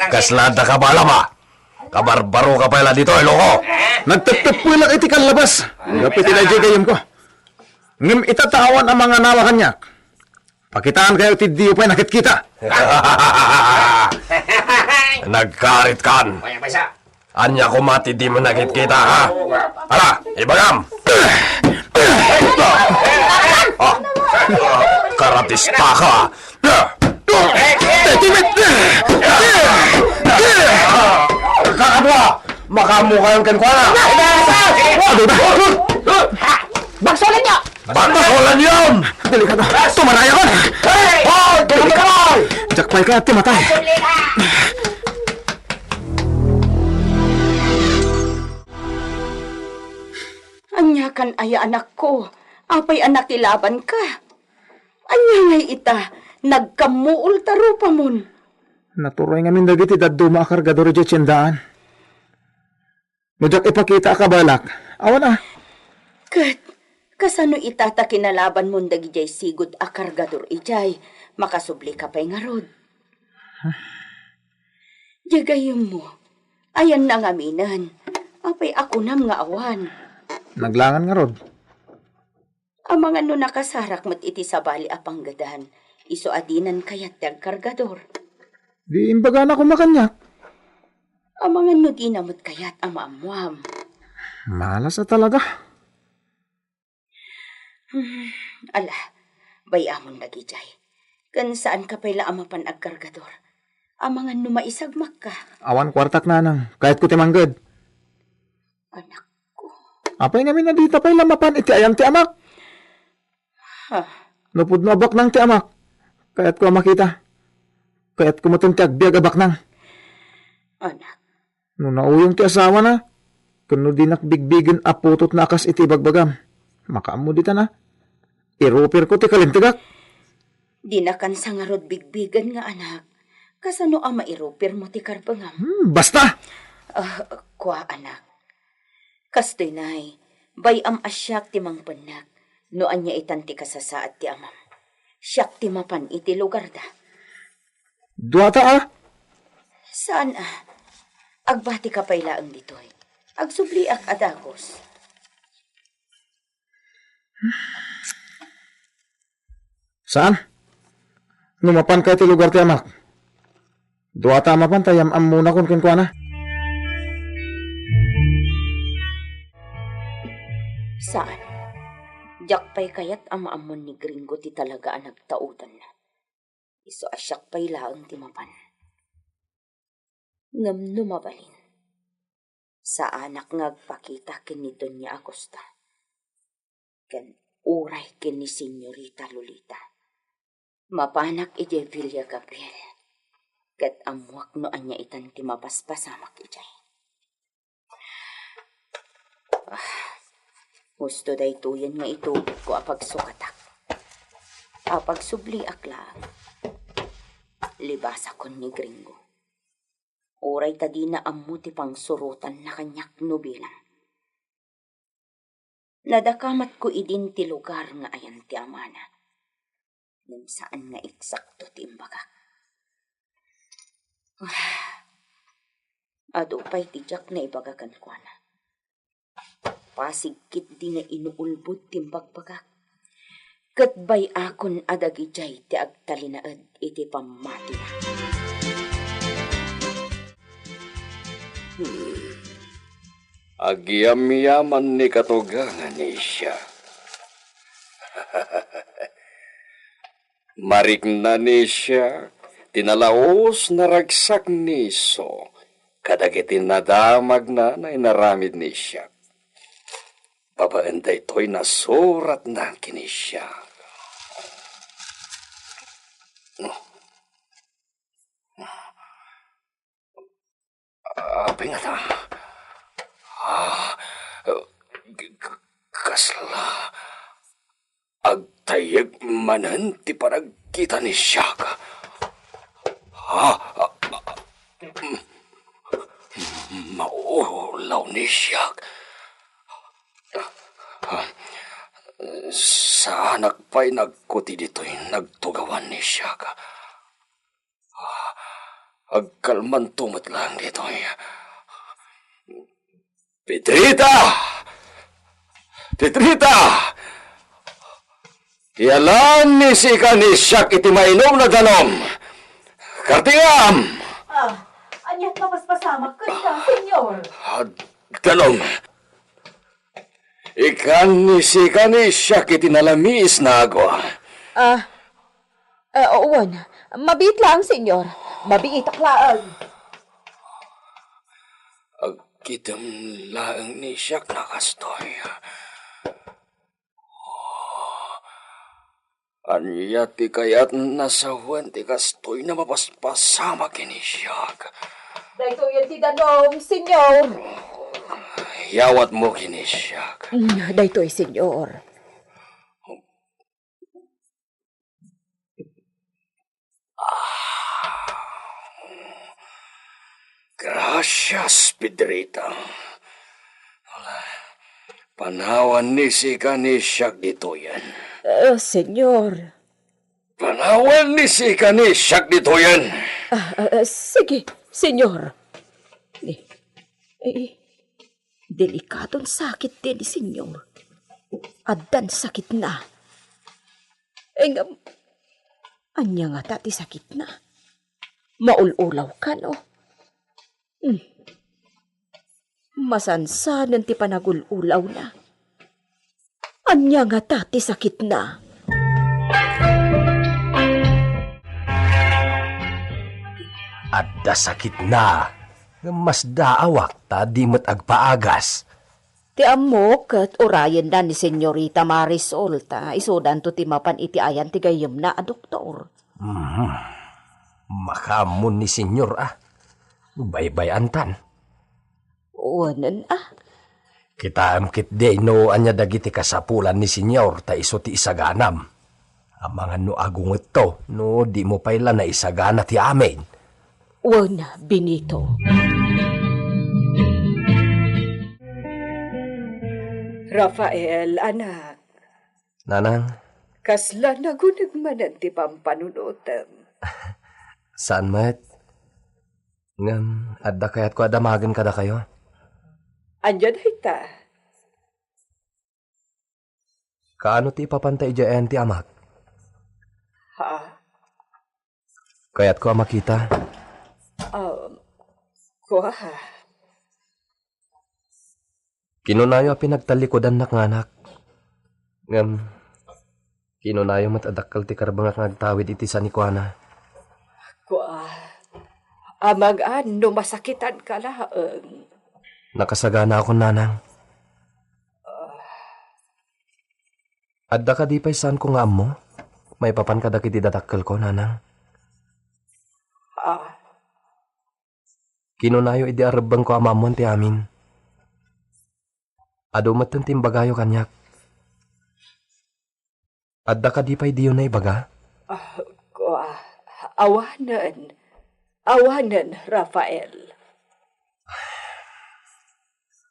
Kasla adda ka bala, ma? Kabarbaro ka pay la ditoy, loko. Nagtepteppelak iti kallabas. Gapu iti daydiay gayem ko. Ngem ita ta awan a manganawa kaniak. Pakitaan kayo ti diyo pay nakitkita. Nagkaritkan. Ania koma ti dimo nakitkita, ha? Ala, ibagam! Ah, karatista ka! Kakadua! Makaammo kayon kenkuana! Bagsolenyo! Bagsolenyo! Delikado! Tumanaya ka! Hoy! Delikado! Diak pay kayat ti matay! Ania kan aya, anakko? Apay a nakilabanka? Ania ngay ita, nagkammuol ta rupamon? Naturay ngamin dagiti dadduma a kargador idiay tiendaan. No diak ipakita a kabalak, awan a. Ket, kasano ita ta kinalabanmon dagidiay sigud a kargador idiay? Makasublika pay ngarud. Diay gayyemmo, ayanna ngaminen. Apay a kunam nga awan? Naglangan ngarud. Amangan no nakasarak met iti sabali a panggedan, isu a dinan kayat ti agkargador. Di imbagana koma kaniak. Amangan no dina met kayat a maammuam. Malas a talaga. Hmm, ala, bay-amon dagidiay. Ken saanka pay la a mapan agkargador. Amangan no maisagmakka. Awan kuartak, nanang. Kayatko ti mangged. Anakko. Apay ngamin a dita pay la mapan iti ayan ti amak? Ha? No pudno a baknang ti amak, kayatko a makita. Kayatko metten ti agbiag a baknang. Anak. No nauyong ti asawana, ken no dinak bigbigen a putotna a kas iti ibagbagam, makaammo ditan a. Irupirko ti kalintegak. Dinakan sa ngarud bigbigen nga anak. Kasano a mairupirmo ti karbengam? Hmm, basta! Ah, kua, anak. Kastoy nay, bay-am a siak ti mangpennek no ania itan ti kasasaad ti amam. Siak ti mapan iti lugarda. Duata a? Saan a? Agbatika pay laeng ditoy. Agsubliak a dagus. Saan? No mapanka iti lugar ti amak, duata a mapan ta yam-ammonakon kenkuana. Saan? Diak pay kayat a maammon ni Gringo ti talaga a nagtaudanna. Isu a siak pay laeng ti mapan. Ngem no mabalin, saanak nga agpakita ken ni Doña Agusta, ken uray ken ni Señorita Lolita. Mapanak idiay Villa Gabriel, ket ammoak no ania itan ti mapaspasamak idiay. Ah, husto daytoyen nga itugidko a pagsukatak. A pagsubliak laeng, libasakon ni Gringo. Uray ta dina ammo ti pangsurotanna kaniak no bilang. Nadakamatko idin ti lugar nga ayan ti amana. Ngem saan nga eksakto ti imbagak. Ah, adu pay ti diak naibaga kenkuana. Pasig ketdi nga inuulbod ti imbagbagak. Ket bay-akon a dagidiay ti agtalinaed iti pammatina. Hmm. Agyamyaman ni katugangan ni Siak. Marikna ni Siak ti nalaus naragsak ni Iso kadagiti nadamagna nga inaramid ni Siak. Babaen daytoy nasuratna ken ni Siak. Apay ngata? Ah, k-, k-, kasla agtayyeg manen ti panagkita ni Siak. Ah, ah, ah, mm, maulaw ni Siak. Ah, saanak pay nagkuti ditoy nagtugawan ni Siak. Ah, agkalmanto met laeng ditoy. Pedrita! Pedrita! Ti alan ni sika ni siak iti mainumna danum. Kartingam! Ah, aniat mapaspasamak kenka, Senyor? Ah, danum. Ikan ni sika ni siak iti nalamiis nago. Ah, eh, wen. Mabiit laeng, Senyor. Mabiitak laeng. Agkidem laeng ni siak na kastoy. Ania ti kayatna sawen ti kastoy na mapaspasamak ken ni siak? Daytoyen ti danum, Senyor. Yawatmo ken ni siak. Mm, daytoy, Senyor. Gracias, Pedrita. Panawan ni sika ni siak ditoyen. Eh, Senyor. Panawan ni sika ni siak ditoyen. Ah, ah, ah, sige, Senyor. Eh, eh, delikadon sakit deni, Senyor. Addan sakitna. Eh, ngem, ania ngata ti sakitna? Maul-ulaw kano? Hmm. Masansanen ti panagul-ulawna. Ania ngata ti sakitna? Adda sakitna, ngem masdaawak ta di met agpaagas. Ti ammok, ket urayenna ni Senyorita Marisol ta isudanto ti mapan iti ayan ti gayyemna a doktor. Mhm. Makaammo ni Senyor a. Baybay-antan. Wanen a. Kitaem ketdi no ania dagiti kasapulan ni Senyor ta isu ti isaganam. Amangan no agungetto no dimo pay la naisagana ti amin. Wen, Benito. Rafael, anak. Nanang. Kasla naguneg manen ti pampanunotem. Saan met. Ngem, adda kayatko a damagen kadakayo. Ania dayta? Kaano ti ipapanta idiay ayan ti amak? Ha? Kayatko a makita. Um, kua. Kinunayo a pinagtallikudannak nga anak. Ngem, kinunayo met a dakkel ti karbengak nga agtawid iti sanikuana. Kua, amangan no masakitanka laeng. Nakasaganaakon, nanang. Adda kadi pay saanko nga ammo maipapan kadagiti dadakkelko, nanang? Ah. Kinunayo idi a rebbengko a maammoan ti amin. Adu metten ti imbagayo kaniak. Adda kadi pay diyo naibaga? Ah, kua, awanen. Awanen, Rafael.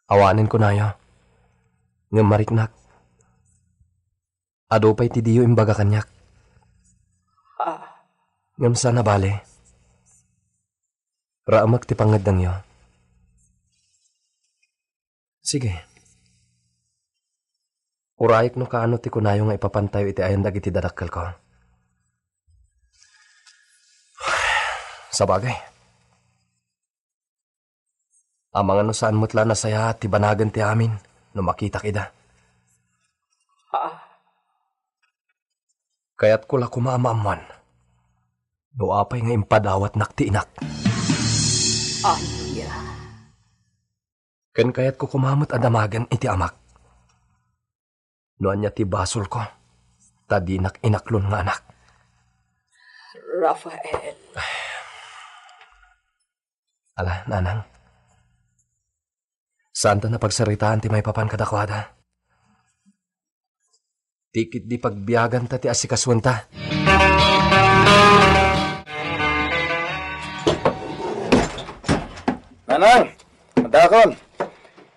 Awanen kunayo. Ngem mariknak. Adu pay ti diyo imbaga kaniak. Ah. Ngem saan a bale. Raamek ti pangngeddengyo. Sige. Urayek no kaano ti kunayo nga ipapantayo iti ayan dagiti dadakkelko. Sabagay. Amangan no saan met la nasayaat ti banagen ti amin no makitak ida. Ah. Kayatko la koma a maammoan no apay nga impadawatnak ti inak. Ania? Ken kayatko koma met a damagen iti amak no ania ti basolko ta dinak inaklon nga anak. Rafael. Ala, nanang. Saanta napagsaritaan ti maipapan kadakuada. Ti ketdi pagbiaganta ti asikasoenta. Nanang, addaakon.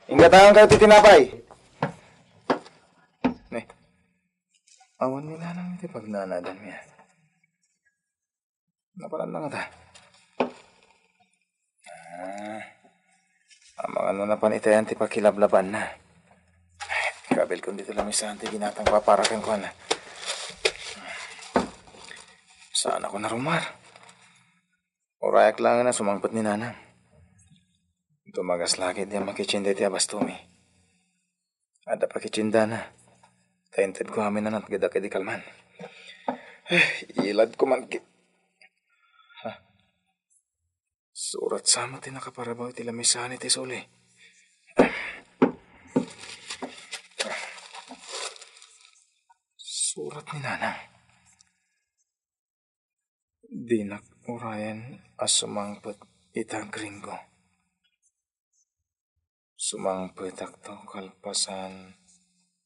Inggatangan kayo ti tinapay. Ne. Awan ni nanang iti pagnanadanmi, a. Napanan na ngata. Ah, amangan no napan itayan ti pakilablabanna. Kabilkon dito lang saan ti binatang papara kenkuana. Saanakon a rummuar. Urayak laeng a sumangpet ni Nanang. Dumagas la ketdi a makitsin daytoy a bastomi. Adda pakitsinda na. Ta intedko amin a natgedak idi kalman. Eh, iladko man ki-, ha? Surat sa met ti nakaparabaw iti lamisaan iti suli. Surat ni Nanang. Dinak urayen a sumangpet ita gringo. Sumangpetakto kalpasan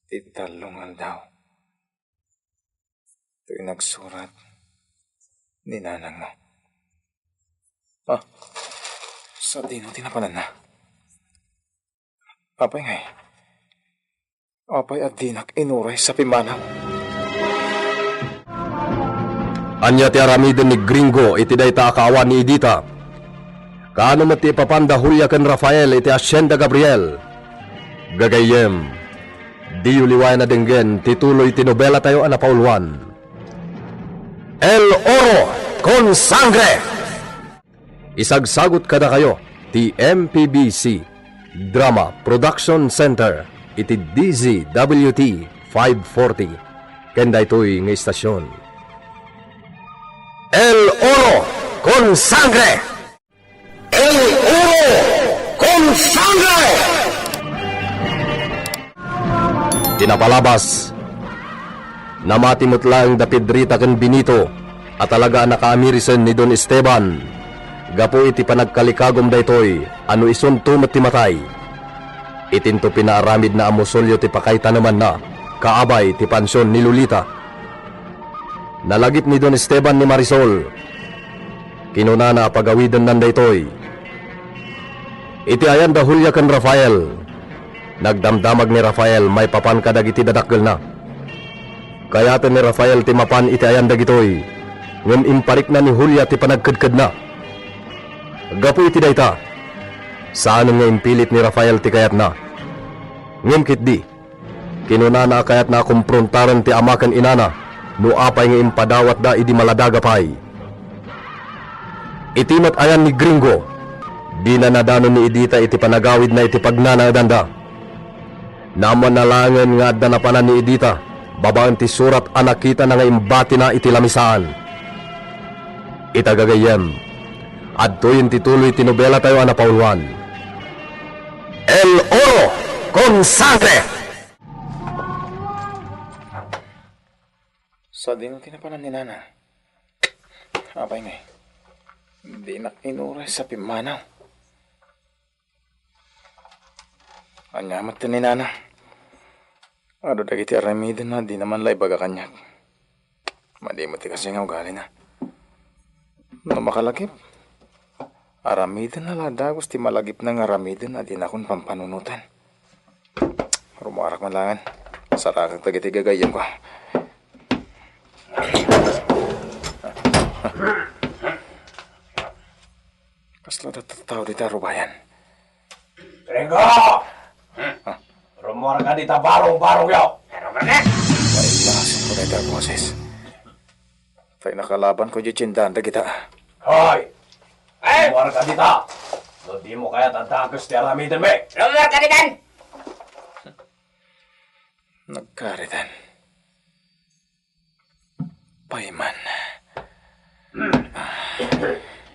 ti tallo nga aldaw. Toy nagsurat ni nanangmo. Ah, sadino ti napananna? Apay ngay? Apay a dinak inuray sa pimmanaw? Ania ti aramiden ni Gringo iti dayta a kaawan ni Edita? Kaano met ti ipapanda Julia ken Rafael iti Hacienda Gabriel? Gagayyem, diyo liwayan a denggen ti tuloy ti nobelatayo a napauluan, El Oro con Sangre! Isagsagut kadakayo ti M P B C Drama Production Center iti D Z W T five forty ken daytoy nga istasion. El Oro con Sangre! El Oro con Sangre! Ti napalabas, namati met laeng da Pedrita ken Benito a talaga a nakaamirisenna ni Don Esteban gapu iti panagkalikagum daytoy a no isunto met ti matay. Itinto pinaaramidna a musulyo ti pakaitanemanna kaabay ti pansion ni Lolita. Nalagip ni Don Esteban ni Marisol. Kinunana a pagawidennan daytoy. Iti ayan da Julia ken Rafael, nagdamdamag ni Rafael maipapan kadagiti dadakkelna. Kayaten ni Rafael ti mapan iti ayan dagitoy, ngem imparikna ni Julia ti panagkedkedna. Gapu iti dayta, saanen nga impilit ni Rafael ti kayatna. Ngem ketdi, kinunana a kayatna a kompruntaren ti ama ken inana no apay nga impadawatda idi maladaga pay. Iti met ayan ni Gringo, dina nadanon ni Edita iti panagawidna iti pagnanaedanda. Naammoanna laengen nga adda napanan ni Edita babaen ti surat a nakitana nga imbatina iti lamisaan. Ita gagayyem, adtoyen ti tuloy ti nobelatayo a napauluan. El Oro con Sangre! Sadino ti napanan ni Nana? Apay ngay, dinak inuray sa pimmanaw. Ania met ti ni Nana? Adu dagiti aramiden a dina man la ibaga kaniak. Madi met ti kasi nga ugalina. No makalagip, aramiden na la dagus ti malagipna nga aramiden a dinakon pampanunotan. Rummuarak man laengen. Sarakak dagiti gagayyemko. Kasla dayta tao dita rubayan. Gringo! Rummuarka dita barong-barongyo! Pero mane? Pailasem ko dayta boses. Tay nakalaban ko di tiendahan dagita. Hoy! Ay! Rummuarka dita! No dimo kayat a dagus ti aramidenmi! Rummuarka ditan! Nagkaritan. Payman. Ah,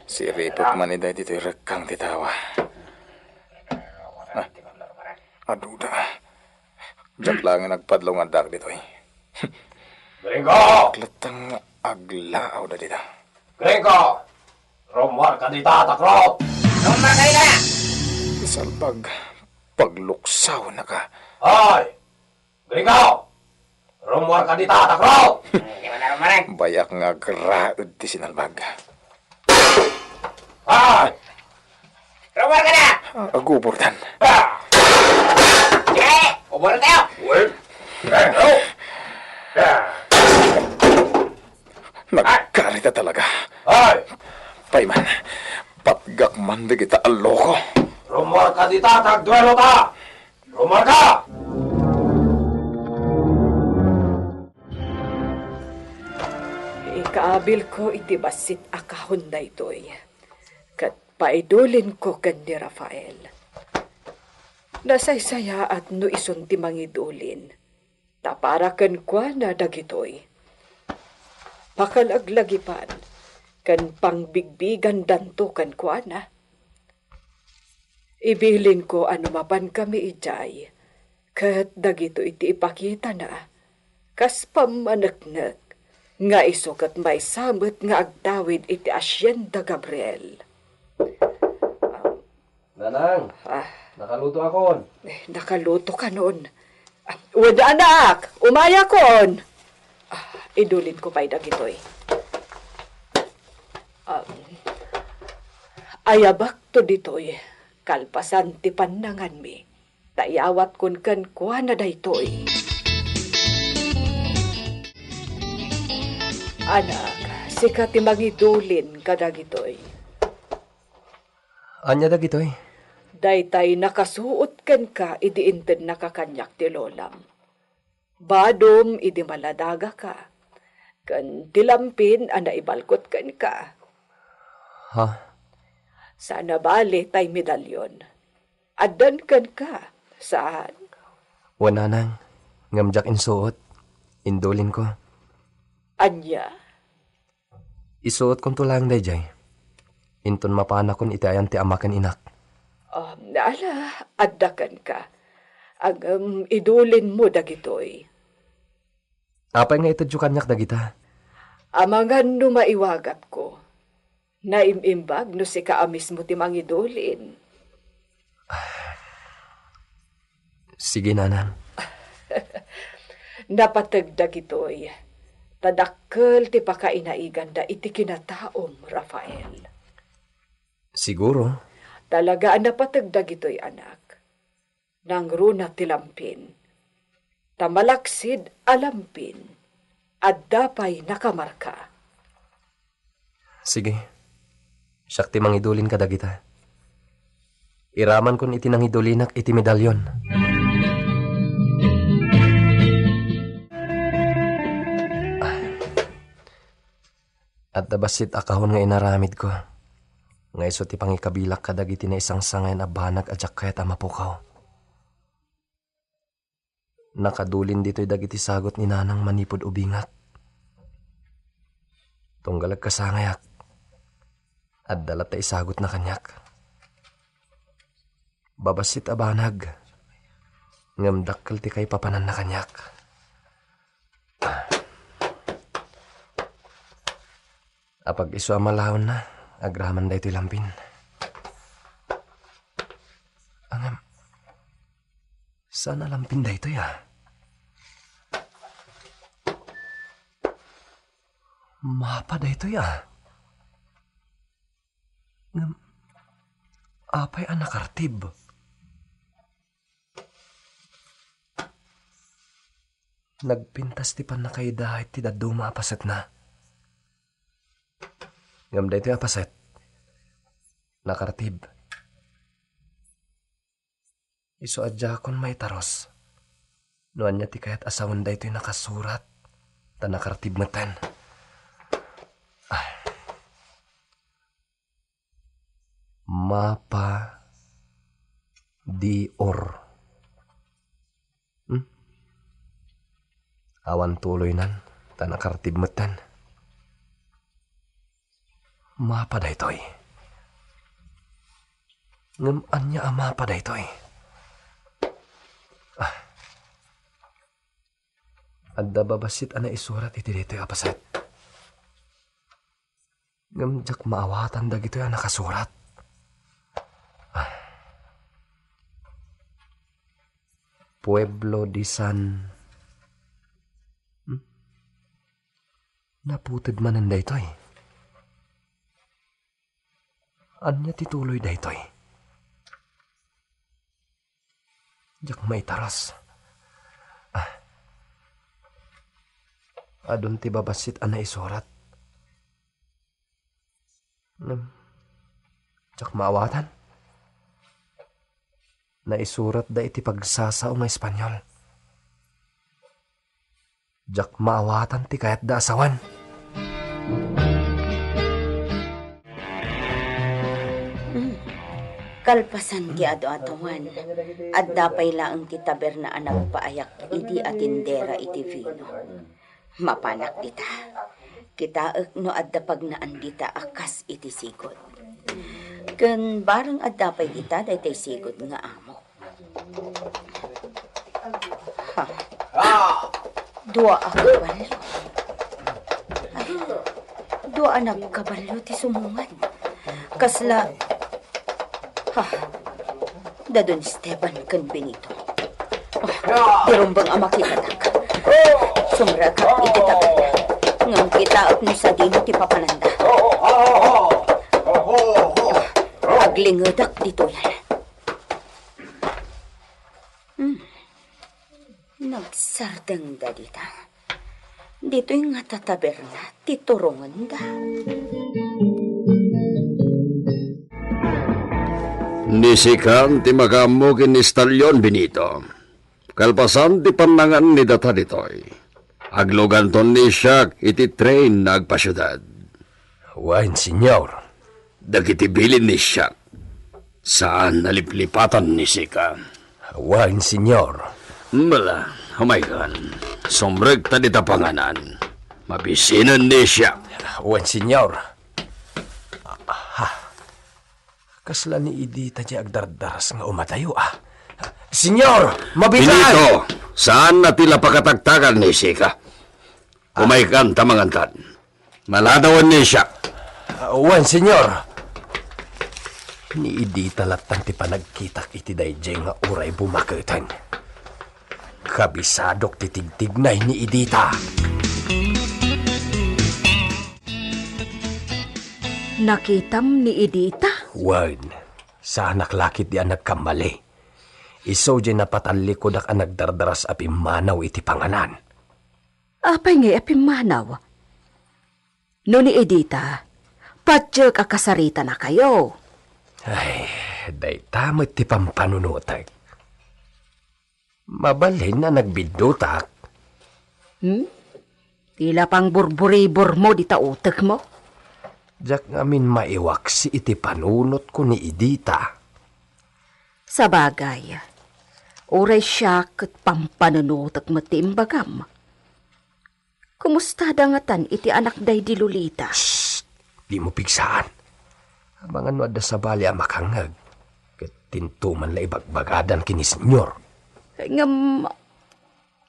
siripek man ida ditoy rekkang ti tawa. Ah, aduda. Diak laeng nagpadlong addak ditoy. Gringo! Diak latta nga aglaaw da dita. Gringo! Rummuarka dita, takrot! Rummuarka dita! Salbag, pagluksawnaka. Hoy! Gringo! Rummuarka dita, takrot! Di man na rummuaran. Bayak nga agraed ti sinalbag. Ah! Rummuarka na! Ah, agubordan. Ah! Eh! Uburan tayo! Well, eh, oh! Ah! Nagkarita talaga. Ay! Payman, patgak man dagita a loko. Rummuarka dita, tagduelota! Rummuarka! Eh, Kaabilko iti bassit a kahon daytoy, ket paidulinko ken ni Rafael. Nasaysayaat no isun ti mangidulin, ta para kenkuana dagitoy. Pakalaglagipan ken pangbigbigandanto kenkuana. Ibilinko a no mapankami idiay, ket dagitoy ti ipakitana, kas pammaneknek, nga isu ket maysa met nga agdawid iti Hacienda Gabriel. Nanang, Ah. nakaluto akon. Eh, nakaluto kanon. Ah, wen, anak, umayakon. Ah, idulinko pay dagitoy. Ah, ayabakto ditoy, kalpasan ti pannanganmi, ta iyawatkon kenkuana daytoy. Anak, sika ti mangidulin kadagitoy. Ania dagitoy? Daytay nakasuot kenka idi intednaka kaniak ti lolam. Badom idi maladagaka, ken ti lampin a naibalkot kenka. Ha? Saan a bale tay medallion. Addan kenka, saan? Wen, nanang, ngem diak insuot. Indulinko. Ania? Isuotkonto laeng daydiay. Inton mapanakon iti ayan ti ama ken inak. Ah, ala, adda kenka. Ngem idulinmo dagitoy. Apay nga itedyo kaniak dagita? Amangan no maiwagatko. Naim-imbag no sika a mismo ti mangidulin. Sige, nanang. Napateg dagitoy, ta dakkel ti pakainaiganda iti kinataom, Rafael. Siguro. Talaga a napateg dagitoy, anak. Nangruna ti lampin. Ta malaksid a lampin, adda pay nakamarka. Sige. Siak ti mangidulin kadagita. Iramankon iti nangidulinak iti medallion. Ah. Adda bassit a kahon nga inaramidko, nga isu ti pangikabilak kadagiti naisangsangayan a banag a diak kayat a mapukaw. Nakadulin ditoy dagiti sagut ni nanang manipud ubingak. Tunggal agkasangayak, adda latta isagutna kaniak. Babassit a banag, ngem dakkel ti kaipapananna kaniak. Apag isu a malawenna, agraman daytoy lampin. Ngem, saan a lampin daytoy, a? Mapa daytoy, a? Ngem, apay a nakartib? Nagpintas ti pannakaidait ti dadduma a pasetna. Ngem daytoy a paset, nakartib. Isu a diakon maitarus no ania ti kayat a sawen daytoy nakasurat, ta nakartib metten. Ah. Mapa di Or. Hmm? Awan tuloynan, ta nakartib metten. Mapa daytoy. Ngem ania a mapa daytoy? Ah. Adda babassit a naisurat iti daytoy a paset. Ngem diak maawatan dagitoy a nakasurat. Ah. Pueblo de San, hmm? Naputed manen daytoy. Ania ti tuloy daytoy? Diak maitaras. Ah. Adun ti babassit a naisurat. Ngem, diak maawatan. Naisuratda iti pagsasao nga Espanyol. Diak maawatan ti kayatda a sawen. Kalpasan ti adu-aduan, adda pay laeng ti taberna a nagpaayak idi a tindera iti vino. Mapanak dita. Kitaek no adda pagnaan dita a kas iti sigud. Ken bareng adda pay dita daytoy sigud nga amo. Ha. Dua a kabalio. Ay, dua a nagkabalio ti sumungad. Kasla, ha, da Don Esteban ken Benito. Ah, di rumbeng a makitatak. Sumrekak iti taberna. Ngem kitaek no sadino ti papananda. Aglingedak ditoy. Hmm. Nagsardengda dita. Ditoy nga tataberna ti turongenda. Ni sikan ti makaammo ken ni Stallion, Benito. Kalpasan ti pannangan ni data ditoy, agluganton ni siak iti train nga agpasiudad. Wen, senyor. Dagiti bilin ni siak, saan a liplipatan ni sika. Wen, senyor. Mala, umaykan. Sumrekta dita panganan. Mabisinen ni siak. Wen, senyor. Ah, kasla ni Edita ti agdardaras nga umadayo, ah. Senyor, mabitaan! Benito, saan a ti la pakatagtagan ni sika. Umaykan ta mangankan. Maladawen ni siak. Ah, wen, senyor. Ni Edita latta ti panagkitak iti daydiay nga uray bumaketen. Kabisadok ti tigtignay ni Edita. Nakitam ni Edita? Wen, saanak la ketdi a nagkammali. Isu diay napatallikudak a nagdardaras a pimmanaw iti panganan. Apay ngay a pimmanaw? No ni Edita, patiek a kasaritanakayo. Ay, dayta met ti pampanunotek. Mabalin a nagbiddutak. Hmm? Ti la pangburburibormo dita utekmo? Diak ngamin maiwaksi iti panunotko ni Edita. Sabagay, uray siak ket pampanunotek met ti imbagam. Kumustada ngatan iti anakda idi Lolita? Shh! Dimo pigsaan. Amangan no adda sabali a makangngeg, ket dinto man la ibagbagadan ken ni Senyor. Ngem,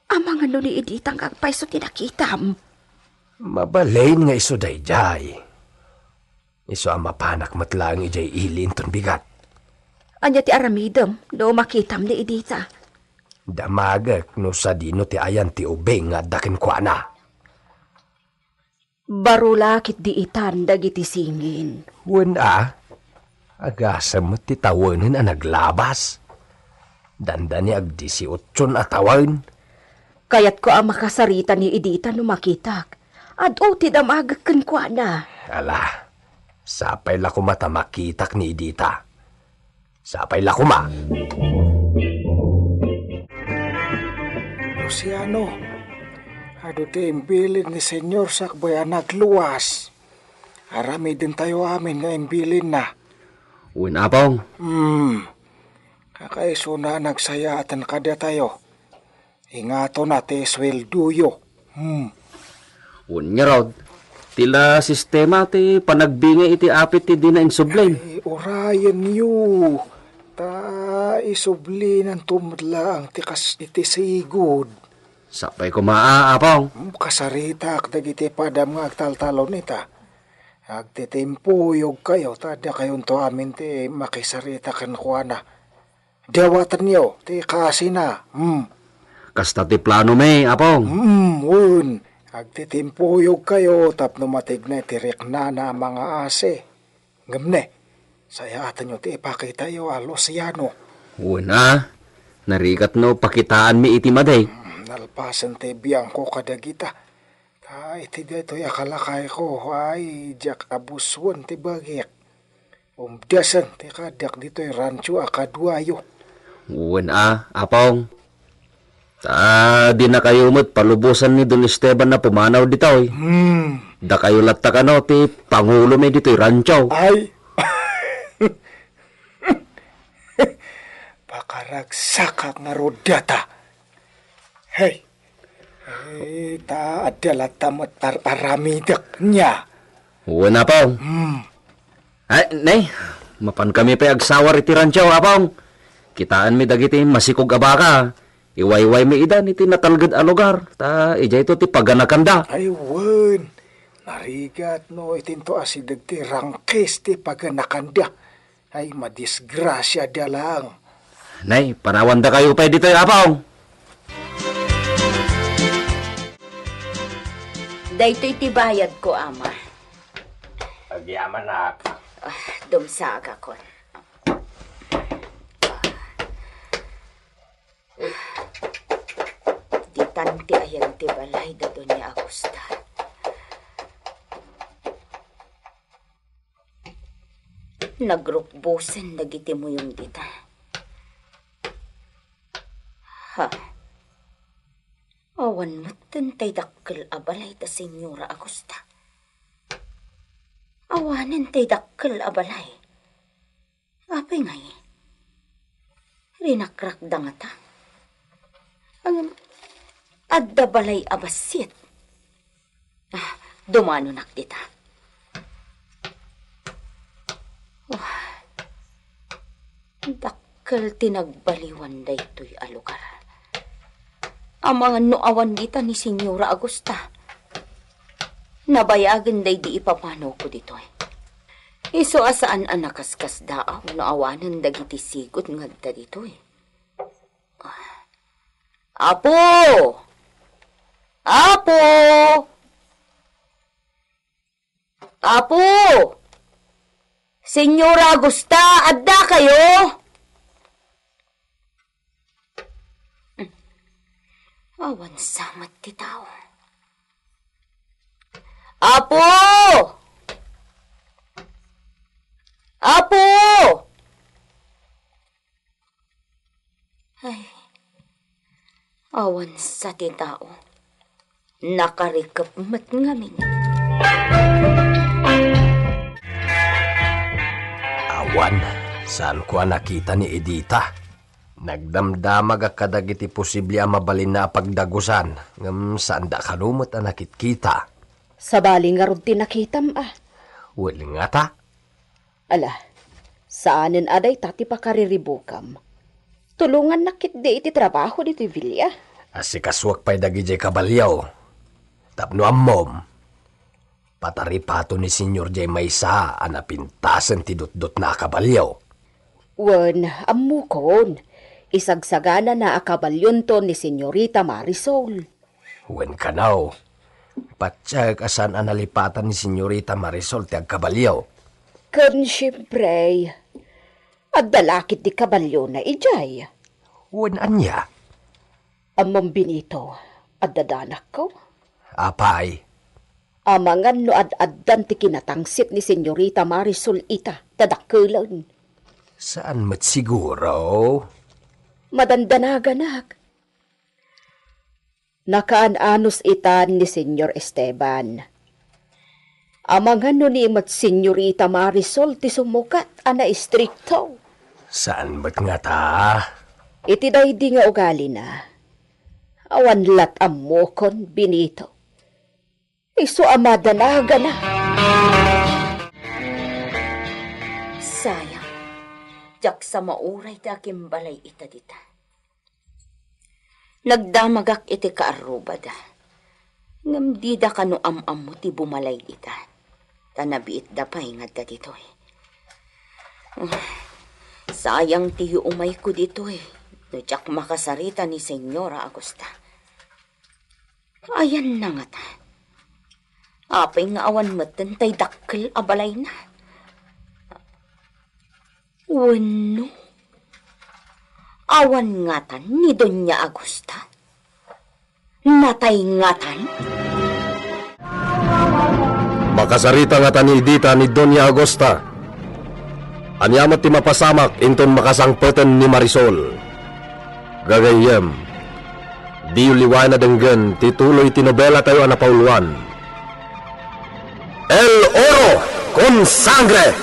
amangan no ni Edita nga agpayso ti nakitam? Mabalin nga isu daydiay. Isu a mapanak met laeng idiay ili inton bigat. Ania ti aramidem no makitam ni Edita? Damagek no sadino ti ayan ti ubing nga adda kenkuana. Baro la ketdi itan dagiti singin. Wen a, agasem met ti tawenen a naglabas. Dandani agdisiotson a tawen. Kayatko a makasarita ni Edita no makitak. Adu ti damagek kenkuana. Ala, sapay la koma ta makitak ni Edita. Sapay la koma. Luciano, adu ti imbilin ni Senyor sakbay a nagluas. Aramidentayo amin nga imbilinna. Wen, Apong. Hmm. Kakaisuna a nagsayaaten kadatayo. Ingatona ti sueldoyo. Hmm. Wen ngarud, ti la sistema ti panagbingay iti apit ti dina insublin. Ay, urayenyo. Ta isublinanto met laeng ti kas iti sigud. Sapay koma a, Apong. Hmm, kasaritak dagiti padam nga agtaltalon ita. Agtitimpoyogkayo ta dakayonto amin ti makisarita kenkuana. Dawatenyo ti kasina. Hmm. Kasta ti plano mi, Apong. Hmm, wen. Agtitimpoyogkayo tapno matignay ti riknana a mangaasi. Ngem ne, sayaatenyo ti ipakitayo a Luciano. Wen a, narigat no pakitaanmi iti madi. Hmm, nalpasen ti biangko kadagita. Ta iti daytoy a kalakayko, ay, diak abusoen ti bagik. Umdasen ti kadiak ditoy rancho a kaduayo. Wen a, Apong. Ta dinakayo met palubosan ni Don Esteban a pumanaw ditoy. Hmm. Dakayo latta kano ti pangulomi ditoy rancho. Ay. Pakaragsak ngarud dayta. Hey! Eh, ta adda latta met ar-aramidek nia. Wen, Apong. Hmm. Ay, nay, mapan kami pay agsawar iti rancho, Apong. Kitaenmi dagiti masikog a baka. Iwaywaymi idan iti natalged a lugar, ta idiayto ti paganakanda. Ay, wen. Narigat no itinto asideg ti rangkis ti paganakanda. Ay, madisgrasiada laeng. Nay, panawandakayo pay ditoy, Apong. Daytoy ti bayadko, Ama. Agyamanak. Ah, dumsagakon. Ditan ti ayan ti balay da Doña Augusta. Nagrukbosen dagiti muyong dita. Ha. Awan metten tay dakkel a balay da Señora Augusta. Awanen tay dakkel a balay. Apay ngay? Rinakrakda ngata? Ngem adda balay a bassit. Ah, dumanonak dita. Oh, dakkel ti nagbaliwan daytoy a lugar. Amangan no awan dita ni Señora Augusta. Nabayagen daydi ipapanawko ditoy. Isu a saan a nakaskasdaaw no awanen dagiti sigud nga adda ditoy. Apo! Apo! Apo! Señora Augusta, adda kayo? Awan sa met ti tao. Apo! Apo! Ay, awan sa ti tao. Nakarikep met ngamin. Awan, saanko a nakita ni Edita. Nagdamdamagak kadagiti posible a mabalinna a pagdagusan, ngem saanda kano met a nakitkita. Sabali ngarud ti nakitam, a. Wen ngata? Ala, saanen a dayta ti pakariribukam. Tulongannak ketdi iti trabaho ditoy bilia. Asikasuak pay dagidiay kabalio. Tapno ammom, pataripato ni Señor diay maysa a napintasen ti dutdotna a kabalio. Wen, ammokon, isagsaganana a kabalionto ni Señorita Marisol. Wen kano, patiek a saan a nalipatan ni Señorita Marisol ti agkabalio. Ken siempre, adda la ketdi kabaliona idiay. Wen ania? Ammom, Benito, adda danakko. Apay? Amangan no ad-addan ti kinatangsit ni Señorita Marisol ita, ta dakkelen. Saan met siguro? Madandanaganak. Nakaan-anos itan ni Señor Esteban. Amangan no ni met Señorita Marisol ti sumukat a naistrikto. Saan met ngata? Iti daydi nga ugalina, awan lat ammokon, Benito. Isu a madanagana. Sayang, diak sa mauray ti akimbalay ita dita. Nagdamagak iti kaarrubada, ngem dida kano am-ammo ti bumalay dita, ta nabiitda pay nga adda ditoy. Ah, sayang ti yuumayko ditoy no diak makasarita ni Señora Augusta. Ayanna ngata? Apay nga awan metten tay dakkel a balayna? Wenno, awan ngatan ni Doña Augusta? Natay ngatan? Makasarita ngata ni Edita ni Doña Augusta. Ania met ti mapasamak inton makasangpeten ni Marisol? Gagayyem, diyo liwayan a denggen ti tuloy ti nobelatayo a napauluan, El Oro con Sangre!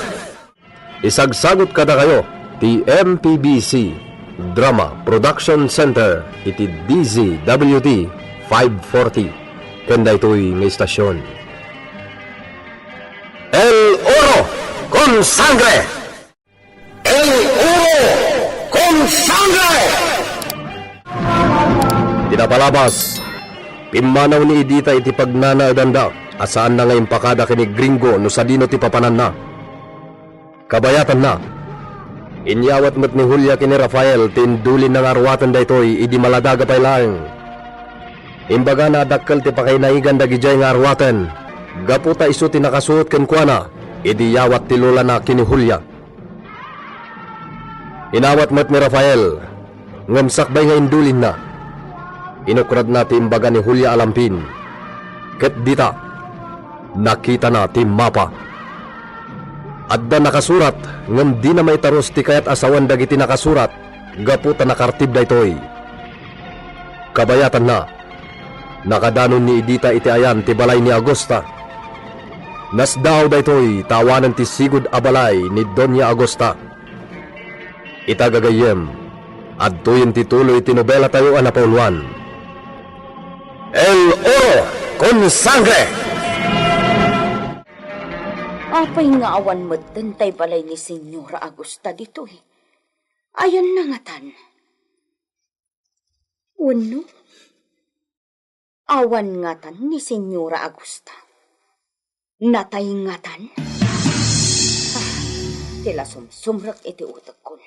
Isagsagut kadakayo ti M P B C Drama Production Center iti D Z W T five forty, ken daytoy nga istasion. El Oro con Sangre! El Oro con Sangre! Iti napalabas, pimmanaw ni Edita iti pagnanaedanda a saanna nga impakada ken ni Gringo no sadino ti papananna. Kabayatanna, inyawat met ni Julia ken ni Rafael ti indulinna nga arwaten daytoy idi maladaga pay laeng. Imbagana a dakkel ti pakainaigan dagidiay nga arwaten, gapu ta isu ti nakasuot kenkuana idi yawat ti lolana ken ni Julia. Inawat met ni Rafael, ngem sakbay nga indulinna, inukradna ti imbaga ni Julia a lampin, ket dita, nakitana ti mapa. Adda nakasurat, ngem dina maitarus ti kayat a sawen dagiti nakasurat gapu ta nakartib daytoy. Kabayatanna, nakadanon ni Edita iti ayan ti balay ni Augusta. Nasdaaw daytoy ta awanen ti sigud a balay ni Doña Augusta. Ita gagayyem, adtoyen ti tuloy ti nobelatayo a napauluan, El Oro con Sangre! Apay nga awan metten tay balay ni Señora Augusta ditoy? Ayanna ngatan? Wenno, awan ngatan ni Señora Augusta? Natay ngatan? Ah, ti la sumsumrek iti utekkon.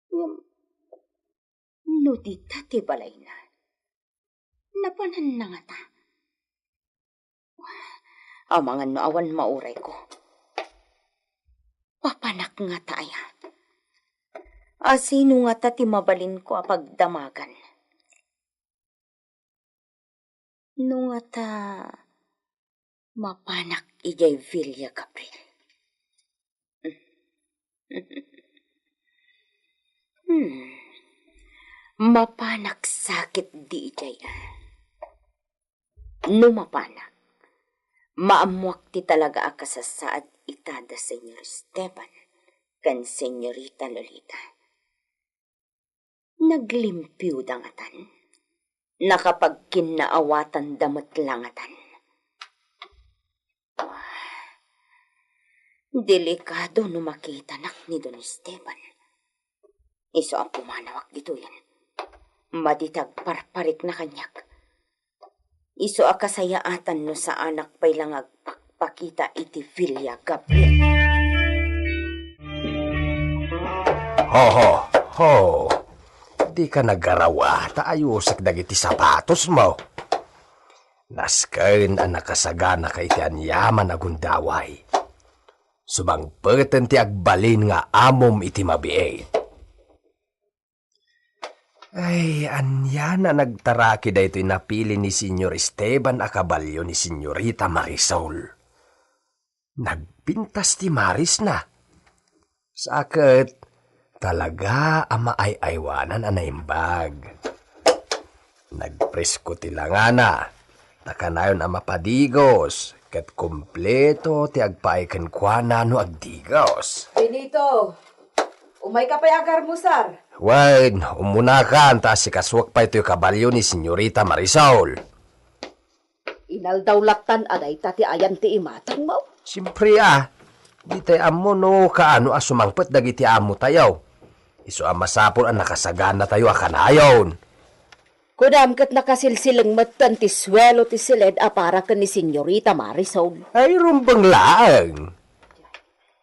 Ngem, no dita ti balayna, napananna ngata? Amangan no awan maurayko. Papanak ngata aya? A sino ngata ti mabalinko a pagdamagan? No ngata mapanak idiay Villa Gabriel. Hmm. Mapanak sakit di idiay, ah. No mapanak, maammoak ti talaga a kasasaad ita da Señor Esteban ken Señorita Lolita. Naglimpiuda ngatan? Nakapagkinnaawatanda met la ngatan? Delikado no makitanak ni Don Esteban. Isu a pumanawak ditoyen. Madi ti agparparikna kaniak. Isu a kasayaatan no saanak pay la nga agpakpakita iti Villa Gabriel. Ho, ho, ho. Dika nagarawa, ta ayusek dagiti sapatosmo. Nasken a nakasaganaka iti aniaman a gundaway. Sumangpeten ti agbalin nga amom iti mabiit. Ay, ania a nagtaraki daytoy napili ni Señor Esteban a kabalio ni Señorita Marisol? Nagpintas ti marisna. Sa ket, talaga a maay-aywanan a naimbag. Nagpresko ti langana, ta kanayon a mapadigos, ket kompleto ti agpaay kenkuana no agdigos. Benito, umayka pay agarmusar? Wen, umunakan ta asikasuak pay toy kabalio ni Señorita Marisol. Inaldaw lattan a dayta ti ayan ti imatangmo? Siempre a. Ditay ammo no kaano a sumangpet dagiti amotayo. Isu a masapul a nakasaganatayo a kanayon. Kunam ket nakasilsileng metten ti suelo ti siled a para ken ni Señorita Marisol. Ay, rumbeng laeng.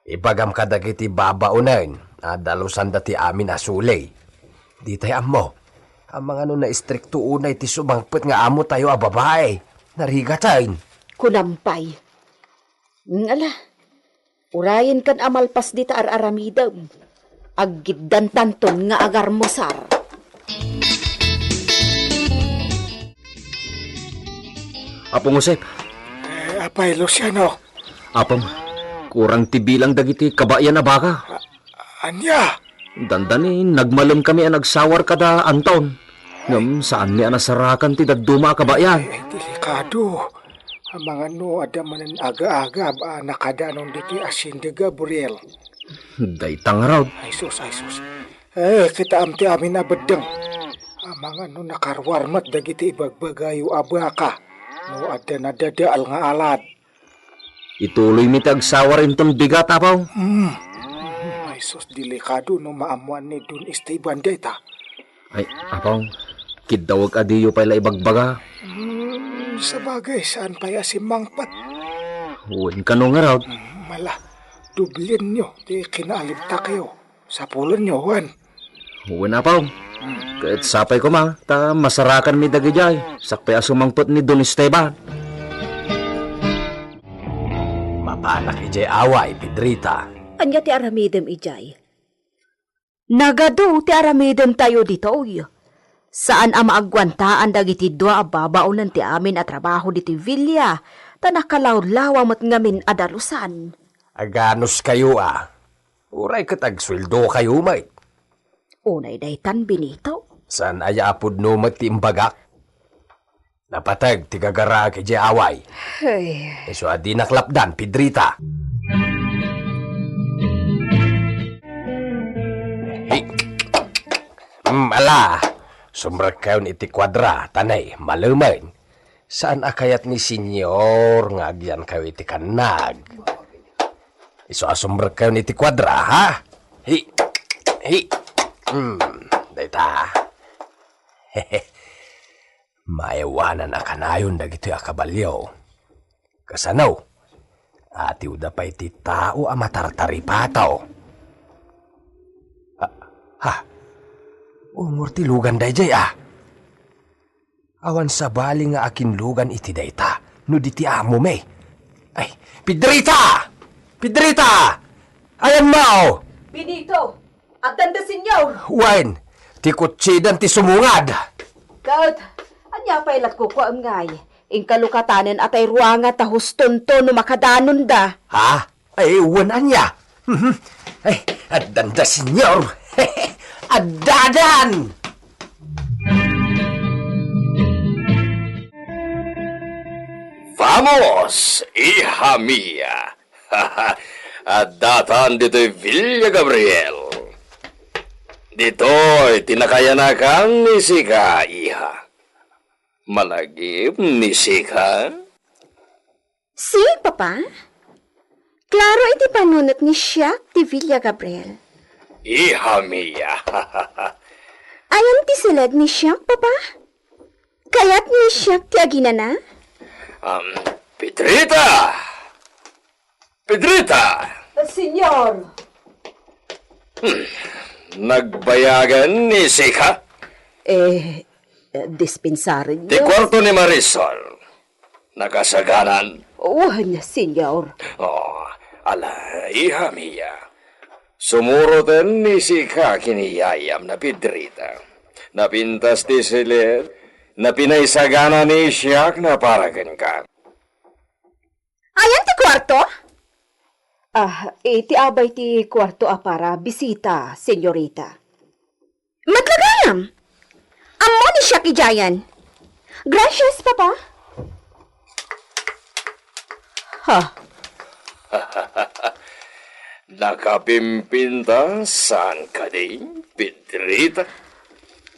Ibagam kadagiti babaonen a dalusanda ti amin a suli. Ditay ammo, amangan no naistrikto unay ti sumangpet nga amotayo a babai. Narigaten. Kunam pay. Ngala, urayenkan a malpas dita ar-aramidem. Aggiddantanton nga agarmusar. Apong Josep. Eh, Apay Luciano. Apam, kurang ti bilang dagiti kabayan a baka. A-, ania? Dandani, nagmalemkami a nagsawar kada Anton. Ngem saanmi a nasarakan ti dadduma a kabayan. Ay, delikado. Amangan no adda manen aga-aga a nakadanon ditoy Hacienda Gabriel. Dayta ngarud. Ay sus, ay sus. Eh, kitaem ti amin a beddeng. Amangan no nakaruar met dagiti ibagbagayo a baka, no adda nadadael nga alad. Ituloymi ti agsawar inton bigat, Apo. Hmm. Ay sus, delikado no maammoan ni Don Esteban dayta. Ay, Apo, kiddawek a diyo pay la ibagbaga. Hmm, sabagay, saan pay a simmangpet? Wen kano ngarud? Hmm, mala, dublienyo ti kinaalibtakayo. Sapulenyo, wen? Wen, Apo. Ket sapay koma, ta masarakanmi dagidiay, sakbay a sumangpet ni Don Esteban. Mapanak idiay away, Pedrita. Ania ti aramidem idiay? Nagadu ti aramidentayo ditoy. Saan a maagwantaan dagiti dua a babaonen ti amin a trabaho ditoy villa, ta nakalawlawa met ngamin a dalusan. Aganuskayo a. Uray ket agsueldokayo met. Unay daytan, Benito. Saan aya a pudno met ti imbagak? Napateg ti gagaraek idiay away. Ay. Isu a dinak lapdan, Pedrita. Hi. Mm, ala, sumrekkayon iti kuadra, ta nay, malemen. Saan a kayat ni Senyor nga agyankayo iti kannag? Isu a sumrekkayon iti kuadra, ha? Hi. Hi. Mm, dayta. Maaywanan a kanayon dagitoy a kabalio. Kasano? Atiwda pay ti tao a matartaripato. Ah, ha? Ungor ti lugan daydiay, ah. Awan sabali nga akinlugan iti dayta no di ti amomi. Ay, Pedrita! Pedrita! Ayanmo! Benito! Addanda, Senyor! Wen, ti kutsidan ti sumungad. Ket, ania pay lat kukuam ngay? Inka lukatanen a tay ruangan ta hustonto no makadanonda. Ha? Ay, wen ania? Mhm. Ay, addanda, Senyor. Addadan! Vamos, hija mia. Addatan ditoy Villa Gabriel. Ditoy ti nakayanakan ni sika, iha. Malagip ni sika? Si, Papa? Klaro iti panunot ni siak ti Villa Gabriel. Iha mia. Ayan ti sileg ni siak, Papa? Kayat ni siak ti aginana? Um, Pedrita! Pedrita! Senyor! Hmm, nagbayagan ni sika? Eh, eh, dispensaren Ti niyo. Kwarto ni Marisol. Nakasaganan? Wen, Senyor. Oh, ala, iha mia. Sumuroten ni sika ken ni yayam na Pedrita. Napintas ti siled, napinaisagana ni siak na para kenka. Ayan ti kuarto? Ah, iti abay ti kuarto a para bisita, senyorita. Met la gayam. Ammo ni siak idiayen. Gracias, Papa. Ha. Nakapimpintas saan kadi, Pedrita?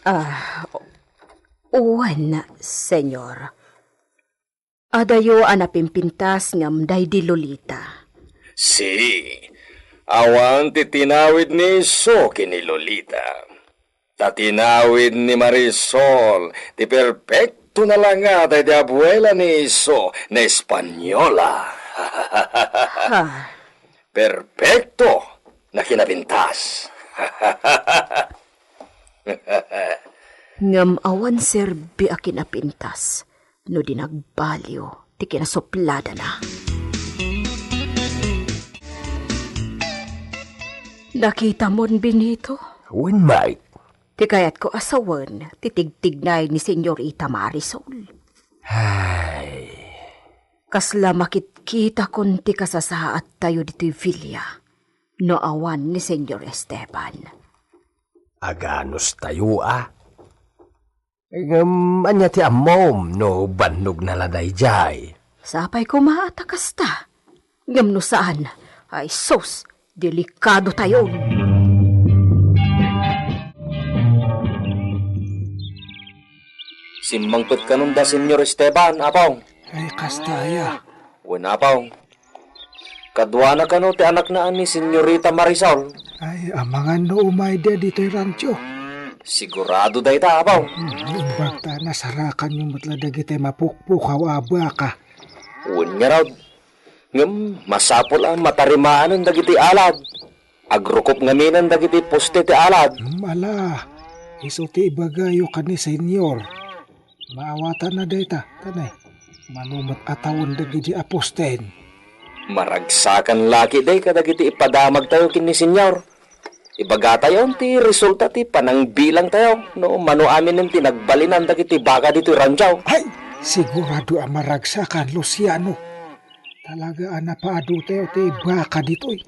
Ah, wen, senyor. Adayo a napimpintas ngem daydi Lolita. Si, awan ti tinawid ni isu ken ni Lolita. Ta tinawid ni Marisol ti perpektona la nga daydi abuela ni isu na Española. Ha. Perpekto na kinapintas. Ngem awan serbi a kinapintas no di nagbalio ti kinasupladana. Nakitamon, Benito? Wen, Mike. Ti kayatko a sawen ti tigtignay ni Senyorita Marisol. Ay. Kasla makitkitakon ti kasasaattayo ditoy villa no awan ni Senyor Esteban. Aganustayo a? Ngem ania ti ammom no bannogna la daydiay? Sapay koma a ta kasta. Ngem no saan, ay sus, delikadotayon. Simmangpet kanon da Señor Esteban, Apong. Ay, kasta aya. Wen, Apong. Kaduana kano ti anakna a ni Señorita Marisol? Ay, amangan no umayda ditoy rancho. Sigurado dayta, Apong. Hmm, imbag ta nasarakanyo met la dagiti mapukpukaw a baka. Wen ngarud, ngem masapul a matarimaan dagiti alad. Agrukop ngamin dagiti poste ti alad. Hmm, ala, isu ti ibagayo ken ni Señor. Maawatanna dayta, tanay. Mano met a tawen dagiti a posten. Maragsakan la ketdi kadagiti ipadamagtayo ken ni Señor. Ibagatayo ti resulta ti panangbilangtayo no mano aminen ti nagbalinan dagiti baka ditoy rancho. Ay, sigurado a maragsakan, Luciano. Talaga a napaadutayo ti baka ditoy.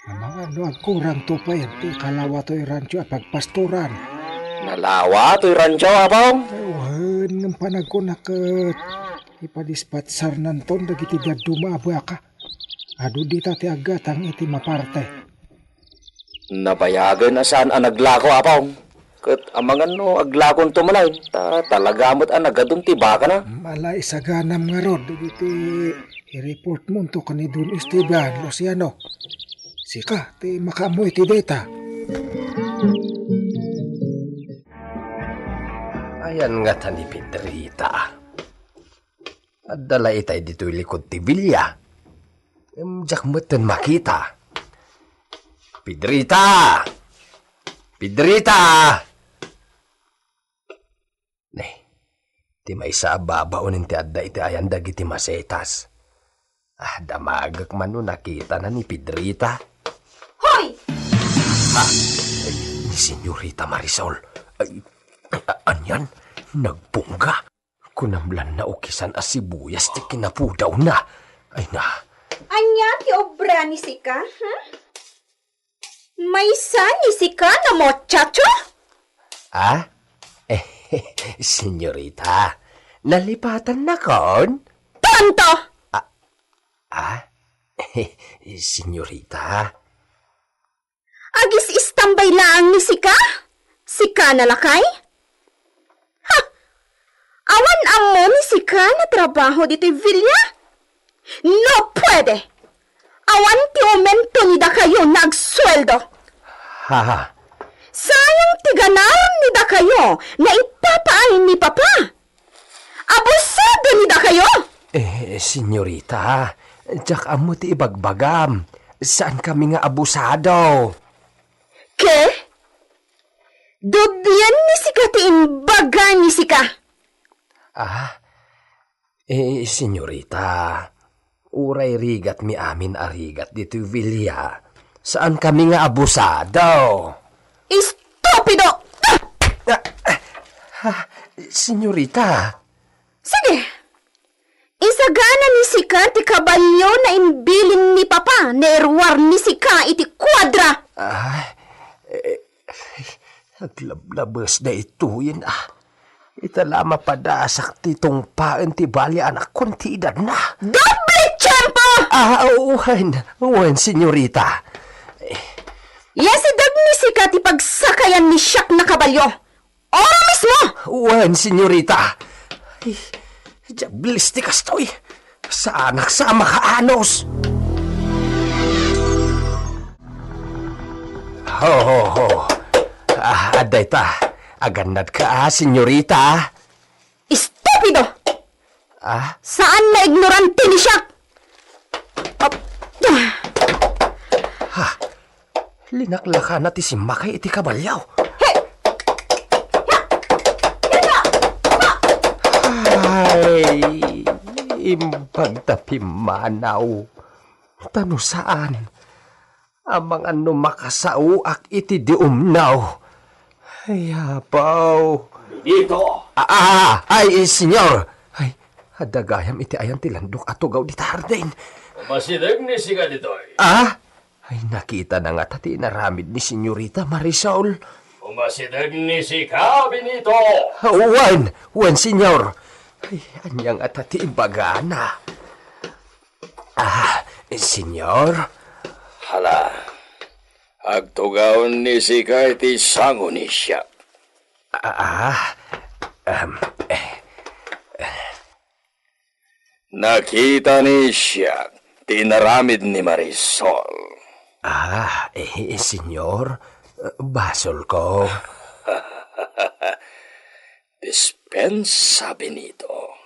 Amangan no agkurangto pay ti kalawa toy rancho a pagpastoran. Nalawa toy rancho, Apong? Ay, wen, ngem panagkunak ket ipadispatsarnanton dagiti dadduma a baka. Adu dita ti aggatang iti maparte. Nabayagen a saan a naglako, Apong. Ket amangan no aglakonto manen, ta talaga met a nagadun ti bakana. Ala, isaganam ngarud dagiti i-report monto ken ni Don Esteban, Luciano. Sika ti makaammo iti dayta. Ayan ngata ni Pedrita. Adda la itay ditoy likod ti bilia. Ngem diak metten makita. Pedrita! Pedrita! Ne, ti maysa a babaonen ti adda iti ayan dagiti masetas. Ah, damagek man no nakitana ni Pedrita. Hoy! Ha? Ay, ni Señorita Marisol. Ay, a-, anian? Nagbungga? Kunam la naukisan a sibuyas ti kinapudawna. Ay na. Ania ti obra ni sika, ha? Maysa ni sika no muchacho? Ah? Señorita, nalipatannakon? Tonto! Ah, ah? Señorita? Agis-istambay laeng ni sika? Sika na lakay? Ha! Awan ammo ni sika natrabaho ditoy villa? No puede! Awan ti aumento ni dakayo nga agsueldo! Ha? Sayang ti ganar ni dakayo nga ipapaay ni Papa! Abusado ni dakayo! Eh, señorita, diak ammo ti ibagbagam. Saan kami nga abusado. Ke? Doblien ni sika ti imbaga ni sika. Ah? Eh, señorita, uray rigatmi amin a rigat ditoy villa. Saan kami nga abusado. Estupido! Ah! Ah, ah, señorita. Sige. Isagana ni sika ti kabalio nga imbilin ni Papa nga iruar ni sika iti kuadra. Ah, eh, aglablabes daytoyen, ah. Ita la mapadasak ti tungpaen ti bali a nakkon ti edadna. Doble tiempo! Ah, wen, wen, señorita. Iyasideg ni sika ti pagsakayan ni siak nga kabalio. Ora mismo! Wen, señorita. Ay, diables ti kastoy. Saanak sa a makaanos. Ho, ho, ho. Ah, adda ita. Agannadka, ah, señorita. Estupido! Ah? Saan nga ignorante ni siak? Ap-, ah. Ha? Linaklakana ti simmakay iti kabalio. He! Ay, imbag ta pimmanaw. Ta no saan, amangan no makasaoak iti di umnaw. Ay, apaw. Benito! Ah, ah, ay, señor. Ay, adda gayam iti ayan ti landok a tugaw dita hardin. Umasideg ni sika ditoy. Ah? Ay, nakitana ngata ti inaramid ni señorita Marisol. Umasideg ni sika, Benito. Wen, wen, señor. Ay, ania ngata ti ibagana. Ah, señor? Hala, agtugaw ni sika iti sango ni siak. Ah, ah. Ahem. Eh. Nakita ni siak ti inaramid ni Marisol. Ah, eh, senyor, basolko. Dispensa, Benito.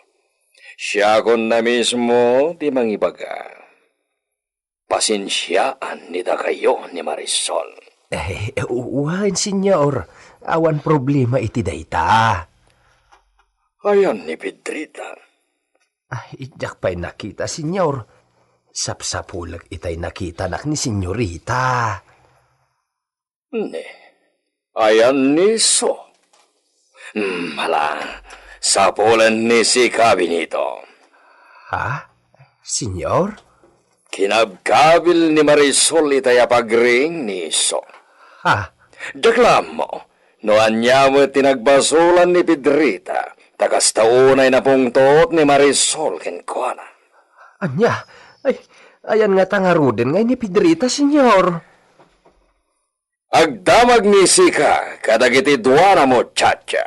Siakon na mismo ti mangibaga. Pasensiaan ni dakayo ni Marisol. Eh, wen, senyor. Awan problema iti dayta. Ayan ni Pedrita? Ay, diak pay nakita, senyor. Sapsapulek itay nakitanak ni senyorita. Ne, ayan ni isu? Hmm, hala, sapulen ni sika, Benito. Ha? Senyor? Kinabkabil ni Marisol itay a pagring ni isu. Ha? Diak la ammo no ania met ti nagbasolan ni Pedrita, ta kasta unay napungtot ni Marisol kenkuana. Ania? Ay, ayan ngata ngaruden ngay ni Pedrita, senyor? Agdamag ni sika kadagiti dua a muchacha.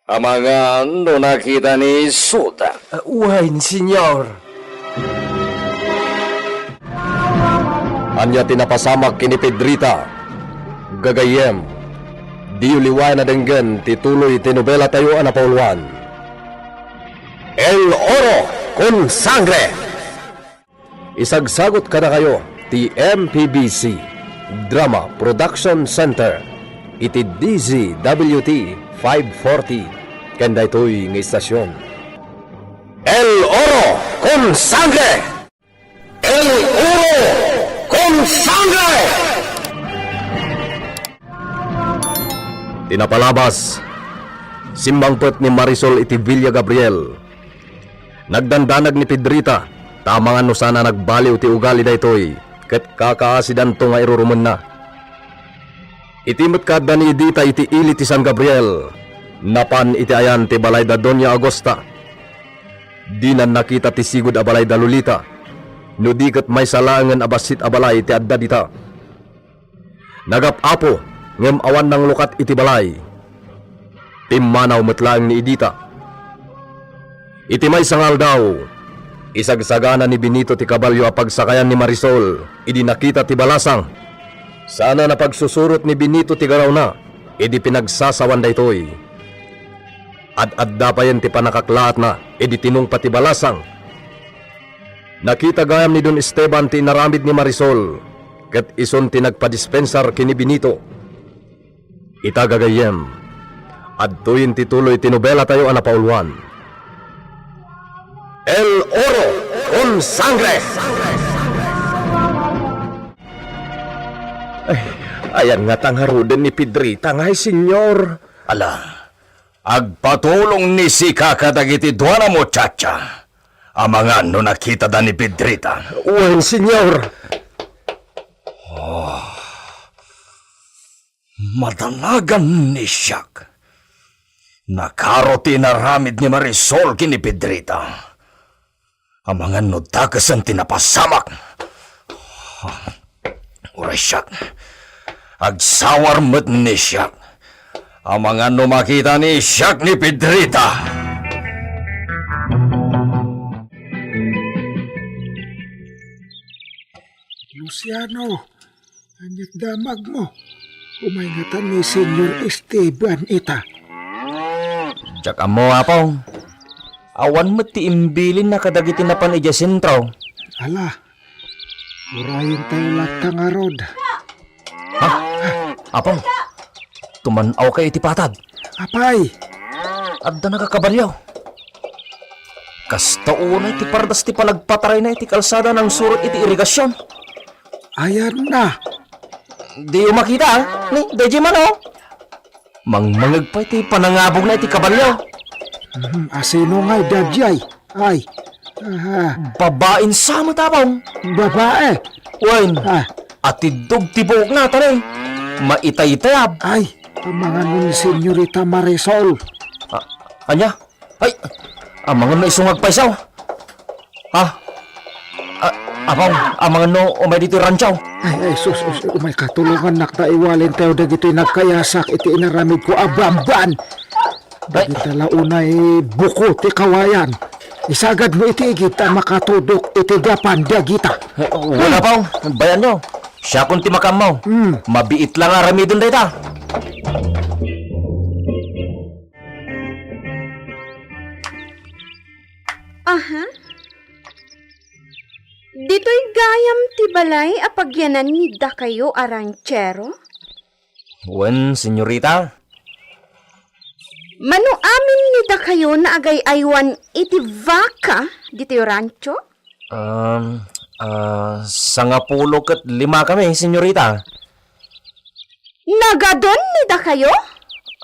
Amangan no nakita ni isuda. Ah, wen, senyor. Ania ti napasamak ken ni Pedrita? Gagayyem, diyo liwayan a denggen ti tuloy ti nobelatayo a napauluan, El Oro con Sangre. Isagsagut kadakayo ti M P B C Drama Production Center iti D Z W T five forty ken daytoy nga istasion. El Oro con Sangre! El Oro con Sangre! Ti napalabas, simmangpet ni Marisol iti Villa Gabriel. Nagdandanag ni Pedrita, ta amangan no saan a nagbaliw ti ugali daytoy, ket kakaasidanto nga irurumenna. Iti met kaadda ni Edita iti ili ti San Gabriel, napan iti ayan ti balay da Doña Augusta. Dina nakita ti sigud a balay da Lolita, no di ket maysa laengen a bassit a balay ti adda dita. Nagap-apo, ngem awan nanglukat iti balay. Pimmanaw met laeng ni Edita. Iti maysa nga aldaw, isagsagana ni Benito ti kabalio a pagsakayan ni Marisol idi nakita ti balasang. Saan a napagsusurot ni Benito ti garawna idi pinagsasawan daytoy. Ad-adda payen ti pannakaklaatna idi tinungpa ti balasang. Nakita gayam ni Don Esteban ti inaramid ni Marisol, ket isun ti nagpadispensar ken ni Benito. Ita gagayyem, adtoyen ti tuloy ti nobelatayo a napauluan, El Oro con Sangre. Ay, ayan ngata ngaruden ni Pedrita ngay, senyor. Ala, agpatulong ni sika kadagiti dua a muchacha. Amangan no nakitada ni Pedrita. Wen, senyor. Oh. Madanagan ni siak. Nakaro ti inaramid ni Marisol ken ni Pedrita. Amangan no dakesen ti napasamak. Uray siak, agsawar met ni siak. Amangan no makita ni siak ni Pedrita. Luciano, ania't damagmo? Umay ngata ni Senyor Esteban ita. Diak ammo, Apong. Awan met ti imbilinna kadagiti napan idiay sentro. Ala, urayentayo latta ngarud. Ha? Apong, tuman-awkayo iti patag. Apay? Adda nakakabalio. Kasta unay ti pardas ti panagpatarayna iti kalsada nangsurot iti irigasion. Ayanna. Diyo makita, a? Ni, daydiay man, o. Mangmangeg pay ti panangabogna iti kabalio. Hmm, asino ngay daydiay? Ay. Aha. Babaen sa met, Apong. Babae? Wen. Ah. Atiddog ti buokna, ta ni, maitaytayab. Ay, amangan ni Senyorita Marisol. A-, ania? Ay, amangan no isu nga agpayso. Ha? A-, Apong, amangan no umay ditoy rancho. Ay, ay, sus, sus, umay katulongannak ta iwalentayo dagitoy nagkayasak iti inaramidko a bamban. Dagita la unay buko ti kawayan. Isagadmo iti igid ta makatudok iti gapan dagita. Eh, wala pa, bayanyo. Siakon ti makaammo. Hmm. Mabiit la nga aramiden dayta. Aha. Ditoy gayam ti balay a pagyanan ni dakayo a ranchero? Wen, senyorita. Mano amin ni dakayo naagay-aywan iti baka ditoy rancho? Um, ah, sangapulo ket lima kami, senyorita. Nagadon ni dakayo?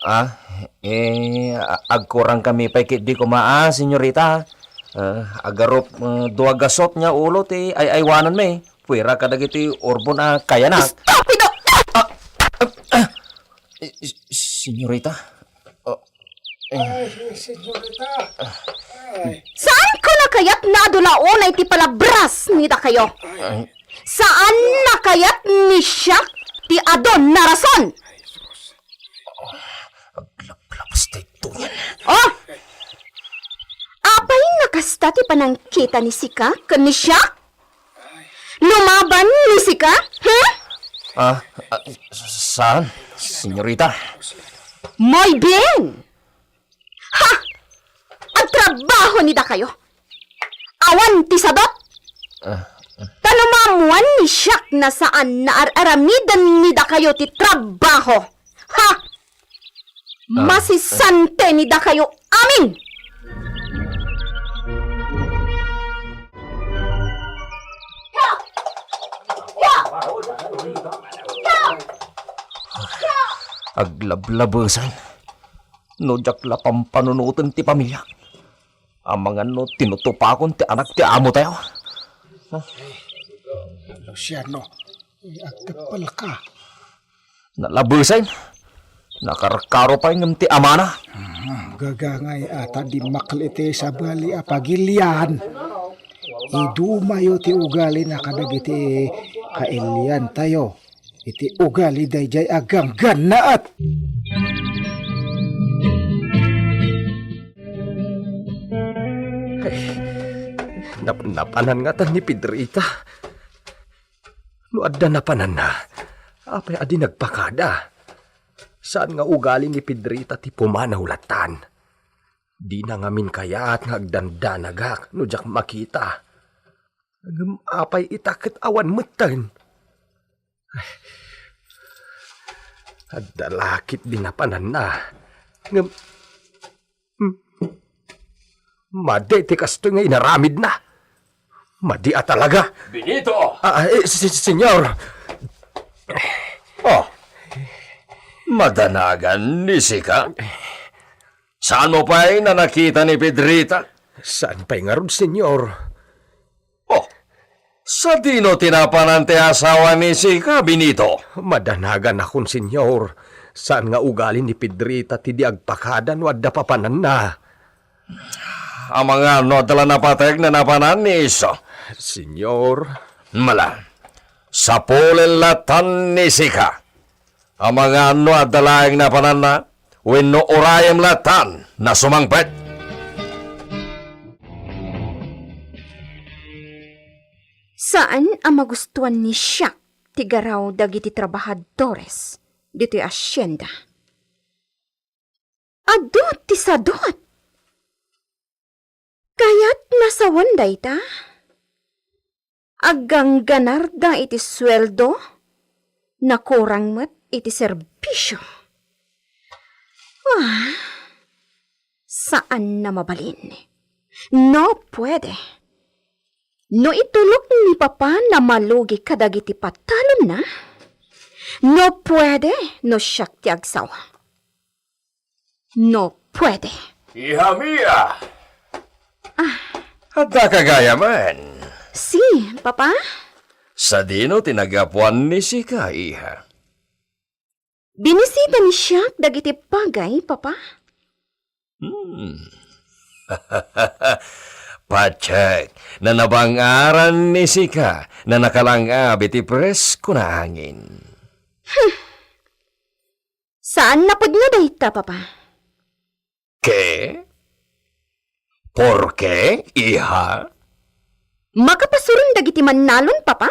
Ah, eh, a-, agkurang kami pay ketdi koma, ah, senyorita. Ah, agarup, ah, dua gasot nga ulo ti ay-aywanan mi. Puera kadagiti urbon a kayanak. Estupido! Ah, ah, ah, eh, senyorita? Oh, eh. Ay, senyorita. Ay. Saan ko na kayat naadu la unay ti palabras ni dakayo? Ay. Saan na kayat ni siak ti adun na rason? Ay, sus. Aglablabas daytoyen. Oh! Apay nga kasta ti panangkita ni sika ken ni siak? Lumaban ni sika? Hmm? Ah, ah, saan, senyorita? Muy bien! Ha! Agtrabaho ni dakayo! Awan ti sadot! Ah. Ta no maammuan ni siak na saan na ar-aramiden ni dakayo ti trabaho. Ha! Ah. Masisante ni dakayo amin! Aglablabesan. No diak la pampanunoten ti pamiliak. Amangan no tinutupakon ti anak ti amo tayo. Luciano, agteppelka. Nalabesan. Nakarkaro pay ngem ti amana. Hmm, gagangay a ta dimmakkel iti sabali a pagilian. Idumayo ti ugalina kadagiti kailian tayo. Iti ugali daydiay a ganggannaet. Ay, nap-, napanan ngata ni Pedrita. No adda napananna, apay a di nagpakada? Saan nga ugali ni Pedrita ti pumanaw lattan. Dina ngamin kayat nga agdandanagak no diak makita. Ngem apay ita ket awan metten? Ay, adda la ketdi napananna. Ngem, hmm, madi ti kastoy nga inaramidna. Madi a talaga. Benito! Ah, eh, si-, si-, senyor. Oh, madanagan ni sika? Saanmo pay a nakita ni Pedrita? Saan pay ngarud, senyor? Oh, sadino ti napanan ti asawa ni sika, Benito? Madanaganakon, senyor. Saan nga ugali ni Pedrita ti di agpakada no adda papananna. Amangan no adda la napateg a napanan ni isu? Senyor. Mala, sapulen lattan ni sika. Amangan no adda laeng napananna, wenno urayem lattan a sumangpet. Saan a magustuan ni siak ti garaw dagiti trabahadores ditoy asienda. Adu ti sadot! Kayatna sawen dayta? Aggangganarda iti sueldo, nakurang met iti serbisio. Ah, saan a mabalin. No puede. No itulok ni Papa a malugi kadagiti patalonna, no puede, no siak ti agsawa. No puede. Iha mia! Ah. Addaka gayamen? Si, Papa? Sadino ti nagapuan ni sika, iha? Binisita ni siak dagiti bagay, Papa. Hmm. Patiek, nanabang-aran ni sika a nakalangab iti presko a angin. Hmm. Saan a pudno dayta, Papa. Ke? Porke, iha? Makapasuron dagiti mannalon, Papa?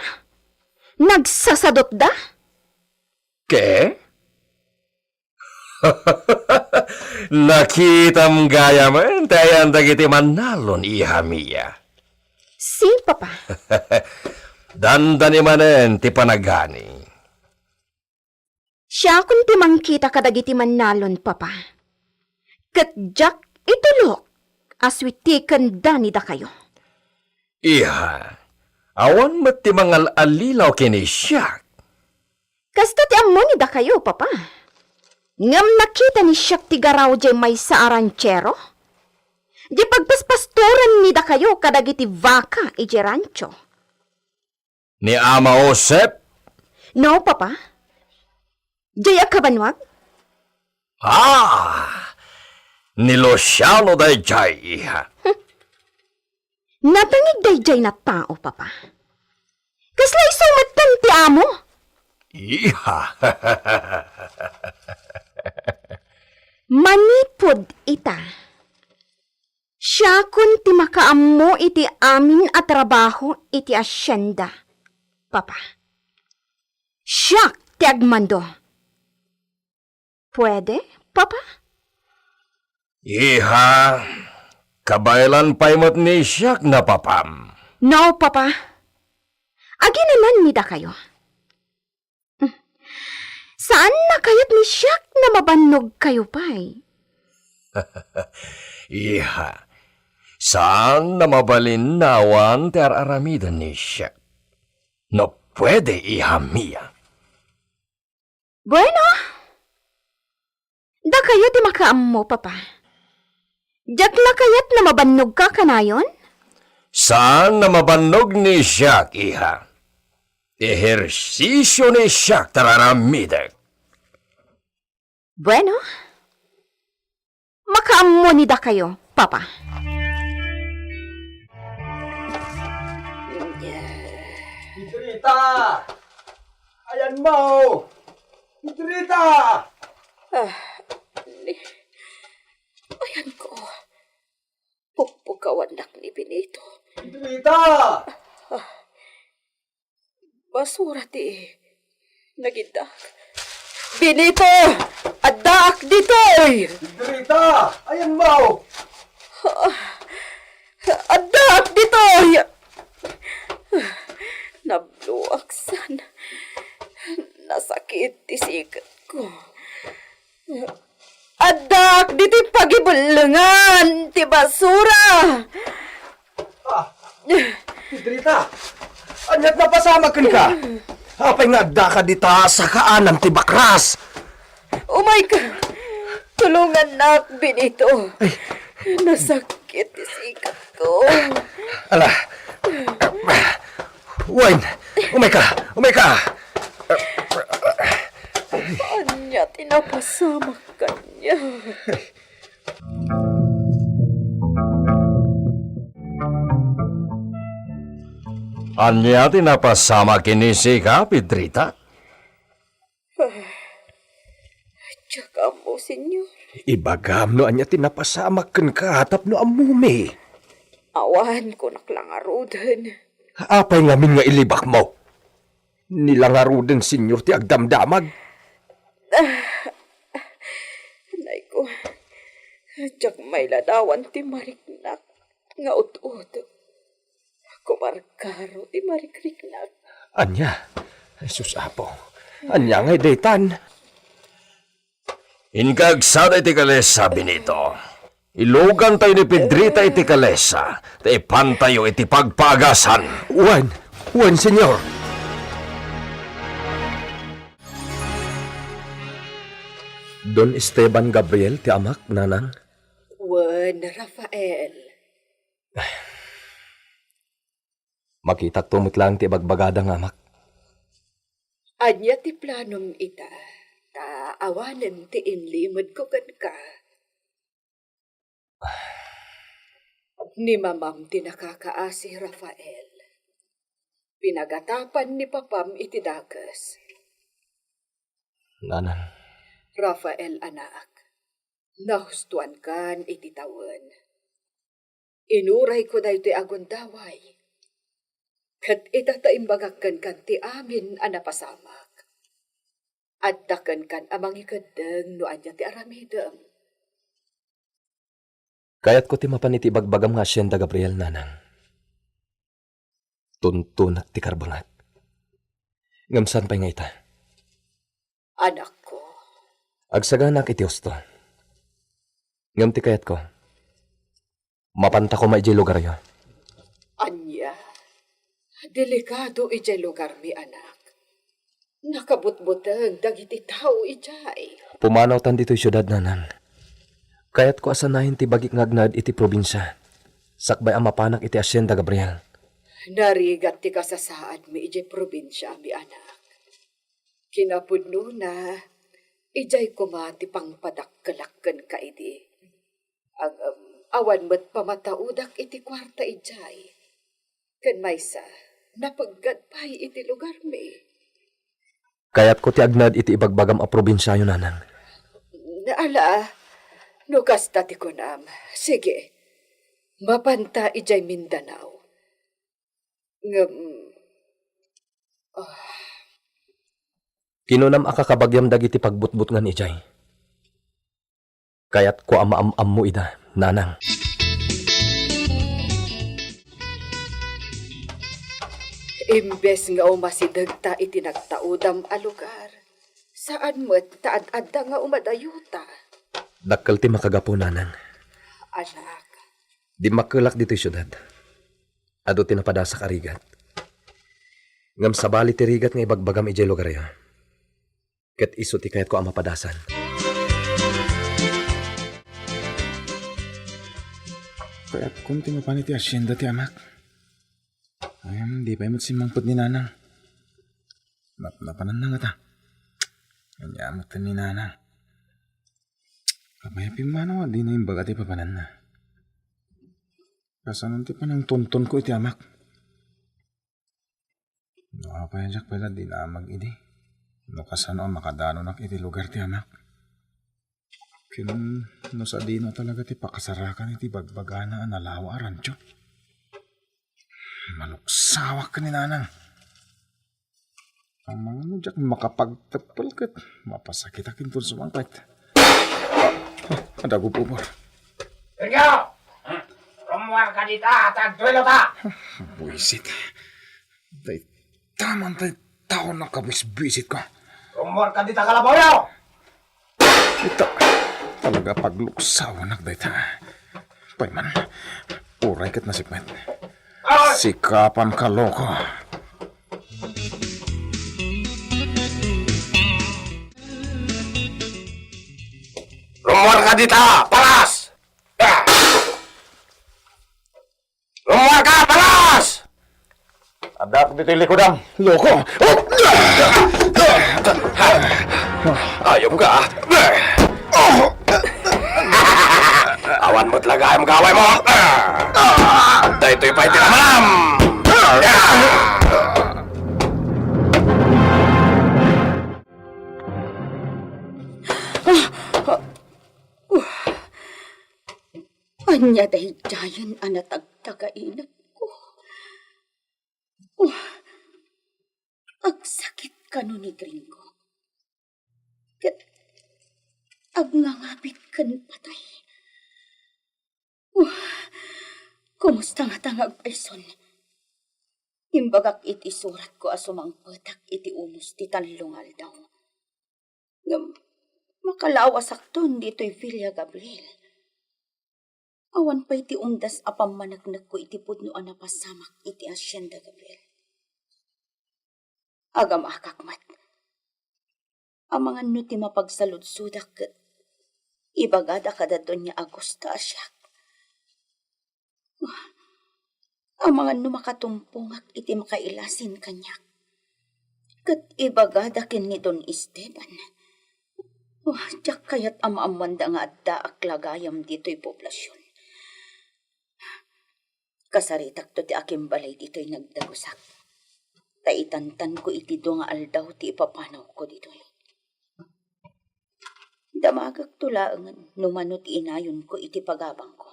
Nagsasadutda? Ke? Nakitam gayamen ti ayan dagiti mannalon, iha mia. Si, Papa. Dandani manen ti panagani. Siakon ti mangkita kadagiti mannalon, Papa. Ket diak itulok a suitikendani dakayo. Iha, awan met ti mangal-allilaw ken ni siak. Kasta ti ammo ni dakayo, Papa. Ngem nakita ni siak ti garaw diay maysa a ranchero. Diay pagpaspastoran ni dakayo kadagiti baka idiay rancho. Ni Ama Josep? No, Papa. Diay a kabanwag? Ah! Ni Luciano daydiay, iha. Natangig daydiay a tao, Papa. Kasla isu metten ti amo? Iha. Manipud ita, siakon ti makaammo iti amin a trabaho iti asienda, Papa. Siak ti agmando. Pwede, Papa? Iha, kabaelan pay met ni siak a papam. No, Papa. Aginananmi dakayo. Saanna kayat ni siak a mabannogkayo pay? Iha, saan a mabalin a awan ti ar-aramiden ni siak. No pwede, iha mia. Bueno, dakayo ti makaammo, Papa. Diak la kayat a mabannogka kanayon? Saan a mabannog ni siak, iha. Ehersisio ni siak ti ar-aramidek. Bueno, makaammo ni dakayo, Papa. Pedrita! Ayanmo! Pedrita! Ah, ni, ayanko. Pukpukawannak ni Benito. Pedrita! Ah, basura ti nagiddak. Benito! Addaak ditoy! Pedrita! Ayanmo! Ah, addaak ditoy! Nabloak san. Nasakit ti siketko. Addaak ditoy pagibellengan ti basura. Ah, Pedrita, ania ti napasamak kenka? Apay nga addaka dita sakaanam ti bakras? Umayka. Tulongannak, Benito. Ay. Nasakit ti siketko. Ala. Wen, umayka, umayka. Ania ti napasamak kaniak? Ania ti napasamak ken ni sika, Pedrita? Diak ammo, Señor. Ibagam no ania ti napasamak kenka tapno ammomi. Awan, kunak la ngaruden. Apay ngamin nga ilibakmo? Ni la ngaruden, Señor, ti agdamdamag. Nayko, diak mailadawan ti mariknak nga ut-ot. Kumarkaro ti marikriknak. Ania? Jesus, Apo. Ania ngay daytan? Inka agsada iti kalesa, Benito. Ilugantayo ni Pedrita iti kalesa, ta ipantayo iti pagpaagasan. Wen, wen, Señor. Don Esteban Gabriel ti amak, nanang. Wen, Rafael. Makitakto met laeng ti ibagbagada nga amak. Ania ti planom ita, ta awanen ti inlimedko kenka? Ni mamam ti nakakaasi, Rafael. Pinagatapan ni papam iti dakes. Nanang. Rafael, anak. Nahustoankan iti tawen. Inurayko daytoy a gundaway. Ket ita ta imbagak kenka ti amin a napasamak. Adda kenkan a mangikeddeng no ania ti aramidem. Kayatko ti mapan iti ibagbagam nga hacienda, Gabriel, nanang. Tuntunak ti karbengak. Ngem saan pay nga ita? Anakko. Agsaganak iti husto. Ngem ti kayatko, mapanta koma idiay lugaryo. Ania? Delikado idiay lugarmi, anak. Nakabutbuteng dagiti tao idiay. Pumanawtan ditoy siudad, nanang. Kayatko a sanayen ti bagik nga agnaed iti probinsia, sakbay a mapanak iti Hacienda Gabriel. Narigat ti kasasaadmi idiay probinsiami, anak. Kinapudnona, idiay koma ti pangpadakkelak kenka idi. Ngem awan met pamataudak iti kuarta idiay. Ken maysa, napeggad pay iti lugarmi. Kayatko ti agnaed iti ibagbagam a probinsiayo, nanang. Ala, no kasta ti kunam, sige, mapanta idiay Mindanao. Ngem, ah. Kinunam a kakabagiam dagiti pagbutbutngan idiay. Kayatko a maam-ammo ida, nanang. Imbes nga umasidegta iti nagtaudam a lugar, saan met ta ad-adda nga umadayuta. Dakkel ti makagapu, nanang. Anak. Dimmakkelak ditoy siudad. Adu ti napadasak a rigat. Ngem sabali ti rigat nga ibagbagam idiay lugaryo. Ket isu ti kayatko a mapadasan. Kayatkon ti mapan iti hacienda ti amak. Ngem di pay met simmangpet ni nanang. Napnapananna ngata. Ania met ni nanang? Apay a pimmanaw a dina imbaga ti papananna? Kasano ti panangtontonko iti amak? No apay a diak pay la dinamag idi, no kasano a makadanonak iti lugar ti amak? Ken no sadino talaga ti pakasarakan iti bagbagana a nalawa a rancho? Maluksawak ken ni nanang. Amangan no diak makapagteppel ket mapasakitak inton sumangpet. Ah, adda gububor. Sergio! Rummuarka dita, ta agduelota! Buisit. Dayta man tay tao nakabisbisit ko. Rummuarka dita, kalabaw yo! Ita, talaga pagluksawanak dayta. Pay man, uray ket nasipnget. Sikapan ka, loko. Rummuar ka dita, paras! Rummuar ka, paras! Addaak ditoy likudam. Loko! Ayop ka! Awan met lagayam gaway mo! Daytoy pay ti amanam! Ania daydiayen a natagtagainep ko? Oh, agsakit kano ni Gringo. Ket agngangabit ken patay. Oh, kumusta ngata nga agpayson? Imbagak iti suratko a sumangpetak iti unos ti tallo nga aldaw. Ngem makalawasakton ditoy Villa Gabriel. Awan pay ti umdas a pammaneknekko iti pudno a napasamak iti Hacienda Gabriel. Agamakak met. Amangan no ti mapagsaludsodak ket ibagada kada Doña Agusta a siak. Amangan no makatumpongak iti makailasin kaniak. Ket ibagada ken ni Don Esteban. Wah, diak kayat a maammoanda nga addaak lagayam ditoy poblasion. Kasaritakto ti akimbalay ditoy nagdagusak. Ta itantanko iti dua nga aldaw ti ipapanawko ditoy. Damagekto laengen no mano ti inayonko iti pagabangko.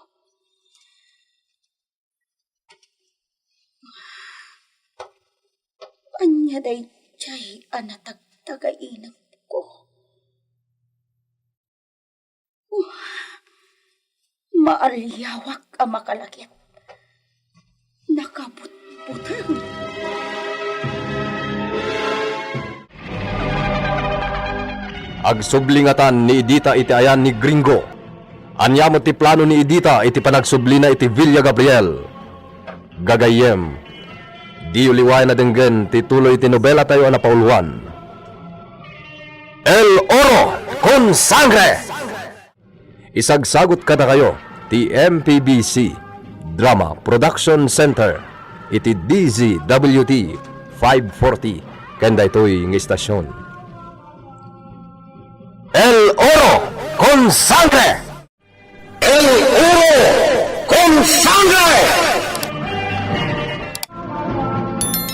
Ania daydiay a natagtagainepko? Maaliawak a makalagip. Nakabutbuteng. Agsubli ngatan ni Edita iti ayan ni Gringo. Ania met ti plano ni Edita iti panagsublina iti Villa Gabriel? Gagayyem, diyo liwayan a denggen ti tuloy ti nobelatayo a napauluan, El Oro con Sangre! Isagsagut kadakayo ti M P B C Drama Production Center iti D Z W T five forty ken daytoy nga istasyon. El Oro con Sangre! El Oro con Sangre!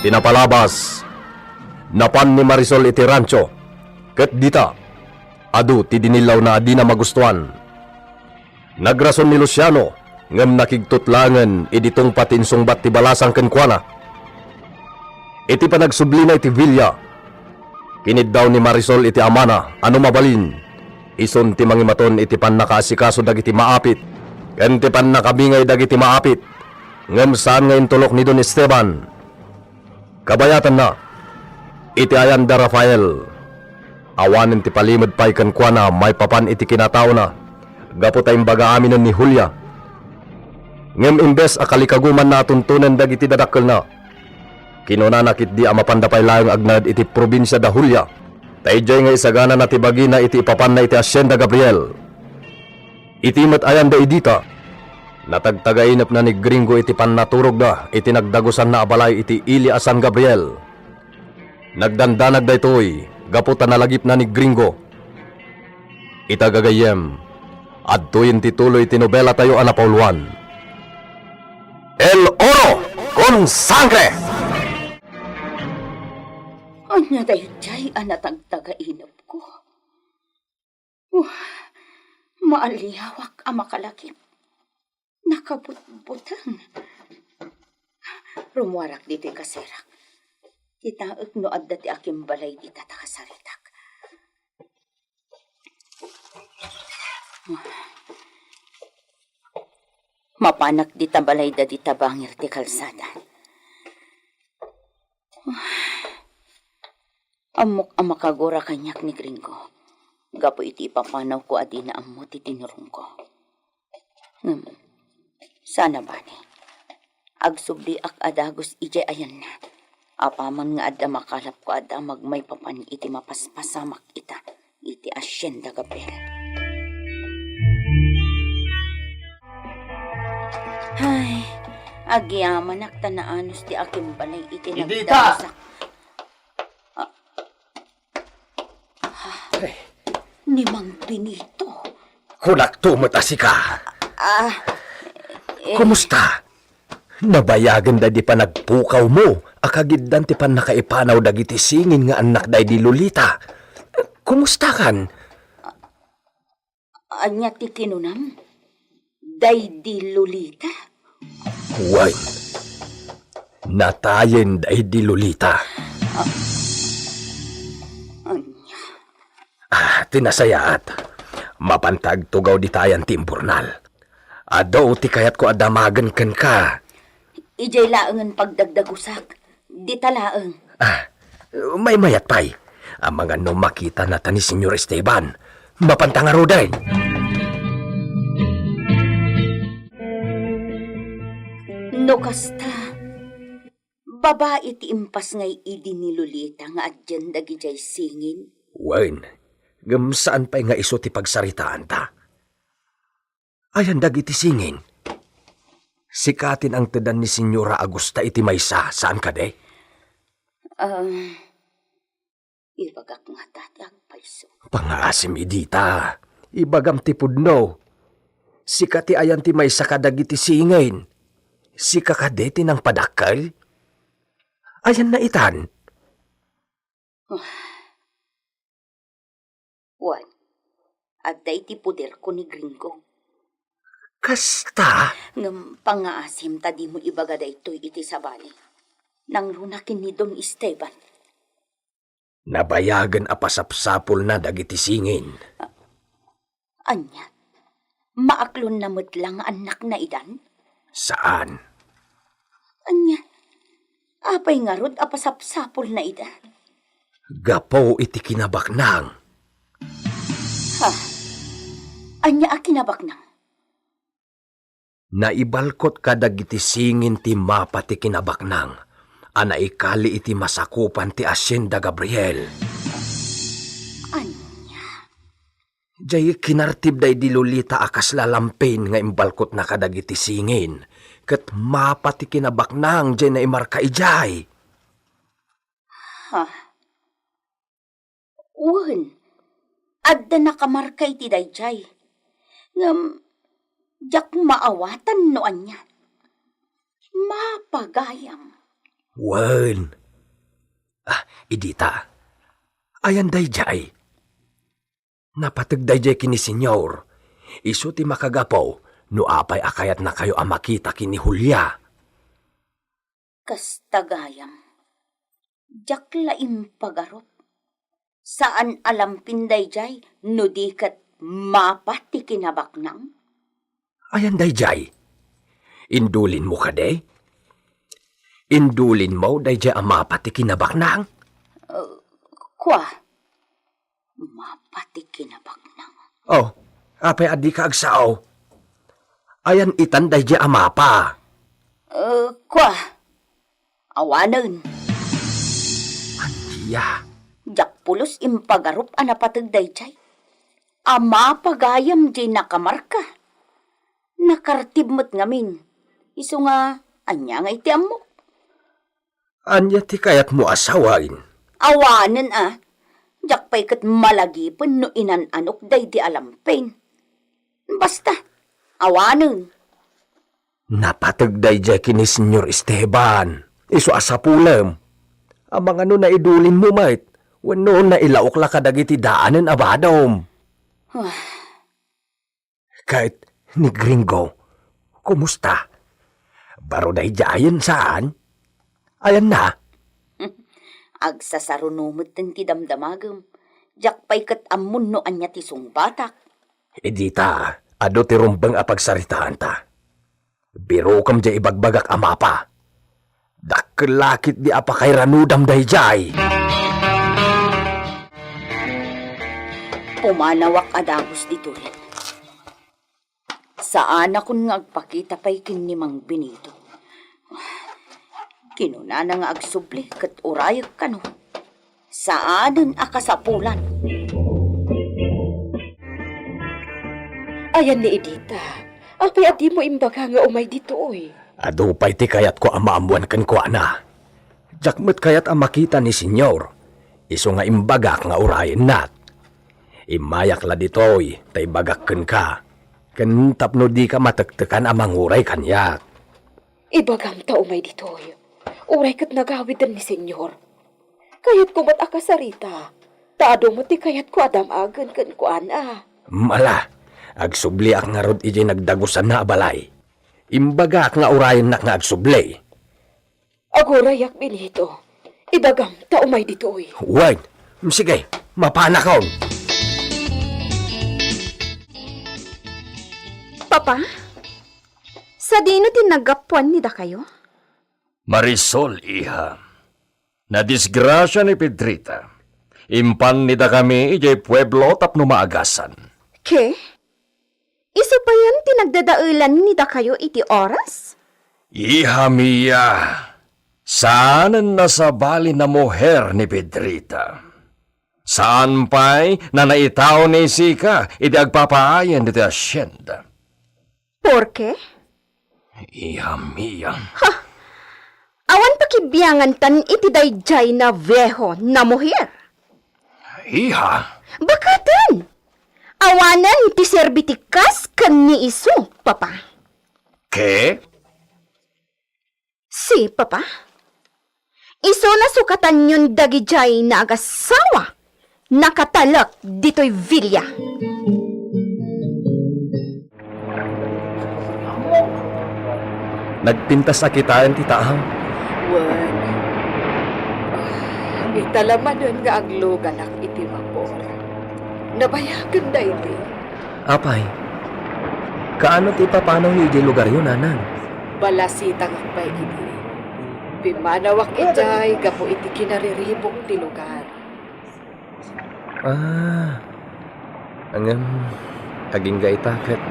Ti napalabas, napan ni Marisol iti rancho, ket dita, adu ti dinillawna a dina magustuan. Nagrason ni Luciano, ngem nakigtot laengen idi tungpa ti insungbat ti balasang kenkuana. Iti panagsublina iti villa, kiniddaw ni Marisol iti amana a no mabalin, isun ti mangimaton iti pannakaasikaso dagiti maapit ken ti pannakabingay dagiti maapit, ngem saan nga intulok ni Don Esteban. Kabayatanna, iti ayan da Rafael, awanen ti palimed pay kenkuana maipapan iti kinataona, gapu ta imbaga aminen ni Julia. Ngem imbes a kalikagumanna a tuntonen dagiti dadakkelna, kinunana ketdi a mapanda pay laeng agnaed iti probinsia da Julia, ta idiay nga isaganana ti bagina iti ipapanna iti Hacienda Gabriel. Iti met ayan da Edita, natagtagainepna ni Gringo iti pannaturogda iti nagdagusanna a balay iti ili a San Gabriel. Nagdandanag daytoy gapu ta nalagipna ni Gringo. Ita gagayyem, adtoyen ti tuloy ti nobelatayo a napauluan, El Oro con Sangre! Ania daydiay a natagtagainepko? Uh, maaliawak a makalagip. Nakabutbuteng. Rummuarak ditoy kaserak. Kitaek no adda ti akimbalay dita ta kasaritak. Mapanak dita balayda dita bangir ti kalsada. Ammok a makagura kaniak ni Gringo gapu iti ipapanawko a dina ammo ti tinurongko. Ngem, sana bani, agsubliak a dagus idiay ayanna. Apaman nga adda makalapko a damag maipapan iti mapaspasamak ita iti Hacienda Gabriel. Ay, agyamanak ta naanus ti akimbalay iti Edita! Nagdagusak. Ah. Ay. Ni Mang Benito. Kunakto met a sika. Ah, eh. Kumusta? Nabayagen daydi panagpukawmo a kagiddan ti pannakaipanaw dagiti singin nga annak daydi Lolita. Kumustakan? Ania ti kinunam? Daydi Lolita? Wen, natayen daydi Lolita. Ah, ania? Ah, ti nasayaat, mapanta agtugaw dita ayan ti imburnal. Adu ti kayatko a damagen kenka. Idiay laengen pagdagdagusak. Dita laeng. Ah, maymayat pay. Amangan no makitana ta ni Señor Esteban. Mapanta ngaruden. No kasta, babai ti impasngay idi ni Lolita nga adien dagidiay singin? Wen, ngem saan pay nga isu ti pagsaritaanta. Ayan dagiti singin. Sika ti nangtedan ni Señora Augusta iti maysa, saan kadi? Ah, ibagak ngata ti agpayso. Pangaasim idi ta. Ibagam ti pudno. Sika ti ayan ti maysa kadagiti singin. Sika kadi ti nangpadakkel? Ayanna itan. Wen, Adda iti poderko ni Gringo. Kasta? Ngem pangngaasim ta dimo ibaga daytoy iti sabali. Nangruna ken ni Don Esteban. Nabayagen a pasapsapulna dagiti singin. Ania? Maaklonna met la nga annakna idan? Saan. Ania? Apay ngarud a pasapsapulna idan? Gapu iti kinabaknang. Ha? Ania a kinabaknang? Naibalkot kadagiti singin ti mapa ti kinabaknang a naikali iti masakupan ti Hacienda Gabriel. Ania? Jay kinartib daydi Lolita a kasla lampin nga imbalkotna kadagiti singin, ket mapa ti kinabaknang jay naimarka idiay. Ha? Wen, adda nakamarka iti daydiay. Ngem, diak maawatan no ania. Mapa gayam. Wen. Ah, idi ta. Ayan daydiay. Napateg daydiay ken ni Senyor. Isu ti makagapu no apay a kayatnakayo a makita ken ni Julia. Kasta gayam. Diak la impagarup. Saan a lampin daydiay no di ket mapa ti kinabaknang? Ayan daydiay? Indulinmo kadi? Indulinmo daydiay a mapa ti kinabaknang? Uh, kua, mapa ti kinabaknang. Oh, apay a dika agsao? Ayan itan daydiay a mapa? Uh, kua, awanen. Ania? Diak pulos impagarup a napateg daydiay. A mapa gayam diay nakamarka. Nakartib met ngamin. Isu nga, ania nga iti ammok? Ania ti kayatmo a sawen? Awanen a. Diak pay ket malagipen no inan-anok daydi a lampin. Basta, awanen. Napateg daydiay ken ni Senyor Esteban. Isu a sapulem. Amangan no naidulinmo met, wenno nailaok la kadagiti daanen a badom. Ah. Ket ni Gringo, kumusta? Baro daydiayen saan? Ayanna? Agsasaruno metten ti damdamagem. Diak pay ket ammon no ania ti sungbatak. Idi ta, adu ti rumbeng a pagsaritaanta. Birokem diay ibagbagak a mapa. Dakkel la ketdi a pakairanudam daydiay. Pumanawak a dagus ditoyen. Saanakon nga agpakita pay ken ni Mang Benito. Kinunana nga agsubli ket urayek kano. Saanen a kasapulan. Ayan ni Edita, apay a dimo imbaga nga umay ditoy? Adu pay ti kayatko a maammoan kenkuana. Diak met kayat a makita ni Senyor. Isu nga imbagak nga urayennak. Immayak la ditoy, ta ibagak kenka. Ken tapno dika matektekan a manguray kaniak. Ibagam ta umay ditoy. Uray ket nagawiden ni Senyor. Kayatko met a kasarita. Ta adu met ti kayatko a dam-agen kenkuana. Ala, agsubliak ngarud idiay nagdagusanna a balay. Imbagak nga urayennak nga agsubli. Agurayak, Benito. Ibagam ta umay ditoy. Wen, sige, mapanakon. Papa, sadino ti naggapuan ni dakayo? Marisol, iha. Nadisgrasia ni Pedrita. Impan ni dakami idiay pueblo tapno maagasan. Ke? Isu payen ti nagdadaelan ni dakayo iti oras? Iha mia, saanen a sabali a muher ni Pedrita. Saan pay a naitao ni sika iti agpapaayen ditoy hacienda. Porke? Iha mia. Ha! Awan pakibiangantan iti daydiay a vieho a muher. Iha. Bakaten! Awanen ti serbi ti kas ken ni isu, Papa. Ke? Si, Papa. Isuna sukatanyon dagidiay a nagasawa, nakatalek ditoy villa. Nagpintas a kitaen ti taaw. Wen, ah, ita la manen nga agluganak iti vapor. Nabayagen daydi. Apay, kaano ti ipapanawyo idiay lugaryo, nanang? Balasitangak pay idi. Pimmanawak idiay gapu iti kinariribuk ti lugar. Ah, ngem, agingga ita ket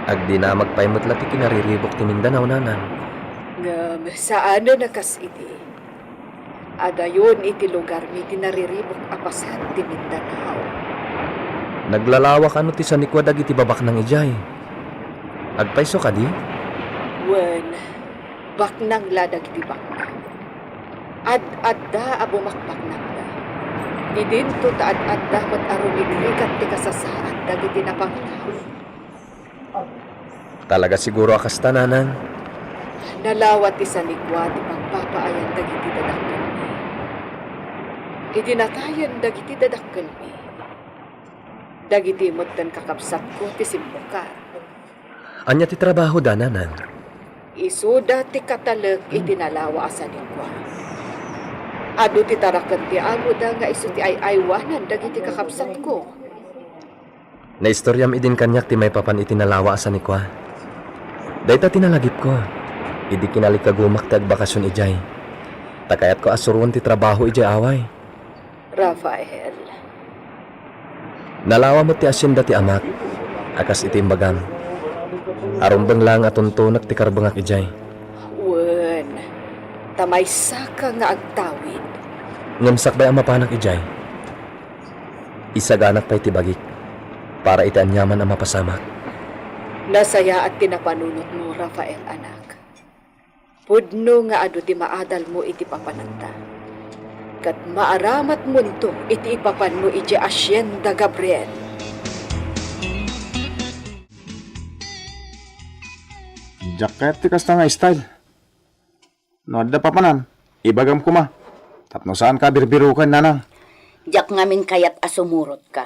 agdinamag pay met la ti kinariribuk ti Mindanao, nanang. Ngem saanen a kas idi. Adayon iti lugarmi ti nariribuk a paset ti Mindanao. Naglalawak kano ti sanikua dagiti babaknang idiay? Agpayso kadi? Wen, baknang la dagiti baknang. Ad-adda a bumakbaknangda. Idinto ta ad-adda met a rumigrigat ti kasasaad dagiti napanglaw. Talaga siguro a kasta, nanang. Nalawa ti sanikua ti pagpapaayan dagiti dadakkelmi. Idi natayen dagiti dadakkelmi, dagiti metten kakabsatko ti simmukar. Ania ti trabahoda, nanang? Isuda ti katalek iti nalawa a sanikua. Adu ti taraken ti amoda nga isu ti ay-aywanan dagiti kakabsatko. Naistoriam idin kaniak ti maipapan iti nalawa a sanikua. Dayta ti nalagipko idi kinalikagumak ti agbakasion idiay. Ta kayatko a suroen ti trabaho idiay away. Rafael. Nalawa met ti asienda ti amak, a kas iti imbagam. Arumbeng laeng a tuntunek ti karbengak idiay. Wen, ta maysaka nga agtawid. Ngem sakbay a mapanak idiay, isaganak pay ti bagik para iti aniaman a mapasamak. Nasayaat ti napanunotmo, Rafael, anak. Pudno nga adu ti maadalmo iti papananta, ket maaramatmonto iti ipapanmo idiay Hacienda Gabriel. Diak kayat ti kasta nga style. No adda papanam, ibagam koma, tapno saanka a birbiroken, nanang. Diak ngamin kayat a sumurotka.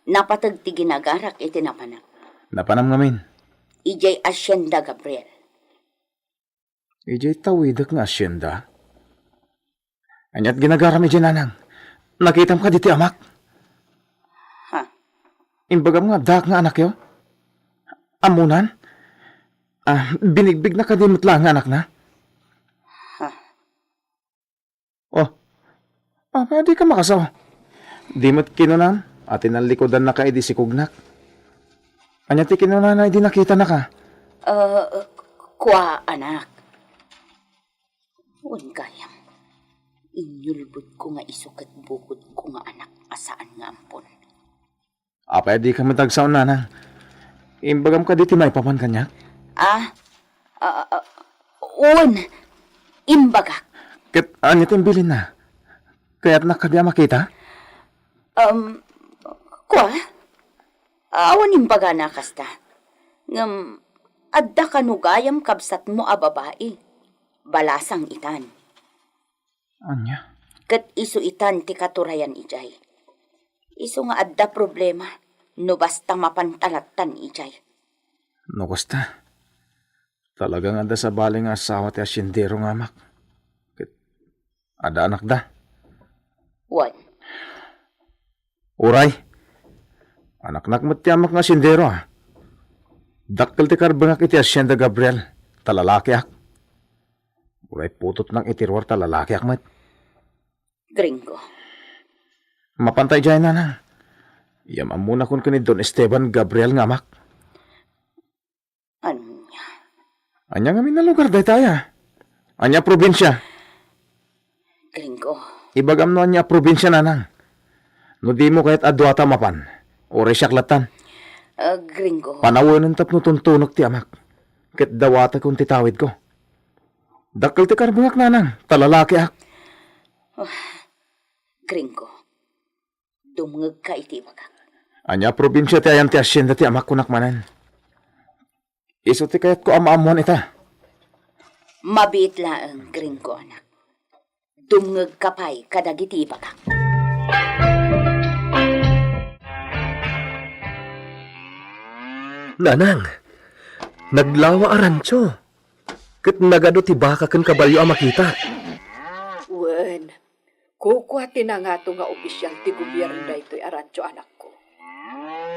Napateg ti ginagarak iti napanak. Napanam ngamin? Idiay Hacienda Gabriel. Idiay tawidek nga hacienda? Aniat ginagaram idiay, nanang? Nakitam kadi ti amak? Ha? Imbagam nga addaak nga anakyo? Ammonan? Ah, binigbigna kadi met laeng nga anakna? Ha? Oh. Apay a dika makasaw? Di met kinunam a tinallikudannaka idi sikognak. Ania ti kinunana idi nakitanaka? Ah, kua, anak. Wen gayam, inyulbodko nga isu ket bukodko nga anak a saan nga ampon. Apay a dika met agsaw, nanang? Imbagam kadi ti maipapan kaniak? Ah, ah, ah, wen, imbagak. Ket ania ti imbilinna? Kayatnak kadi a makita? Um, kua? Awan imbagana kasta. Ngem, adda kano gayam kabsatmo a babai. Balasang itan. Ania? Ket isu itan ti katurayan idiay. Isu nga adda problema no basta mapanta lattan idiay. No kasta, talaga nga adda sabali nga asawa ti asiendero nga amak. Ket adda anakda. Wen. Uray. Anaknak met ti amak nga asiendero, a. Dakkel ti karbengak iti Hacienda Gabriel, ta lalakiak. Uray putotnak iti ruar ta lalakiak met. Gringo. Mapanta idiay, nanang. Yam-ammonakon ken ni Don Esteban Gabriel nga amak. Ania? Ania ngamin a lugar daytaya? Ania a probinsia? Gringo. Ibagam no ania a probinsia, nanang. No dimo kayat a duata a mapan, uray siak lattan. Ah, Gringo. Panawenen tapno tuntunek ti amak. Ket dawatakon ti tawidko. Dakkel ti karbengak, nanang, ta lalakiak. Ah, Gringo. Dumngegka iti ibagak. Ania a probinsia ti ayan ti hacienda ti amak, kunak manen? Isu ti kayatko a maammoan ita. Mabiit laeng, Gringo, anak. Dumngegka pay kadagiti ibagak. Nanang, naglawa a rancho. Ket nagadu ti baka ken kabalio a makita. Wen, kukua ti nangato nga opisial ti gobierno daytoy a rancho, anakko.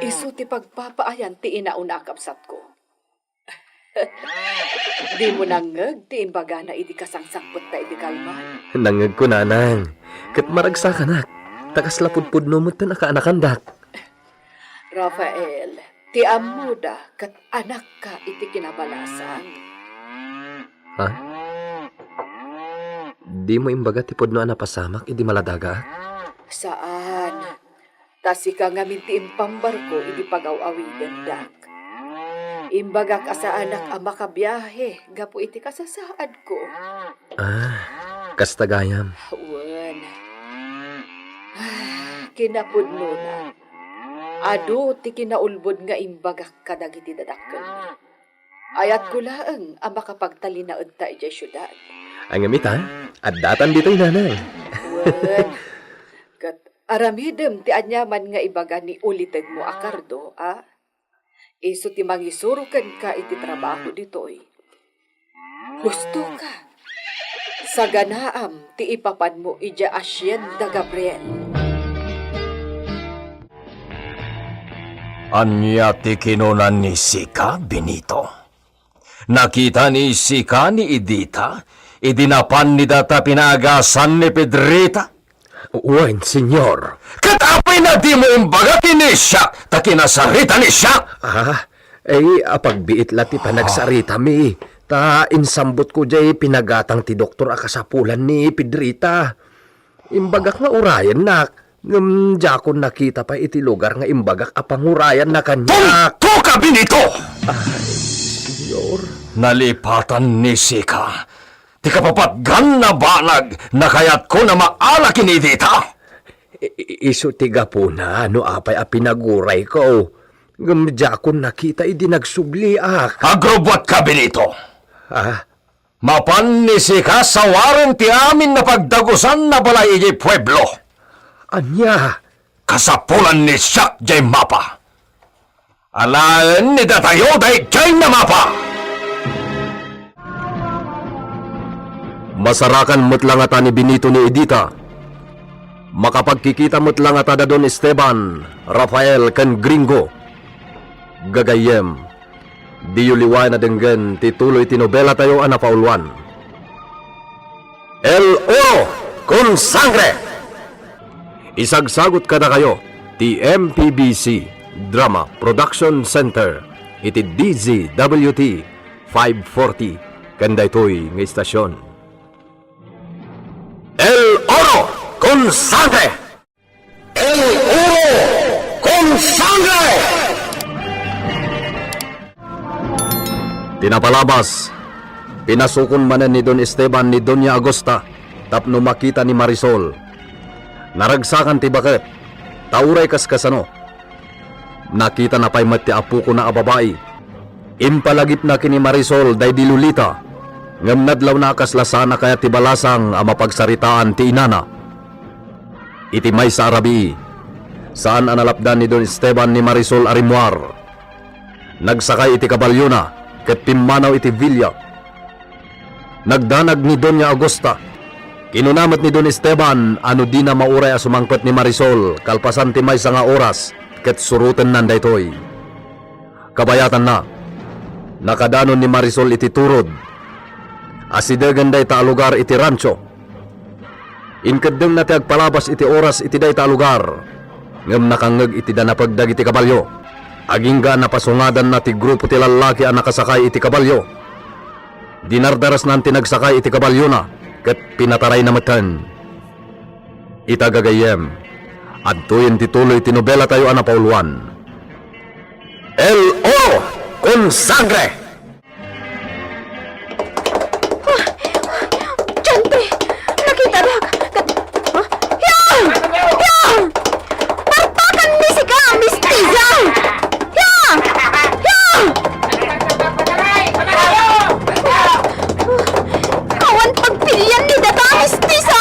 Isu ti pagpapaayan ti inauna a kabsatko. Dimo nangngeg ti imbagana idi kasangsangpetta idi kalman? Nangngegko, nanang. Ket maragsakanak, ta kasla pudpudno metten a kaanakandak. Rafael, ti ammoda ket anakka iti kinabalasang. Ha? Dimo imbaga ti pudno a napasamak idi maladagak? Saan. Ta sika ngamin ti impambarko idi pagaw-awidendak. Imbagak a saanak a makabiahe gapu iti kasasaadko. Ah, kasta gayam. Wen. Ah, kinapudnona, adu ti kinaulbod nga imbagak kadagiti dadakkelmi. Ayatko laeng a makapagtalinaedta idiay siudad. Ngem ita, addatan ditoy, nanang. Wen. Ket aramidem ti aniaman nga ibaga ni ulitegmo a kardo, a? Isu ti mangisuro kenka iti trabaho ditoy. Hustoka. Saganaam ti ipapanmo idiay Hacienda Gabriel. Ania ti kinuna ni sika, Benito? Nakita ni sika ni Edita idi napan ni data pinaagasan ni Pedrita? Wen, Señor. Ket apay a dimo imbaga ken ni siak ta kinasarita ni siak? Ah, ay, apagbiit la ti panagsaritami. Ta insambotko diay pinagatang ti doktor a kasapulan ni Pedrita. Imbagak nga urayennak, ngem diakon nakita pay iti lugar nga imbagak a pangurayanna kaniak. Tumtuka, Benito! Ay, Señor. Nalipatan ni sika ti kapapatgan a banag a kayatko a maala ken ni Edita. I-, i-, isu ti gapuna no apay a pinagurayko. Ngem diakon nakita idi nagsubliak. Agrubbuatka, Benito. Ah? Mapan ni sika sawaren ti amin a pagdagusan a balay idiay pueblo. Ania? Kasapulan ni siak diay mapa. Alaen ni datayo daydiay a mapa! Masarakan met la ngata ni Benito ni Edita. Makapagkikita met la ngata da Don Esteban, Rafael, ken Gringo. Gagayyem, diyo liwaen a denggen ti tuloy ti nobelatayo a napauluan. El Oro con Sangre! Isagsagut kadakayo ti M P B C Drama Production Center iti D Z W T five forty ken daytoy nga istasion. El Oro con Sangre! El Oro con Sangre! Ti napalabas, pinasukon manen ni Don Esteban ni Doña Agusta tapno makita ni Marisol. Naragsakan ti baket, ta uray kaskasano, nakitana pay met ti apokona a babai. Impalagipna ken ni Marisol daydi Lolita, ngem nadlawna a kasla saan a kayat ti balasang a mapagsaritaan ti inana. Iti maysa a rabii, saan a nalapdan ni Don Esteban ni Marisol a rimmuar. Nagsakay iti kabalyona ket pimmanaw iti villa. Nagdanag ni Doña Augusta. Kinuna met ni Don Esteban a no dina mauray a sumangpet ni Marisol kalpasan ti maysa nga oras, ket surotennan daytoy. Kabayatanna, nakadanon ni Marisol iti turod. Asidegen dayta a lugar iti rancho. Inkeddengna ti agpalabas iti oras iti dayta a lugar, ngem nakangngeg iti danapeg dagiti kabalio. Agingga a napasungadanna ti grupo ti lallaki a nakasakay iti kabalio. Dinardarasnan ti nagsakay iti kabalyona ket pinatarayna metten. Ita gagayyem, adtoyen ti tuloy ti nobelatayo a napauluan. El Oro con Sangre! Diante! Nakitadak! Kat-, ha? Hiya! Hiya! Parpakan ni sika, mistisa! Hiya! Hiya! Awan pagpilian ni data, mistisa!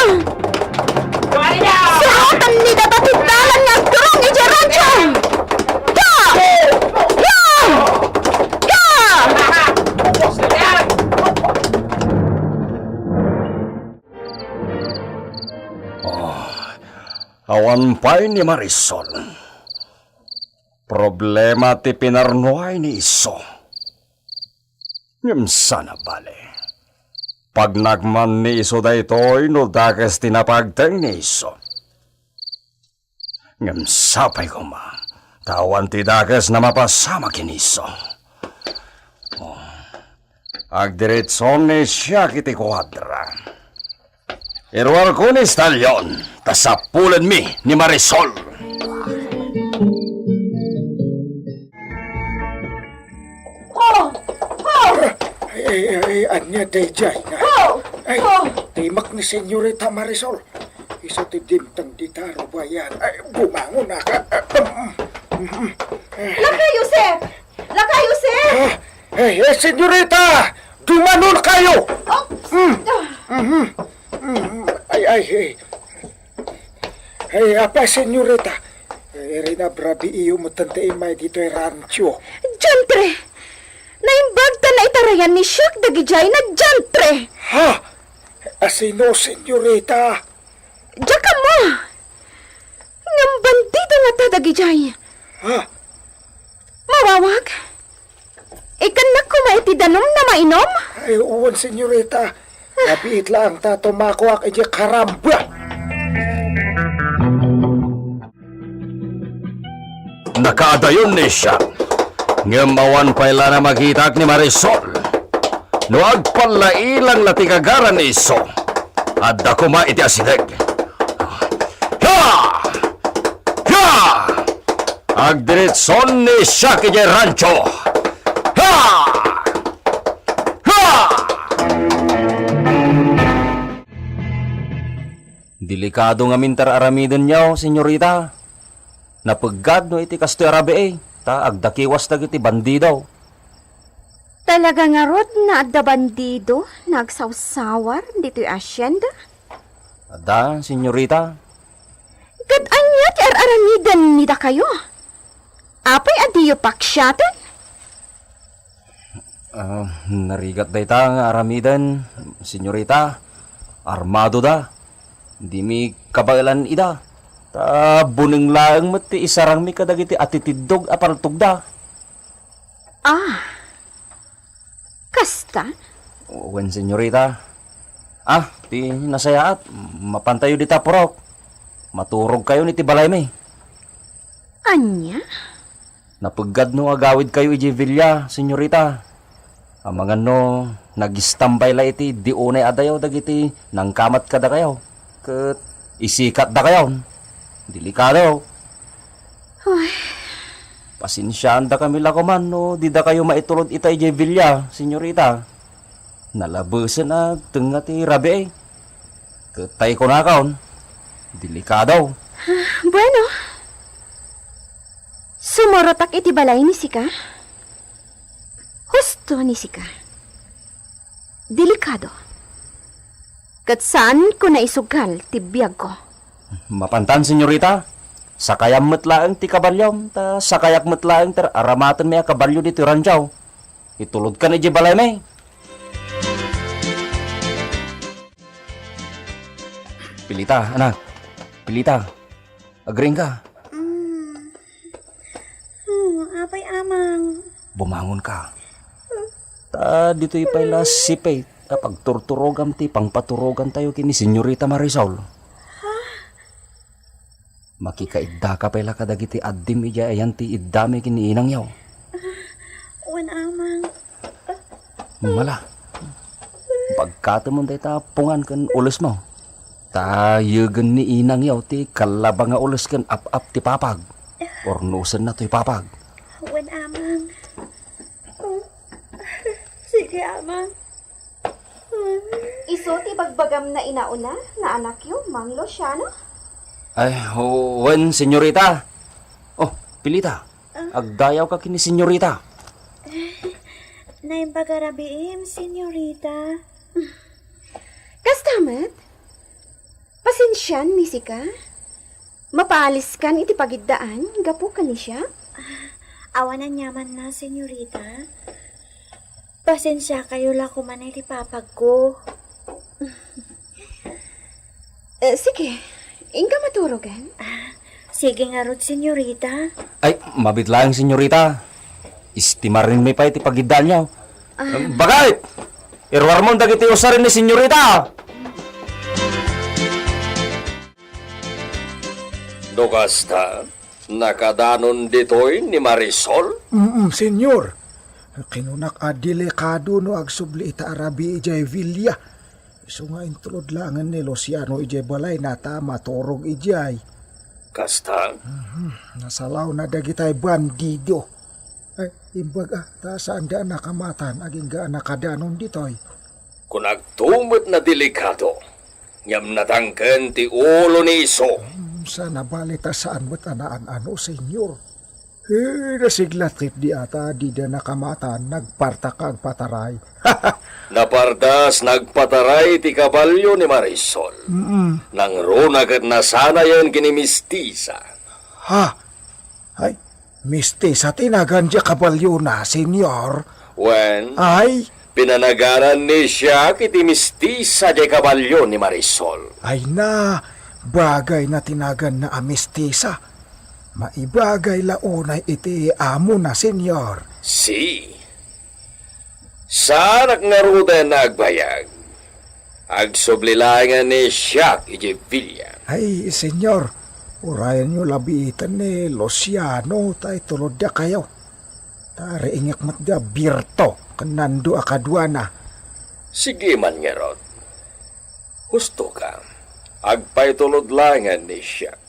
Surotan ni data ti dalan nga agturong idiay rancho! Hiya! Hiya! Hiya! Pay ni Marisol. Problema ti pinarnuay ni Iso. Ngem saan a bale. Pagnakman ni Iso daytoy no dakes ti napagteng ni Iso. Ngem sapay koma, ta awan ti dakes a mapasama ken ni Iso. Oh. Agdiretson ni siak iti kuadra. Iruarko ni Stallion, ta sapulenmi ni Marisol. Oh! Oh! Ay, ay, ay, ania daydiay nga? Oh! Ay, oh! Timek ni Senyorita Marisol. Isu ti dimteng dita rubayan. Ay, bumangon a ka. Lakay Joseph! Lakay Joseph! Ah, ay, ay, Senyorita! Dumanon kayo! Oh! Mm. Mm. Mm. Ay, ay, ay. Ay, apay, Senyorita? Ay, rinabrabiiyo met ti immay ditoy rancho. Diantre! Naimbag ta naitarayan ni siak dagidiay a diantre! Ha? Asino, Senyorita? Diak ammo! Ngem bandido ngata dagidiay. Ha? Mawawag? Ikkannak koma iti danum a mainum? Ay, wen, Senyorita. Nabiit laeng ta tumakuak idiay karamba. Nakaadayon ni siak, ngem awan pay la a makitak ni Marisol. No agpallailang la ti gagara ni Iso, adda koma iti asideg. Ha! Ha! Agdiretson ni siak idiay rancho. Ha! Ha! Delikado ngamin ti ar-aramidenyo, Senyorita. Napeggad no iti kastoy a rabii, ta agdakiwas dagiti bandido. Talaga ngarud nga adda bandido nga agsawsawar ditoy asienda? Adda, Senyorita. Ket ania ti ar-aramiden ni dakayo? Apay a diyo paksiaten? Ah, narigat dayta nga aramiden, Senyorita. Armadoda. Dimi kabaelan ida. Ta buneng laeng met ti isarangmi kadagiti atitiddog a paltogda. Ah, kasta? Wen, Senyorita. Ah, ti nasayaat, mapantayo dita purok. Maturogkayon iti balaymi. Ania? Napeggad no agawidkayo idiay villa, Senyorita. Amangan no nagistambay la iti idi unay a dayaw dagiti nangkamat kadakayo, ket isikatdakayon. Delikado. Uy. Pasensiaandakami la koman no didakayo maitulod ita idiay villa, Senyorita. Nalabesen a tengnga ti rabii. Ket tay kunakon, delikado. Bueno. Sumurotak iti balay ni sika. Husto ni sika. Delikado. Ket saanko naisugal ti biagko. Mapantan, Senyorita. Sakayam met laeng ti kabaliom, ta sakayak met laeng ti ar-aramatenmi a kabalio ditoy rancho. Itulodkan idiay balaymi. Pilita, anak. Pilita. Agriingka. Mm. Oh, apay, Amang. Bumangonka. Ta ditoy pay la sipay a pagturturogam ti pangpaturogantayo ken ni Senyorita Marisol. Ha? Makikaiddaka pay la kadagiti addim idiay ayan ti iddami ken ni inangyo. Wen, Amang. Mala. Bagkatemon dayta pungan ken ulesmo. Ta yegen ni inangyo ti kallaba nga ules ken ap-ap ti papag. Urnosenna toy papag. Wen, Amang. Sige, Amang. Isu ti bagbagam nga inauna nga anakyo, Mang Luciano? Ay, wen, Senyorita. Oh, Pilita. Ah. Agdayawka ken ni Senyorita. Naimbag a rabiim, Senyorita. Kasta met? Pasensian ni sika? Mapaaliskan iti pagiddaan gapu ken ni siak? Ah, awan aniamanna, Senyorita. Pasensiakayo la koman iti papagko. Eh, sige. Inka maturogan. Ah, Sige ngarud, senyorita. Ay, mabiit laeng, senyorita. Istimarenmi pay ti pagiddaanyo. Ah. Bakit? Iruarmon dagiti usarenmi, senyorita! No kasta, nakadanon ditoy ni Marisol? Mm, senyor. Kinunak a delikado no agsubli ita a rabii idiay villa. Isu nga intulod laengen ni Luciano idiay balayna ta maturog idiay. Kasta? Mhm. Nasalawna dagitay bandido. Ay, imbag a, ta saanda a nakamatan agingga a nakadanon ditoy. Kunakto met a delikado, ngem nadangken ti ulo ni isu. Hmm, sana bali ta saan met a naan-ano, senyor. Eh, nasiglat ketdi a ta dida nakamatan, nagpartak a agpataray. Napardas, nagpataray ti kabalio ni Marisol. Mm-mm. Nangruna ket nasanayen ken ni Mistisa. Ha? Ay, Mistisa ti nagan diay kabaliona, senyor. Wen, ay, pinanaganan ni Siak iti Mistisa diay kabalio ni Marisol. Ay na, bagay na ti naganna a Mistisa. Maibagay la unay iti amona, senyor. Si. Saanak ngaruden a agbayag. Agsubli laengen ni Siak idiay villa. Ay, senyor, urayenyo la biiten ni Luciano ta itulod dakayo. Ta riingek met da Birto ken Nando a kaduana. Sige man ngarud. Husto ka. Agpaitulod laengen ni Siak.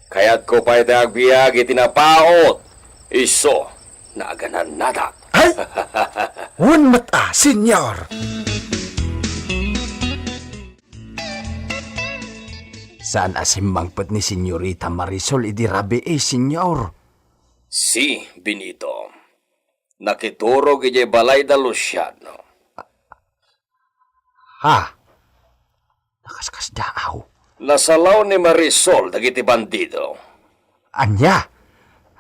Kayatko pay ti agbiag iti napaut. Isu, naganannadak. Ay! Wen met a, senyor! Saan a simmangpet ni Senyorita Marisol idi rabii, senyor? Si, Benito. Nakiturog idiay balay da Luciano. Ha? Nakaskasdaaw. Nasalaw ni Marisol dagiti bandido. Ania?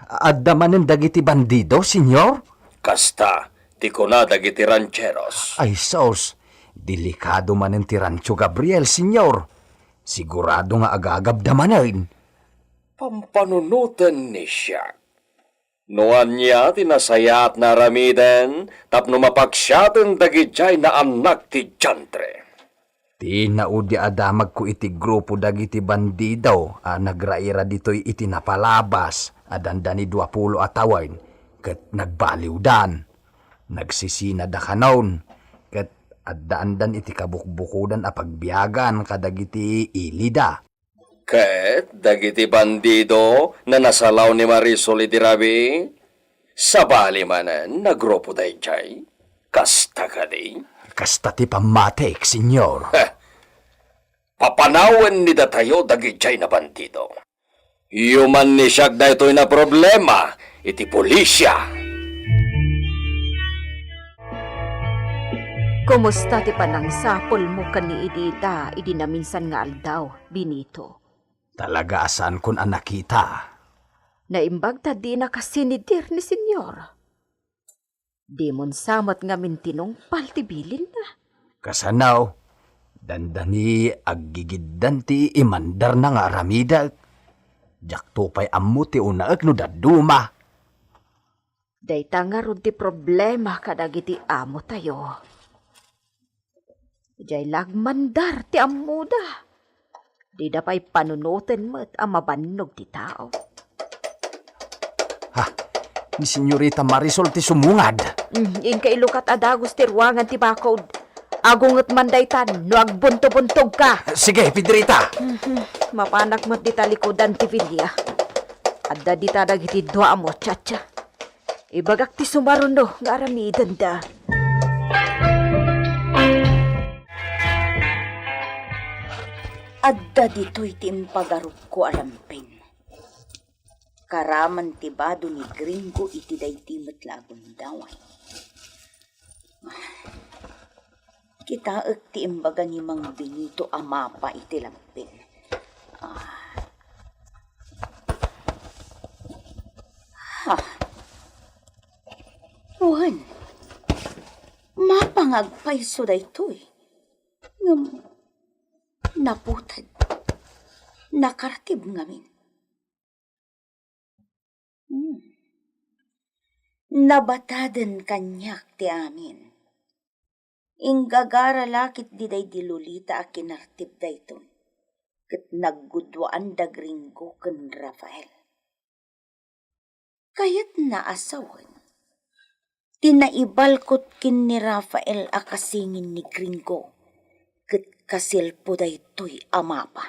Adda manen dagiti bandido, senyor? Kasta, ti kuna dagiti rancheros. Ay sus, delikado manen ti Rancho Gabriel, senyor. Sigurado nga agagabda manen. Pampanunoten ni Siak. No ania ti nasayaat nga aramiden tapno mapaksiaten dagidiay naannak ti diantre. Ti naudi a damagko iti grupo dagiti bandido a nagraira ditoy iti napalabas a dandani dua pulo a tawen ket nagbaliwdan. Nagsisinada kanon ket addaandan iti kabukbukodan a pagbiagan kadagiti ilida. Ket dagiti bandido nga nasalaw ni Marisol iti rabii, sabali manen a grupo daydiay. Kasta kadi? Kasta ti pammatik, senyor. Heh. Papanawen ni datayo dagidiay a bandido. Yuman ni siak daytoy a problema iti pulisia. Kumusta ti panangsapulmo ken ni Edita idi naminsan nga aldaw, Benito? Talaga a saankon a nakita. Naimbag ta dina kasinidir ni Senyor. Dimon sa met ngamin tinungpal ti bilinna. Kasano? Dandani aggigiddan ti imandarna nga aramidek. Diakto pay ammo ti unaek no dadduma. Dayta ngarud ti problema kadagiti amotayo. Diay la agmandar ti ammoda. Dida pay panunoten met a mabannog ti tao. Ha, ni Senyorita Marisol ti sumungad. Mm, inka ilukat a dagus ti ruangan ti bakod. Agunget man daytan no agbuntobuntogka. Sige, Pedrita. Mhm, mapanak met dita likudan ti villa. Adda dita dagiti dua a muchacha. Ibagak ti sumaruno nga aramidenda. Adda ditoy ti impagarupko a lampin. Karaman ti bado ni Gringo iti daydi met la a gundaway. Kitaek ti imbaga ni Mang Benito a mapa iti lampin. Ah. Ha. Wen, mapa nga agpayso daytoy. Ngem naputed. Nakartib ngamin. Hmm. Nabataden kaniak ti amin. Inggagara la ketdi daydi Lolita a kinartib daytoy, ket naggudwaan da Gringo ken Rafael. Kayatna a sawen ti naibalkot ken ni Rafael a kasingin ni Gringo ket kaselpo daytoy a mapa.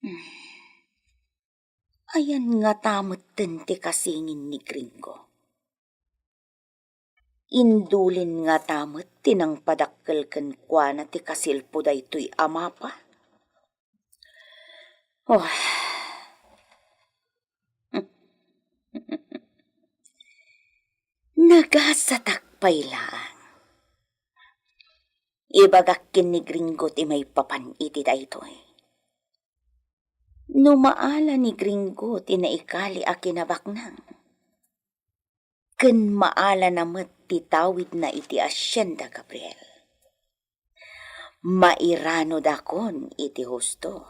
Hmm. Ayan ngata metten ti kasingin ni Gringo. Indulin ngata met ti nangpadakkel kenkuana ti kaselpo daytoy a mapa. Oh. Nagasatak pay laeng. Ibagak ken ni Gringo ti maipapan iti daytoy. No maala ni Gringo ti naikali a kinabaknang, ken maalana met ti tawidna iti Hacienda Gabriel, mairanudakon iti husto.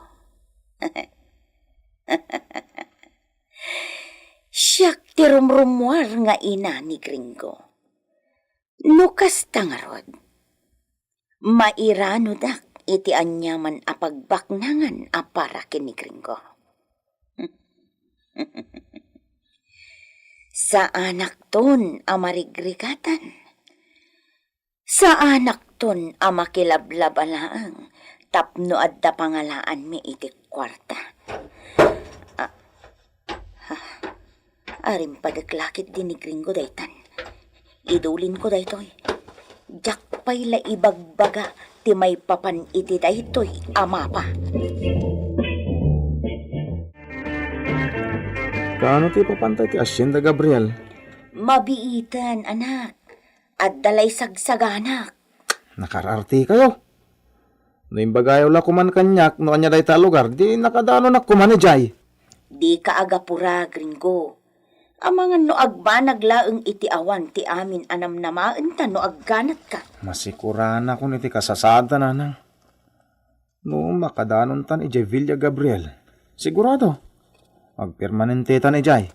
Siak ti rumrummuar nga ina ni Gringo. No kasta ngarud, mairanudak iti aniaman a pagbaknangan a para ken ni Gringo. Saanakton a marigrigatan. Saanakton a makilablaba laeng tapno adda pangalaanmi iti kuarta. Ah, ha, arimpadek la ketdi ni Gringo daytan. Idulinko daytoy. Diak pay la ibagbaga ti maipapan iti daytoy a mapa. Kaano ti ipapanta iti Hacienda Gabriel? Mabiiten, anak. Adda la isagsaganak. Nakarartikayo. No imbagayo la koman kaniak no ania dayta a lugar, di nakadanonak koman idiay. Dika agapura, Gringo. Amangan no agbanag laeng iti awan ti amin a namnamaenta no agganatka. Masikuranakon iti kasasaadta, nanang. No makadanontan idiay Villa Gabriel, sigurado, agpermanentetan idiay.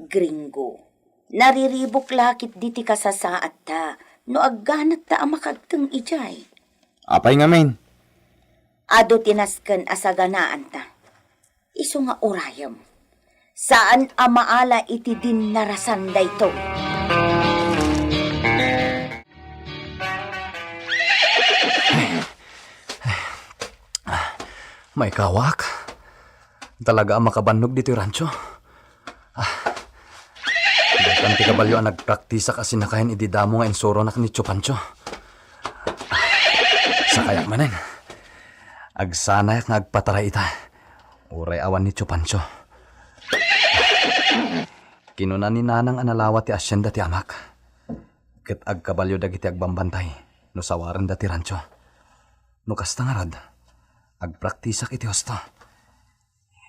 Gringo, nariribuk la ketdi ti kasasaadta no agganatta a makagteng idiay. Apay ngamin? Adu ti nasken a saganaanta. Isu nga urayem. Saan a maala iti dinnarasan daytoy. Maikawak. Talaga a makabannog ditoy rancho. Ah. Daytan ti kabalio a nagpraktisak a sinakayan idi damo nga insuronak ni Tio Pancho. Ah. Sakayak manen. Agsanayak nga agpataray ita. Uray awan ni Tio Pancho. Kinuna ni Nanang a nalawa ti hacienda ti amak. Ket agkabalio dagiti agbambantay no sawarenda ti rancho. No kasta ngarud, agpraktisak iti husto.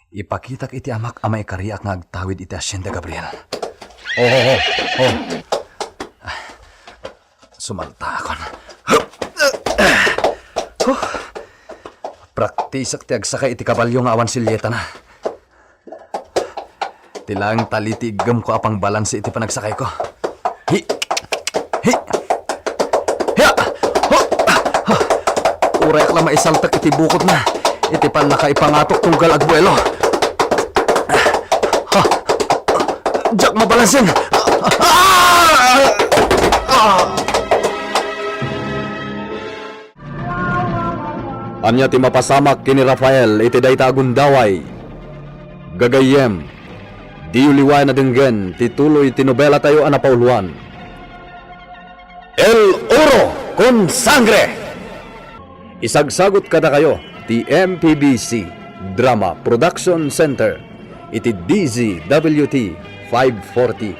Ipakitak iti amak a maikariak nga agtawid iti Hacienda Gabriel. Oh, oh, oh, oh. Sumaltaakon. Huh. Praktisak ti agsakay iti kabalio nga awan silyetana. Ti laeng tali ti iggemko a pangbalanse iti panagsakayko. Hi! Hi! Hiya! Ho! Ho! Urayek la maisaltek iti bukotna iti pannakaipangatok tunggal agbuelo. Ha! Diak mabalansen! Ah! Ah! Ania ti mapasamak ken ni Rafael iti dayta a gundaway? Gagayyem, diyo liwayan a denggen ti tuloy ti nobelatayo a napauloan, El Oro con Sangre! Isagsagut kadakayo ti M P B C Drama Production Center iti D Z W T five forty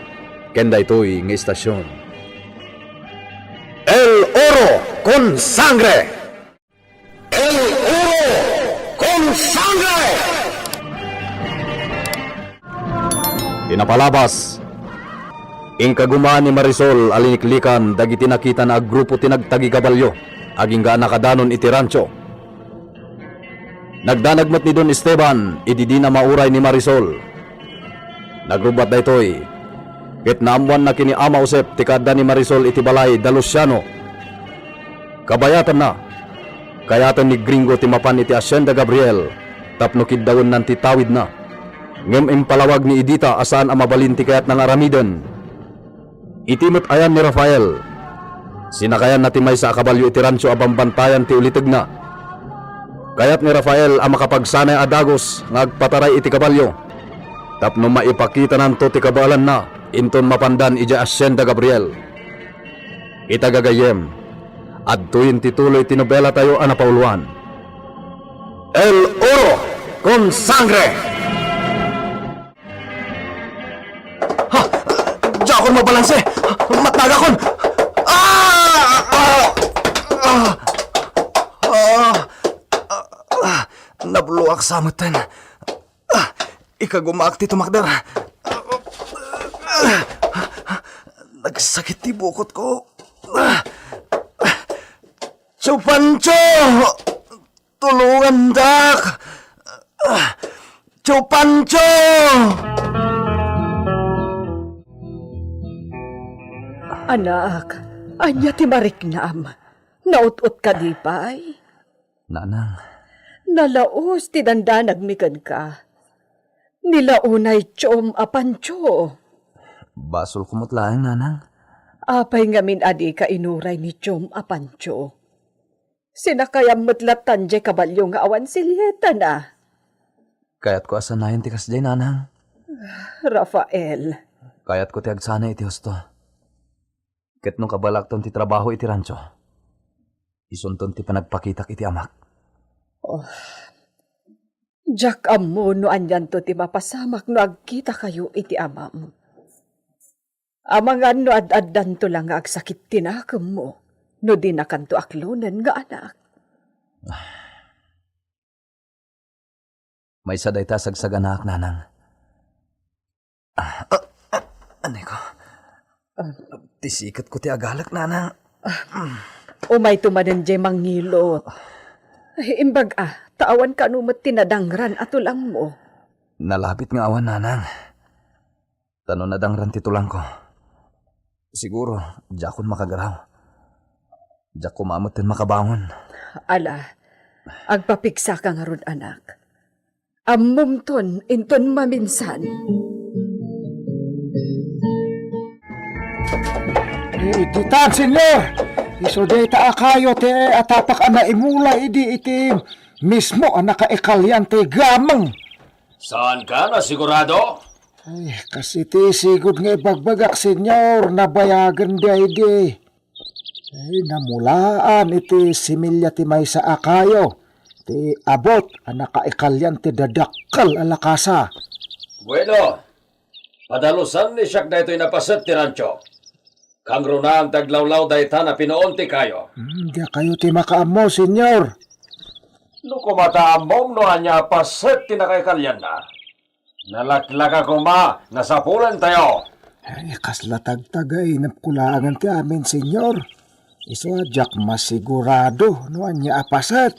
ken daytoy nga istasyon. El Oro con Sangre! El Oro con Sangre! Ti napalabas, inkaguma ni Marisol a liniklikan dagiti nakitana a grupo ti nagtagikabalio agingga a nakadanon iti rancho. Nagdanag met ni Don Esteban idi dina mauray ni Marisol. Nagrubbat daytoy, ket naammoanna ken ni Ama Josep ti kaadda ni Marisol iti balay da Luciano. Kabayatanna, kayaten ni Gringo ti mapan iti Hacienda Gabriel tapno kiddawennan ti tawidna. Ngem impalawag ni Edita a saan a mabalin ti kayatna nga aramiden. Iti met ayan ni Rafael, sinakayanna ti maysa a kabalio iti rancho a bambantayan ti ulitegna. Kayat ni Rafael a makapagsanay a dagus nga agpataray iti kabalio tapno maipakitananto ti kabaelanna inton mapandan idiay Hacienda Gabriel. Ita gagayyem, adtoyen ti tuloy ti nobelatayo a napauluan, El Oro con Sangre! Ha! Diakon mabalanse! Matnagakon! Ah! Ah! Ah! Ah! Ah! Nabloak sa metten. Ah! Ikagumaak ti tumakder. Ah! Nagsakit ti bukotko. Ah! Tio Pancho! Tulongandak! Ah! Tio Pancho! Anak, ania ti mariknam? Naut-ot kadi pay? Nanang. Nalaus ti dandanagmi kenka. Nilaunay Tiom a Pancho. Basolko met laeng, Nanang. Apay ngamin a dika inuray ni Tiom a Pancho? Sinakayam met lattan diay kabalio nga awan silietana. Kayatko a sanayen ti kasdiay, Nanang. Rafael. Kayatko ti agsanay iti husto. Ket no kabalakton ti trabaho iti rancho, isunton ti panagpakitak iti amak. Oh, diak ammo no anianto ti mapasamak no agkitakayo iti amam. Amangan no ad-addanto la nga agsakit ti nakemmo no dinakanto aklonen nga anak. Maysa dayta a sagsaganaak, Nanang. Ah, ah, ah, aneko? Ah. Ti siketko ti agalek, Nanang. Umayto manen diay mangilot. Ay, imbag a, ta awan kano met ti nadangran a tulangmo. Nalabit nga awan, Nanang. Ta no nadangran ti tulangko, siguro, diakon makagaraw. Diak koma metten makabangon. Ala, agpapigsaka ngarud, anak. Ammomton inton maminsan. Ditan, Señor! Isu dayta a kayo ti atapak a naimula idi iti mismo a nakaikalian ti gameng. Saanka nasigurado? Ay, kas iti sigud nga ibagbagak, Señor, nabayagen daydi. Ay, namulaan iti similya ti maysa a kayo ti abut a nakaikalian ti dadakkel a lakasa. Bueno, padalusan ni siak daytoy napaset ti rancho. Kangrunaan ti aglawlaw dayta napinuon ti kayo. Hmm, dakayo ti makaammo, Señor. No kumata ammom no ania a paset ti nakaikalianna, nalaklaka koma, nasapulantayo. Ay, kasla tagtagainepko laengen ti amin, Señor. Isu a diak masigurado no ania a paset.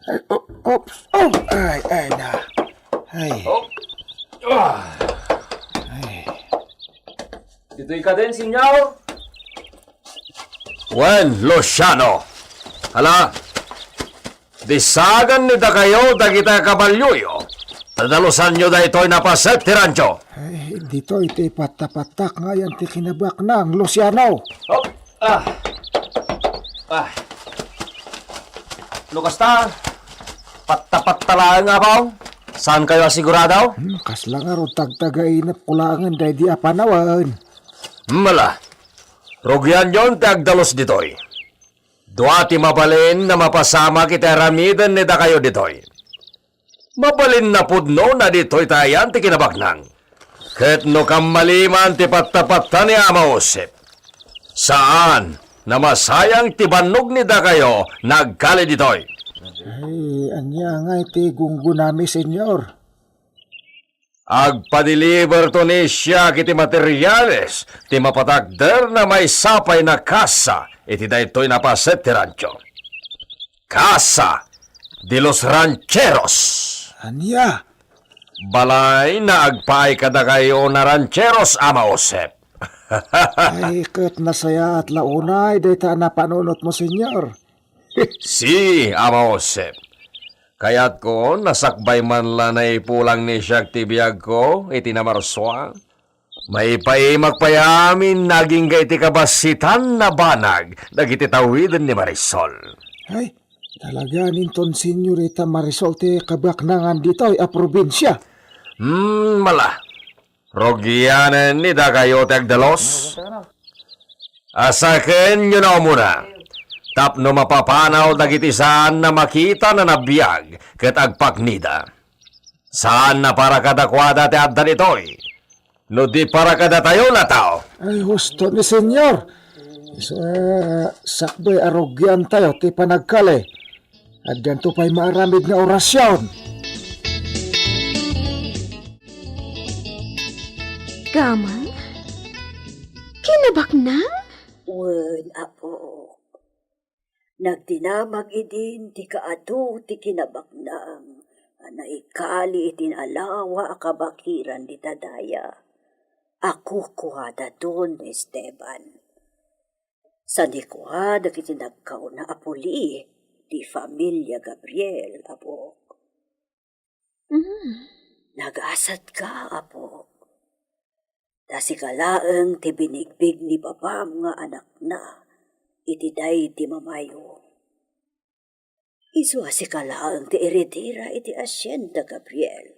Ay, o-, oops. Oh, ay, ay na. Ay. Oh. Ah. Ay. Ditoy ka din, Señor? Wen, Luciano. Hala, disagan ni dakayo dagiti kabalioyo. Tadalusanyo daytoy napaset ti rancho. Ay, ditoy ti pattapattak nga ayan ti kinabaknang, Luciano. Oh, ah. Ah. No kasta, pattapatta laeng, Apo. Saankayo a sigurado? Hmm, kasla ngarud tagtagainepko laengen daydi a panawen. Hmm, ala. Rugianyon ti agdalus ditoy. Dua ti mabalin a mapasamak iti aramiden ni dakayo ditoy. Mabalin a pudno na ditoy ti ayan ti kinabaknang. Ket no kammaliman ti pattapatta ni Ama Josep, saan, namasayang ti bannog ni dakayo nga agkali ditoy. Ay, ania ngay ti gunggonami, Señor? Agpadeliberto ni siak iti materiales ti mapatakder na maysa pay a kasa iti daytoy napaset ti rancho. Casa de los Rancheros. Ania? Balay, naagpaay kadakayo a rancheros, Ama Josep. Ay, ket nasayaat la unay dayta a napanunotmo, Señor. Si, Ama Josep. Kayatko, nasakbay man la naipulang ni siak ti biagko iti namarsua. Maipaimak pay amin nga agingga iti kabassitan a banag dagiti tawiden ni Marisol. Ay, talaga ninton Señorita Marisol ti kabaknangan ditoy a probinsia. Hmm, mala. Rugianen ni dakayo ti agdalos. Asakenyo na umuna, tapno mapapanaw dagiti saan a makita a nabiag ket agpaknida. Saan a para kadakuada ti adda ditoy, no di para kadatayo a tao. Ay, husto ni Señor. Sa-, sakbay a rugiantayo ti panagkali. Addanto pay maaramid nga orasion. Gamang? Kinabaknang? Wen, Apo. Nagdinamag idin ti kaadu ti kinabaknang a naikali iti nalawa a kabakiran dita daya a kukuada don ni Esteban. Sa ni kua dagiti nagkauna a puli ti familia Gabriel, Apo. Mm. Nagasatka, Apo. Ta sika laeng ti binigbig ni papam nga anakna iti daydi mamayo. Isu a sika laeng ti eredera iti asienda, Gabriel.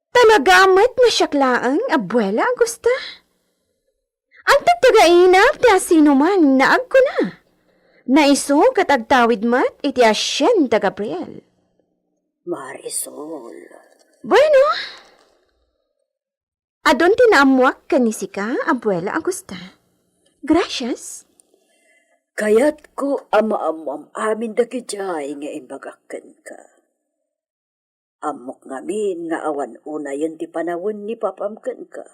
Talaga met nga siak laeng, Abuela Augusta? Anted ta gainap ti asinoman nga agkuna. Naisu ket agtawid met iti asienda, Gabriel. Marisol. Bueno, adun ti naammoak ken ni sika, Abuela Augusta. Gracias. Kayatko a maammoam amin dagidiay nga imbagak kenka. Ammok ngamin nga awan unayen ti panawen ni papam kenka,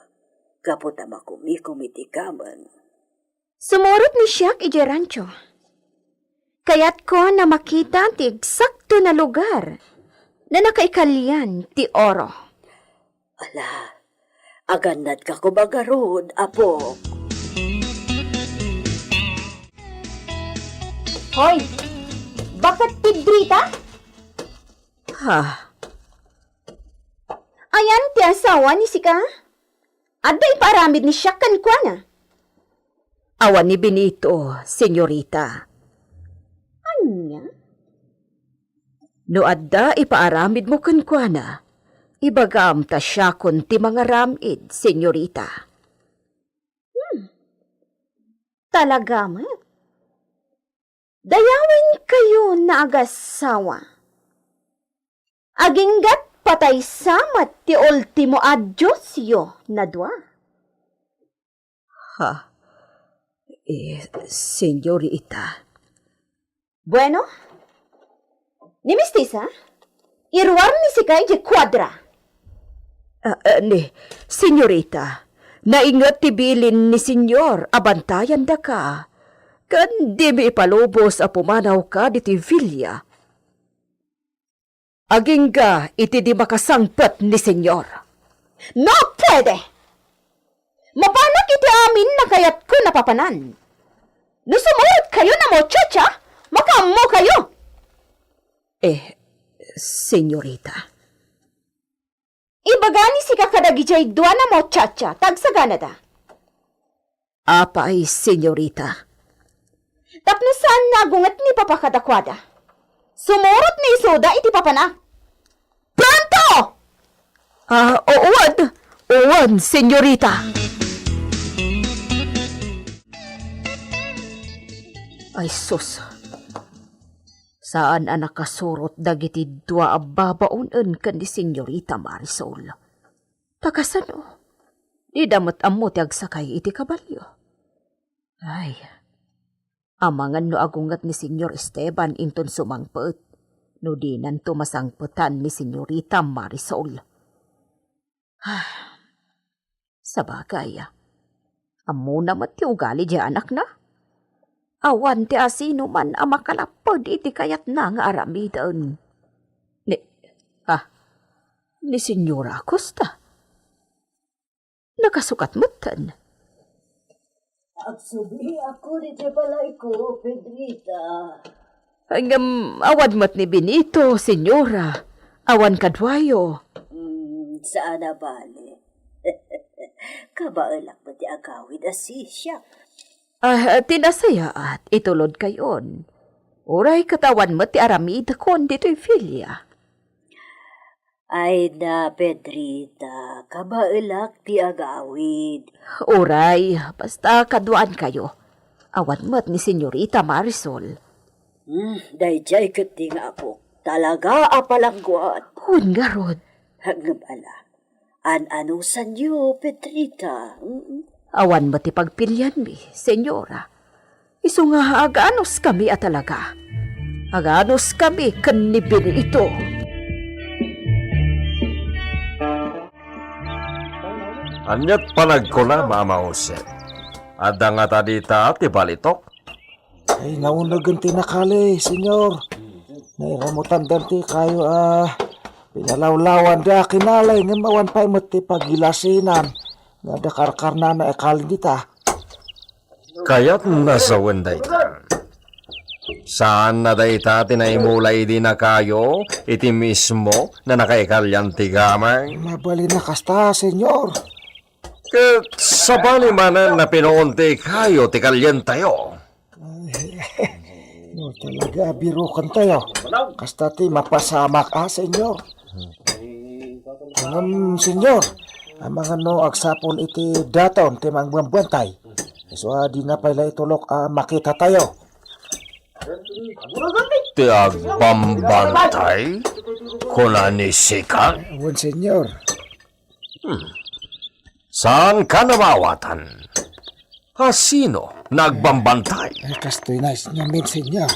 gapu ta makumikom iti gameng. Sumurot ni siak idiay rancho. Kayatko a makita ti eksakto a lugar a nakaikalian ti oro. Ala, agannadka koma ngarud, Apo. Hoy, baket ti Drita? Ha? Ayan ti asawa ni sika? Adda ipaaramid ni siak kenkuana? Awan ni Benito, senyorita. Ania? No adda ipaaramidmo kenkuana, ibagam ta siakon ti mangaramid, senyorita. Hmm. Talaga met. Dayawenkayo nga agassawa. Aginggat patay sa met ti ultimo a diosyo a dua. Ha? Eh, senyorita. Bueno? Ni Mistisa? Iruar ni sika idiay kuadra. Ah, ah, ni, senyorita, nainget ti bilin ni Senyor a bantayandaka. Ken dimi ipalubos a pumanawka ditoy villa. Agingga iti di makasangpet ni Senyor. No puede! Mapanak iti amin a kayatko a papanan. No sumurotkayo a muchacha, makaammokayo. Eh, senyorita. Ibaga ni sika kadagidiay dua a muchacha, ta agsaganada. Apay, senyorita. Tapno saan nga agunget ni Papa kadakuada. Sumurot ni isuda iti papanak. Pronto! Ah, uwan. Uwan, senyorita. Ay, sus. Saan a nakasurot dagiti dua a babaonen ken ni Senyorita Marisol. Ta kasano? Dida met ammo ti agsakay iti kabalio. Ay, amangan no agunget ni Senyor Esteban inton sumangpet, no dinanto masangpetan ni Senyorita Marisol. Ah, sabagay, ammona met ti ugali di anakna. Awan ti asinoman a makalapped iti kayatna nga aramiden. Ni, ah, ni Senyora Acosta. Nakasukat metten. Agsubliak idiay balayko, Pedrita. Ngem awan met ni Benito, Senyora. Awan kaduayo. Hmm, saan a bale. Kabaelak met ti agawid a sisiak. Ah, ti nasayaat, itulodkayon. Uray ket awan met ti aramidakon ditoy villa. Ay na, Pedrita, kabaelak ti agawid. Uray, basta kaduaankayo. Awan met ni Senyorita Marisol. Hmm, daydiay ketdi nga apok. Talaga a palangguan. Wen ngarud. Ngem ala, an-anusanyo, Pedrita? Mm. Awan met ti pagpilianmi, Senyora. Isu nga aganuskami a talaga. Aganuskami ken ni Benito. Ania ti panagkunam, Ama Jose? Adda ngata dita ti balitok? Ay, naunegen ti nakali, Senyor. Nairamutandan ti kayo a pinalawlawanda a kinali, ngem awan pay met ti pagilasinan nga adda karkarnana a kali dita. Kayatna sawen dayta. Saan a dayta ti naimula idi nakayo iti mismo a nakaikalian ti gameng? Mabalin a kasta, Senyor. Ket sabali manen a pinuon ti kayo ti kalientayo. Ay, no talaga, birokentayo. Kasta ti mapasamak a, Senyor. Ngem, Senyor, amangan no agsapul iti daton ti mangbambantay. Isu a dina pay la itulok a makitatayo. Ti agbambantay? Kuna ni Sika? Wen, Senyor. Hmm. Saanka a maawatan? A sino nga agbambantay? Ay, kastoy na, Senyor.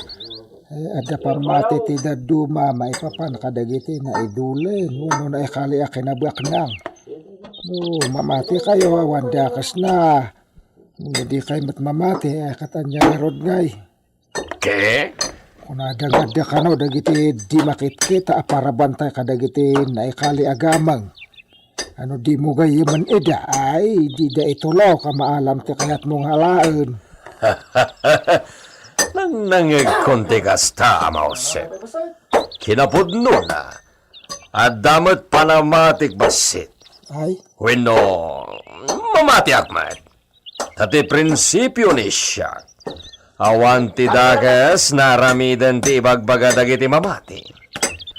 Ay, adda pammati ti dadduma maipapan kadagiti naidulen wenno naikali a kinabaknang. No, mamatikayo, awan dakesna. No, dikay met mamati, ay, ket ania ngarud ngay? Ke? Kunada nga adda kano dagiti di makitkita a parabantay kadagiti naikali a gameng. Ano dimo gayyemen ida? Ay, dida itulok a maalam ti kayatmo nga alaen. Nangnangegkon ti kasta, Ama Jose. Kinapudnona, adda met panamatik bassit. Ay? Wenno, mamatiak met. Ta ti prinsipio ni siak, awan ti dakes nga aramiden ti ibagbaga dagiti mamati.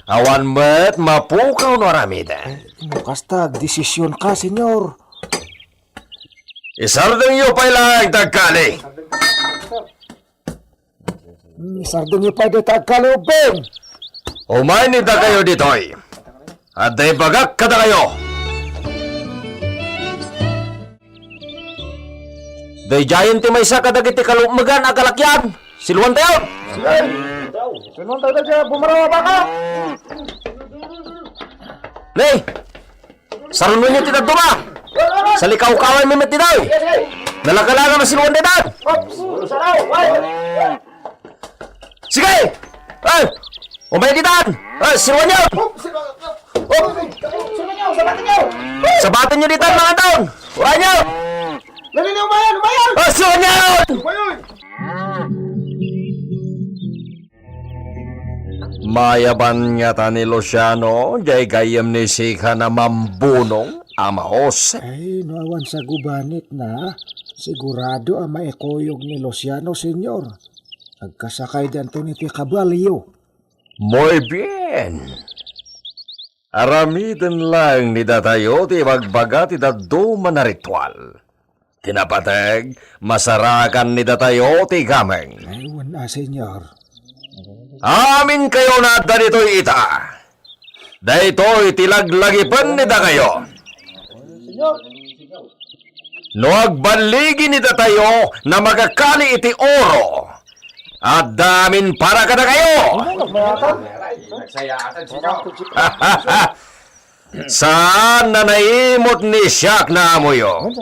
Awan met mapukaw no aramiden. No kasta, agdesisionka, Senyor. Isardengyo pay laeng ti agkali. Hmm, isardengyo pay dayta agkali, Ubbing. Umayni dakayo ditoy. Adda ibagak kadakayo. Daydiayen ti maysa kadagiti kalukmegan a kalakian. Siluantayon. Siluantayo daydiay bumaraw a baka. Ni, sarunonyo ti dadduma. Salikawkawanmi met ditoy. Nalagalaga masiluan daytan. Sige! Ay! Umay ditan! Ay, siruanyo! Sabatenyo ditan, mga taon! Uranyo! Umayan! Umayan! Ay, siruanyo! Mayaban ngata ni Luciano, jay gayyem ni Sika a mambunong, Ama Jose. Ay, no awan sagubanitna, sigurado a maikuyog ni Luciano, Senyor. Agkasakaydanto iti kabalio. Muy bien. Aramiden laeng ni datayo ti ibagbaga ti dadduma a ritual. Ti napateg, masarakan ni datayo ti gameng. Ay, wen a, Senyor. Aminkayo nga adda ditoy ita. Daytoy ti laglagipen ni dakayo. No agballigi ni datayo a makakali iti oro, adda amin para kadakayo. Saan a naimut ni siak nga amoyo.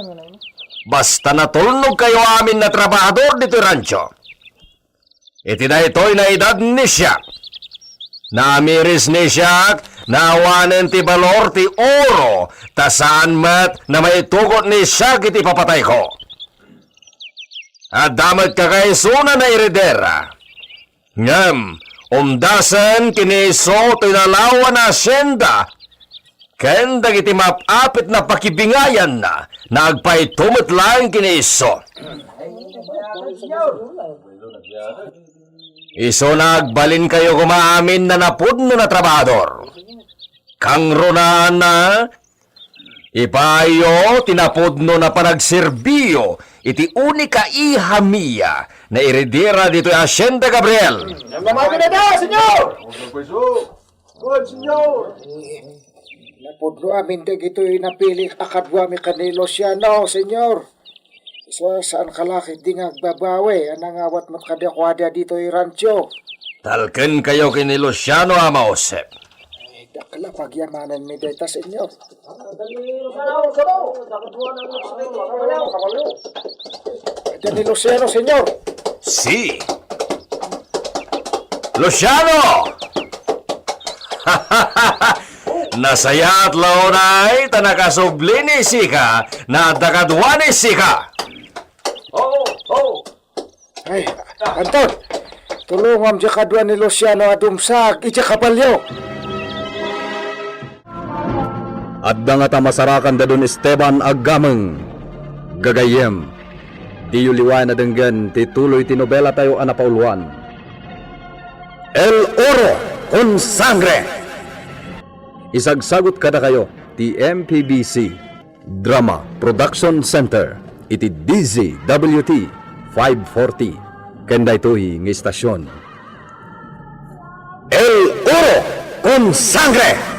Basta natulnogkayo amin a trabahador ditoy rancho. Iti daytoy nga edad ni siak, naamiris ni siak Naawanen ti balor ti oro, ta saan met na maitugot ni Siak iti ipapatayko. Adda met kakaisuna a heredera. Ngem, umdasen ken ni isu toy nalawan a hacienda, ken dagiti maap-apit a pakibingayanna, nga agpayto met laeng ken ni isu. Isuna, agbalinkayo koma amin a napudno a trabahador. Kangrunaanna, ipaayo ti napudno a panagserbiyo iti unika iha mia a heredera ditoy Hacienda Gabriel. Namamaginan, Señor! Kuan, Señor! Napudno amin dagitoy napili a kaduami ken ni Luciano, Señor. Isu, saanka la ketdi nga agbabawi a nangawat met kadakuada ditoy rancho. Talkenkayo ken ni Luciano, Ama Josep. Ay, dakkel a pagyamanenmi dayta, Señor. Adda ni Luciano, Señor. Si Luciano! Nasayaat la unay ta nakasubli ni Sika nga adda kadua ni Sika. Ho, ho! Ay, Anton, tulongam diay kadua ni Luciano a dumsag idiay kabalio. Adda ngata masarakan da Don Esteban a gameng. Gagayyem, diyo liwayan a denggen ti tuloy ti nobelatayo a napauluan, El Oro con Sangre. Isagsagut kadakayo ti M P B C Drama Production Center iti D Z W T five forty ken daytoy nga istasion. El Oro con Sangre!